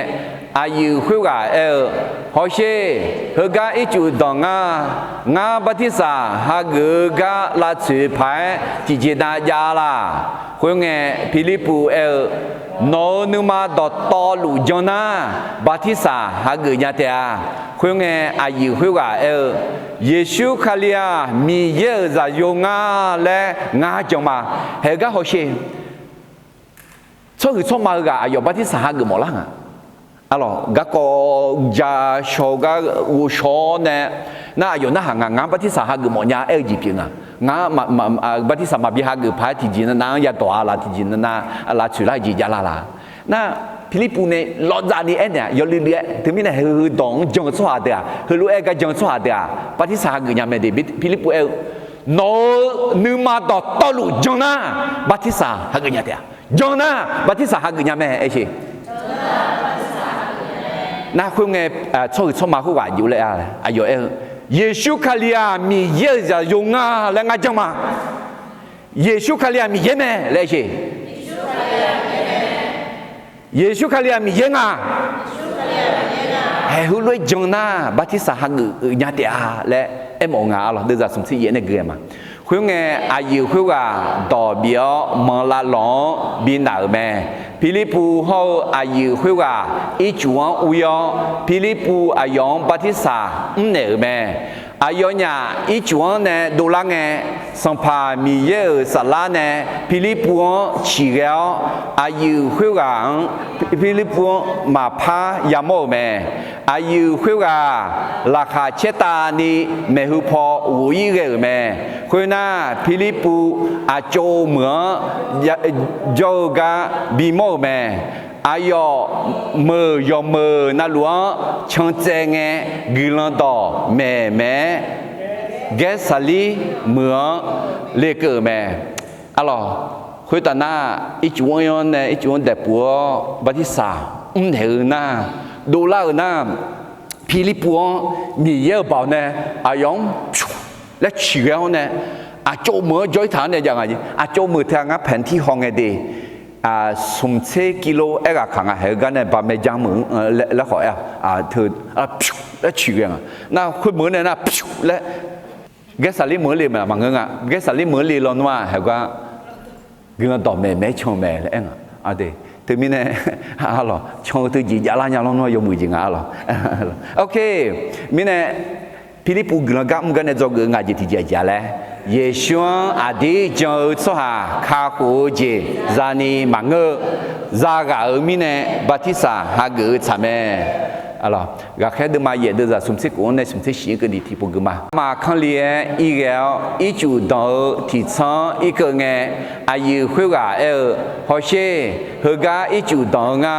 aqyuif khoerghaq aer-eu, Hawsher. Heugar ircuf danq ngar. Ngar bartirsaq hageuf-eu gar lavtsoeq paq-aer tiqjeq nav jav laq. Khoerngae, Pirlirpuv aer-eu, Nawq-euq nuima dawqtawvluf jan nar, bartirsaq hageuf nya taef-a. Khoerngae, aqyuif khoerghaq aer-eu, Yeqsur Kali-aq, Miqyaer-euq Zaqyo ngar laer ngar jan ma. Haeq-eu gar hawsher. Tsawrhuiq tsawrma-eu ghaq aqyawf bartirsaq hageuf mawflar nga. Arlawq, garkawv ja shaw-eu gar ghovshaw-awr nae, nar aqyawf narhaq nga, ngar bartirsaq hageuf mawfnya aer-eu jeq pyeuf nga. Ngar bartirsaq maqbi hageuf paq-aer tiqjeq navnav-anr yadawq-a laf, tiqjeq navnav lavtsoeq lar-eu jeq javlar laq. Nar Pirlirpuv nae lawvdzavni aernaeq-aq, yawluiv luiv-aer, teumirnae heu dawq-anr jan-eu tsawrhaq deuq-aq, heulof-aer gar jan-eu tsawrhaq deuq-aq, bartirsaq hageuf nya mae de. Pirlirpuv aer-eu, Nawq-euq nuima dawqtawvluf jan nar, bartirsaq hageuf nya taef-a. Jan nar, bartirsaq hageuf nya mae aer sher. Nar khoerngae, tsawrhuiq tsawrma khoerghaq jov laer-a, aqyawf aer-eu, Yeqsur Kali-aq, Miqyaer-euq Zaqyo nga laer ngar jan ma. Yeqsur Kali-aq Miqyaer mae laer aer sher. Yeqsur Kali-aq Miqyaer nga. Haeq heulof-aer jan nar, bartirsaq hageuf nya taef-a laer aermawf-eu nga. Arlawq, deuvzaq smq tser yaef nae gui-aer ma. Khoerngae, aqyuif khoerghaq dawq bif-awr manqlav lawq-anr bi naq-euq mae. Pirlirpuv hawr-eu aqyuif khoerghaq ircuf-anr ur-ir-awr, Pirlirpuv aqyawf-anr bartirsaq mrnaeq-euq mae. Aqyawfnyaf ircuf-anr nae dovlar ngae, Sanqpaq Miqyaer-euq saflar nae Pirlirpuv-anr ciqghae-awr, aqyuif khoerghaq-anr Pirlirpuv-anr maqpar yamawr-euq mae. Aqyuif khoerghaq laqkhaq caertavni maeqhu paw ghof-ir ghae-euq mae. Khoernar, Pirlirpuv aqcawv meuq-anr jawr-eu gar bimawr-euq mae. Aqyawf meuq yawqmeuq navluf-anr cantsaev ngae, guiqlanq dawq maeqmaeq-aer Gaersaqlir meuq-anr lekeuv-euq mae. Arlawq, khoertav nar, ircuf-anr ir-anr nae ircuf-anr daefpuf-awr bartirsaq mrnaeq-eu nar, dovlar-euq nar, Pirlirpuv-anr Miqyaer-euq baoq nae aqyawf-anr pyur laer ciqghae-awr nae, aqcawv meuq-anr jawr-ir taq-anr nae jav nga jeq. Aqcawv meuq teu-aq ngar paeq-anr tirhaw ngae de. Smq tser kilo aerghaq kaq nga. Haeq-eu gar nae baqmaeq ja meuq-anr laer khawf aer-a, teu pyur laer ciqghae nga. Nar khoermeuq-anr nae nar pyur laer Gaersaqlir meuq-anr le maqngeur nga. Gaersaqlir meuq-anr le lawnmr-aq, haeq gar guiqlanq dawq maeqmaeq-aer can-eu mae laer aer nga. Teumirnae, arlawq, can-eu teu jeq javlar nya lawnmr-aq yawmuiq jeq nga arlawq. Ok, mirnae Pirlirpuv guiqlanq gar mr gar nae dzawgeuf-eu nga jeq tiqjeq aqjeq-a laer, Yeqsur-anr aqdir jan-eu tsawrhaq kakhof-eu jeq zani maqngeur-eu, zaghaq-euq mirnae bartirsaq hageuf-eu tsaq mae. Ghaqkhaer deuvma yaef deuvzaq smq tser khof-anr nae smq tser shif-anr keuvni tiqpov geuf ma. Arma kanrli-aer irghae-awr, ircuf danq-eu tiqtsanr-anr irkeuv ngae, aqyuif khoerghaq aer-eu, Hawsher, heugar ircuf danq-eu nga.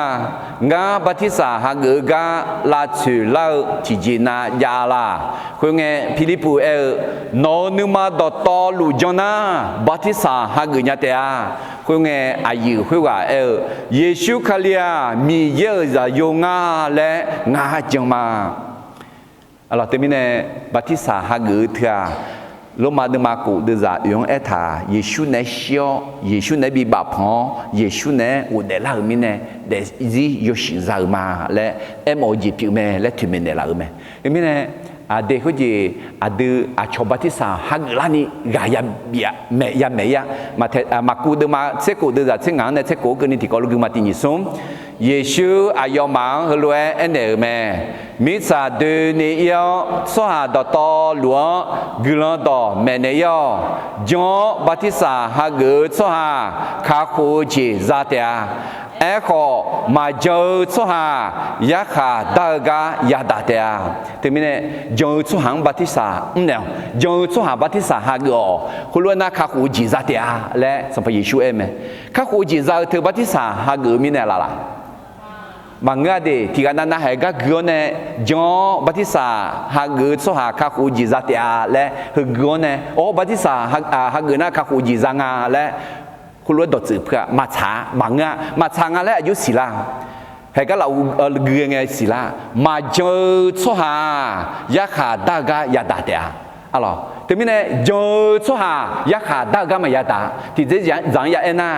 Ngar bartirsaq hageuf-eu gar lavtsoeq lar-eu tiqjeq nav jav laq. Khoerngae, Pirlirpuv aer-eu, Nawq-euq nuima dawqtawvluf jan nar, bartirsaq hageuf nya taef-a. Khoerngae, aqyuif khoerghaq aer-eu, Yeqsur Kali-aq, Miqyaer-euq Zaqyo nga laer ngar jan ma. Arlawq, teumirnae bartirsaq hageuf-eu teu-aq, Lormav deuvma khof deuvzaq oeq-anr aertaq, Yeqsur naeq-aer shir-awr, Yeqsur naeq-aer bi bafpanq-awr, Yeqsur naeq-aer ghofdaef lar-euq mirnae daefzir yawshuif za-euq ma laer aermawf-eu jeq pyeuf mae laer toeqmaeq naeqlaf-euq mae. Teumirnae, aqdui khoerjeq aqdui aqcawq bartirsaq hageuf larni ghaq ya maeq ya-a. Maqkuv deuvma tser khof deuvzaq tser ngaq-anr nae tser khof-anr keuvni tiqkawv lof gui ma. Tiq nyiq smr, Yeqsur aqyawfmaf-anr heulof-aer aernaeq-euq mae. Mirtsaq doeni ir-awr, tsawrhaq dawqtawvluf-anr guiqlanq dawq maeqnaeq ir-awq. Jan-awr bartirsaq hageuf-eu tsawrhaq kakhof-eu jeq za taef-a. Aerkhawf, maqjan-eu tsawrhaq yarkhaq dar-eu gar yadaq taef-a. Teumirnae, jan-eu tsawrhaq-anr bartirsaq mrnaeq-awq. Jan-eu tsawrhaq bartirsaq hageuf-awq. Khoerlof-aer nar kakhof-eu jeq za taef-a laer Sanqpaq Yeqsur aer mae. Kakhof-eu jeq za-eu teu bartirsaq hageuf-eu mirnae laf laq? Maqngeur-a de. Tiqghaq navnav haeq gar gui-awr nae jan-awr bartirsaq hageuf-eu tsawrhaq kakhof-eu jeq za taef-a laer heugui-awr nae, awr, bartirsaq hageuf nar kakhof-eu jeq za nga laer khoerlof-aer dawqtsuif pui-a. Maqtsaq-a, maqngeur-a. Maqtsaq nga laer aqjox siqlar. Haeq gar laf gui-eu ngae siqlar. Maqjan-eu tsawrhaq-aq, yarkhaq dar-eu gar yadaq taef-a. Arlawq, teumirnae jan-eu tsawrhaq yarkhaq dar-eu gar maqya daq. Tiqdzer dzaq-anr ya aer nar,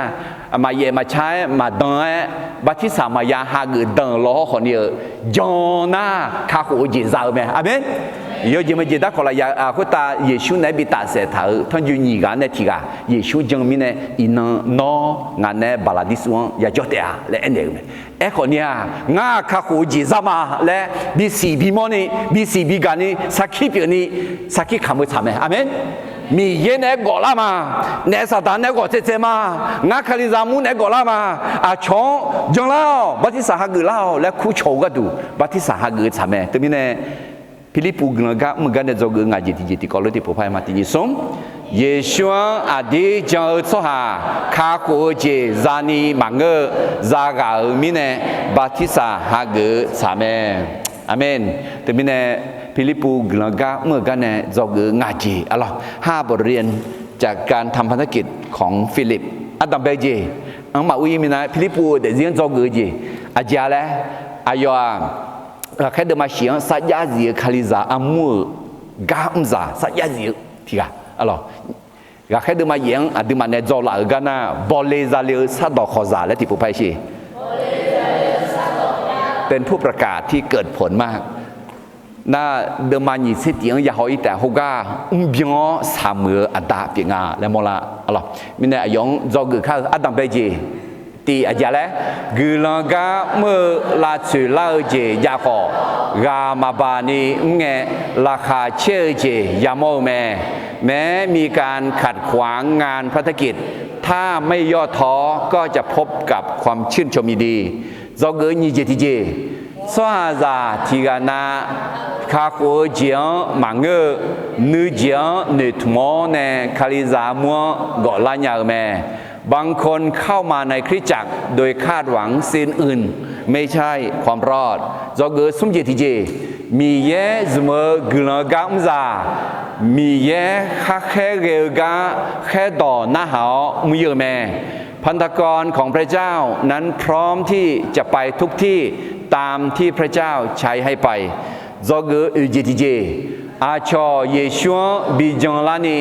maqyaef maqca-aer maqdan-aer bartirsaq maqya hageuf dan-euq lawhawr khawfni-eu jan nar kakhof-eu jeq za-eu mae. Aqmeq. Yawjeq maqjeq darkawq lafyaq khoertav Yeqsur naeq-aer bi tafsaef taq-euq tanrjoe nyiq ghaq nae tiq ghaq Yeqsur jan-eu mirnae iqnan nawr ngaq nae baqlaqdirsuv-anr yajawr taef-a laer aernaeq-euq mae. Aerkhawfni-aq, ngar kakhof-eu jeq za ma laer bisiq bimawrni bisiq bigaqni sarkir pyeufni sarkir kamq-eu tsaq mae. Aqmeq. Miqyaer naeq-aer gawflar ma. Naef saqdaq naeq-aer gawf tsaev tsaev ma. Ngar Kalizaq mur naeq-aer gawflar ma. Aqcawq-anr janlar-awq, bartirsaq hageuf lar-awq laer kurcawq-eu gharduq bartirsaq hageuf-eu tsaq mae. Teumirnae Pirlirpuv guiqlanq gar mr-eu gar nae dzawgeuf-eu ngaq jeq tiqjeq tiqkawv lof tiqpov par-aer ma. Tiqnyir smr, Yeqsur-anr aqdir jan-eu tsawrhaq kakhof-eu jeq zani maqngeur-eu zaghaq-euq mirnae bartirsaq hageuf-eu tsaq mae. Aqmeq. Teumirnae Pirlirpuv guiqlanq gar mr-eu gar nae dzawgeuf-eu ngaq jeq arlawq, ห้าบทเรียนจากการทำพันธกิจของฟิลิป ardanqbae jeq-anr maqur-ir minav-aer Pirlirpuv-euq daefzir-anr dzawgeuf-eu jeq aqjeq-a laer, aqyawf-aq, ghaqkhaer deuvma shif-anr sarjax zif-eu Kalizaq armur-euq gar mrzaq sarjax zif-eu tiq ghaq arlawq. Ghaqkhaer deuvma yaef-anr aqduimaf nae dzawlaf-euq gar nar, bawle zale-eu sardawq khawqzaq laer tiqpov par-aer sher. เป็นผู้ประกาศที่เกิดผลมาก nar, deuvma nyiq tser tif-anr ya haw-ir taef khoergar mrbyan-awr saqmuiq-eu aqda pyeuf nga laer mawrlar arlawq. Mirnae aqyawf-anr dzawgeuf kar-eu ardanqbae jeq tiq aqjeq-a laer, guiqlanq gar mr-eu lavtsoeq lar-eu jeq jav khawf, ghaq maqbaq ni mr ngae, laqkhaq caer-eu jeq yamawr-eu mae. แม้มีการขัดขวางงานพันธกิจ ถ้าไม่ย่อท้อ ก็จะพบกับความชื่นชมยินดี Dzawgeuf-eu nyiq jeq tiqjeq, tsawrhaqzaq tiq ghaq na kakhof-eu jeq-anr maqngeur-eu, nuijeq-anr noeqtmq-awr nae Kalizaq armur-anr gawflar nya-eu mae. บางคนเข้ามาในคริสตจักรโดยคาดหวังสิ่งอื่น ไม่ใช่ความรอด Dzawgeuf-eu smr jeq tiqjeq, Miqyaer zmq-eu guiqlanq-eu gar mrzaq, Miqyaer kharkhaer ghae-eu gar khaerdawq narhaq-awr mr-ir-eu mae. พันธกรของพระเจ้านั้นพร้อมที่จะไปทุกที่ตามที่พระเจ้าใช้ให้ไป Dzawgeuf-eu oeq jeq tiqjeq, aqcawq Yeqsur-anr bi janlarni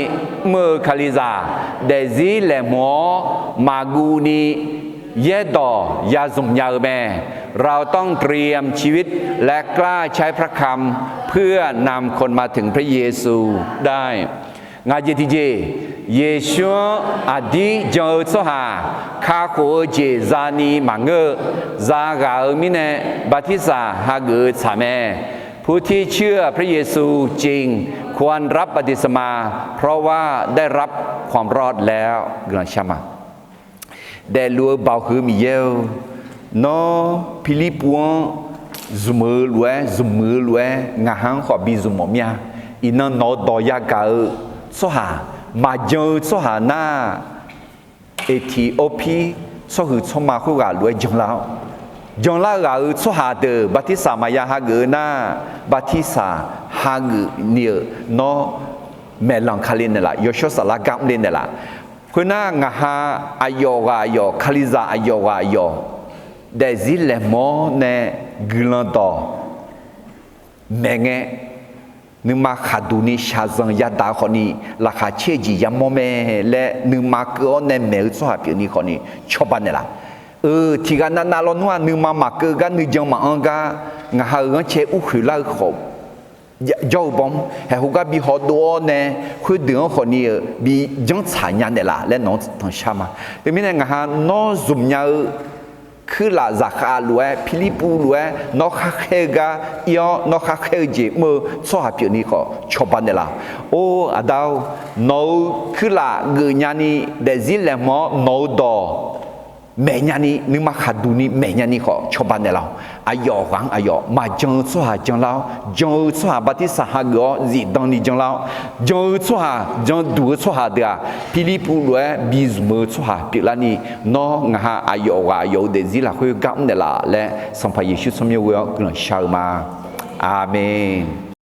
mr-eu Kalizaq, daefzir laeqhmq-awr maqguv ni yaerdawq ya zmq nya-eu mae. เราต้องเตรียมชีวิตและกล้าใช้พระคำเพื่อนำคนมาถึงพระเยซูได้ Ngaq jeq tiqjeq, Yeqsur-anr aqdir jan-eu tsawrhaq kakhof-eu jeq zani maqngeur-eu, zaghaq-euq mirnae bartirsaq hageuf-eu tsaq mae. ผู้ที่เชื่อพระเยซูจริง ควรรับบัพติศมา เพราะว่าได้รับความรอดแล้ว Guiqlanq shar ma. Daefluf-eu Baoq heu Miqyaer-eu, Nawr Pirlirpuv-anr zmq-eu lof-aer, zmq-eu lof-aer ngaq ha-anr khawf bi zmq mawf mir-a. Iqnan nawq-eu dawq yagaq-eu tsawrhaq, maqjan-eu tsawrhaq nar, Eqtiqorpir tsawrhuiq tsawrma khoerghaq lof-aer janlar-awr, janlar ghaq-euq tsawrhaq deuq bartirsaq maqya hageuf-eu nar, bartirsaq hageuf ni-euq nawr maeqlanq ka le naeqlaf, yawshawr saflar gar mr le naeqlaf. Khoernar, ngaq ha aqyawf ghaq aqyawf, Kalizaq aqyawf ghaq aqyawf, daefzir laeqhmq-awr nae guiqlanq dawq maeq ngae, nuima khaqduq ni shaqzanq yadaq-eu khawfni, laqkhaq caer-eu jeq yamawr mae laer nuima keuv-awr nae maeq-eu tsawrhaq pyeufni khawfni cawba naeqlaf. Eu, tiqghaq navnav lawnmr-aq, nuima maqkeuv gar, nuijan maqanr gar, ngaq ha-euq ghanrcae urkhoeq lar-eu khawf jawr-eu bawr, haeqhu gar bi hawdov-awr nae, khoerdeuq-anr khawfni-euq bi janrtsaq nya naeqlaf laer nawq-anr tanqshar ma. Teumirnae ngaq ha nawr zmq nya-eu kuirlaf zaqkhav lof-aer, Pirlirpuv lof-aer nawr khar khaer-eu gar ir-awr, nawr khar khaer-eu jeq mr-eu tsawrhaq pyeufni khawf cawba naeqlaf. Or, Aqda-or, nawq-euq kuirlaf geufnya ni daefzir laeqhmq-awr nawq-eu dawq maeqnya ni, nuima khaqduq ni maeqnya ni khawf cawba naeqlaf-awq. Aqyawf ghaq-anr aqyawf maqjan-eu tsawrhaq janlar-awr, jan-eu tsawrhaq bartirsaq hageuf-awr zifdan ni janlar-awr, jan-eu tsawrhaq, janduq-eu tsawrhaq deuq-aq, Pirlirpuv lof-aer bi zmq-eu tsawrhaq pyeuflarni, nawr ngaq ha aqyawf ghaq aqyawf-euq daefzir lafkhoer gar mr naeqlaf laer, Sanqpaq Yeqsur tsawrmyanr ghoe-awr guiqlanq shar-eu ma. Aqmeq.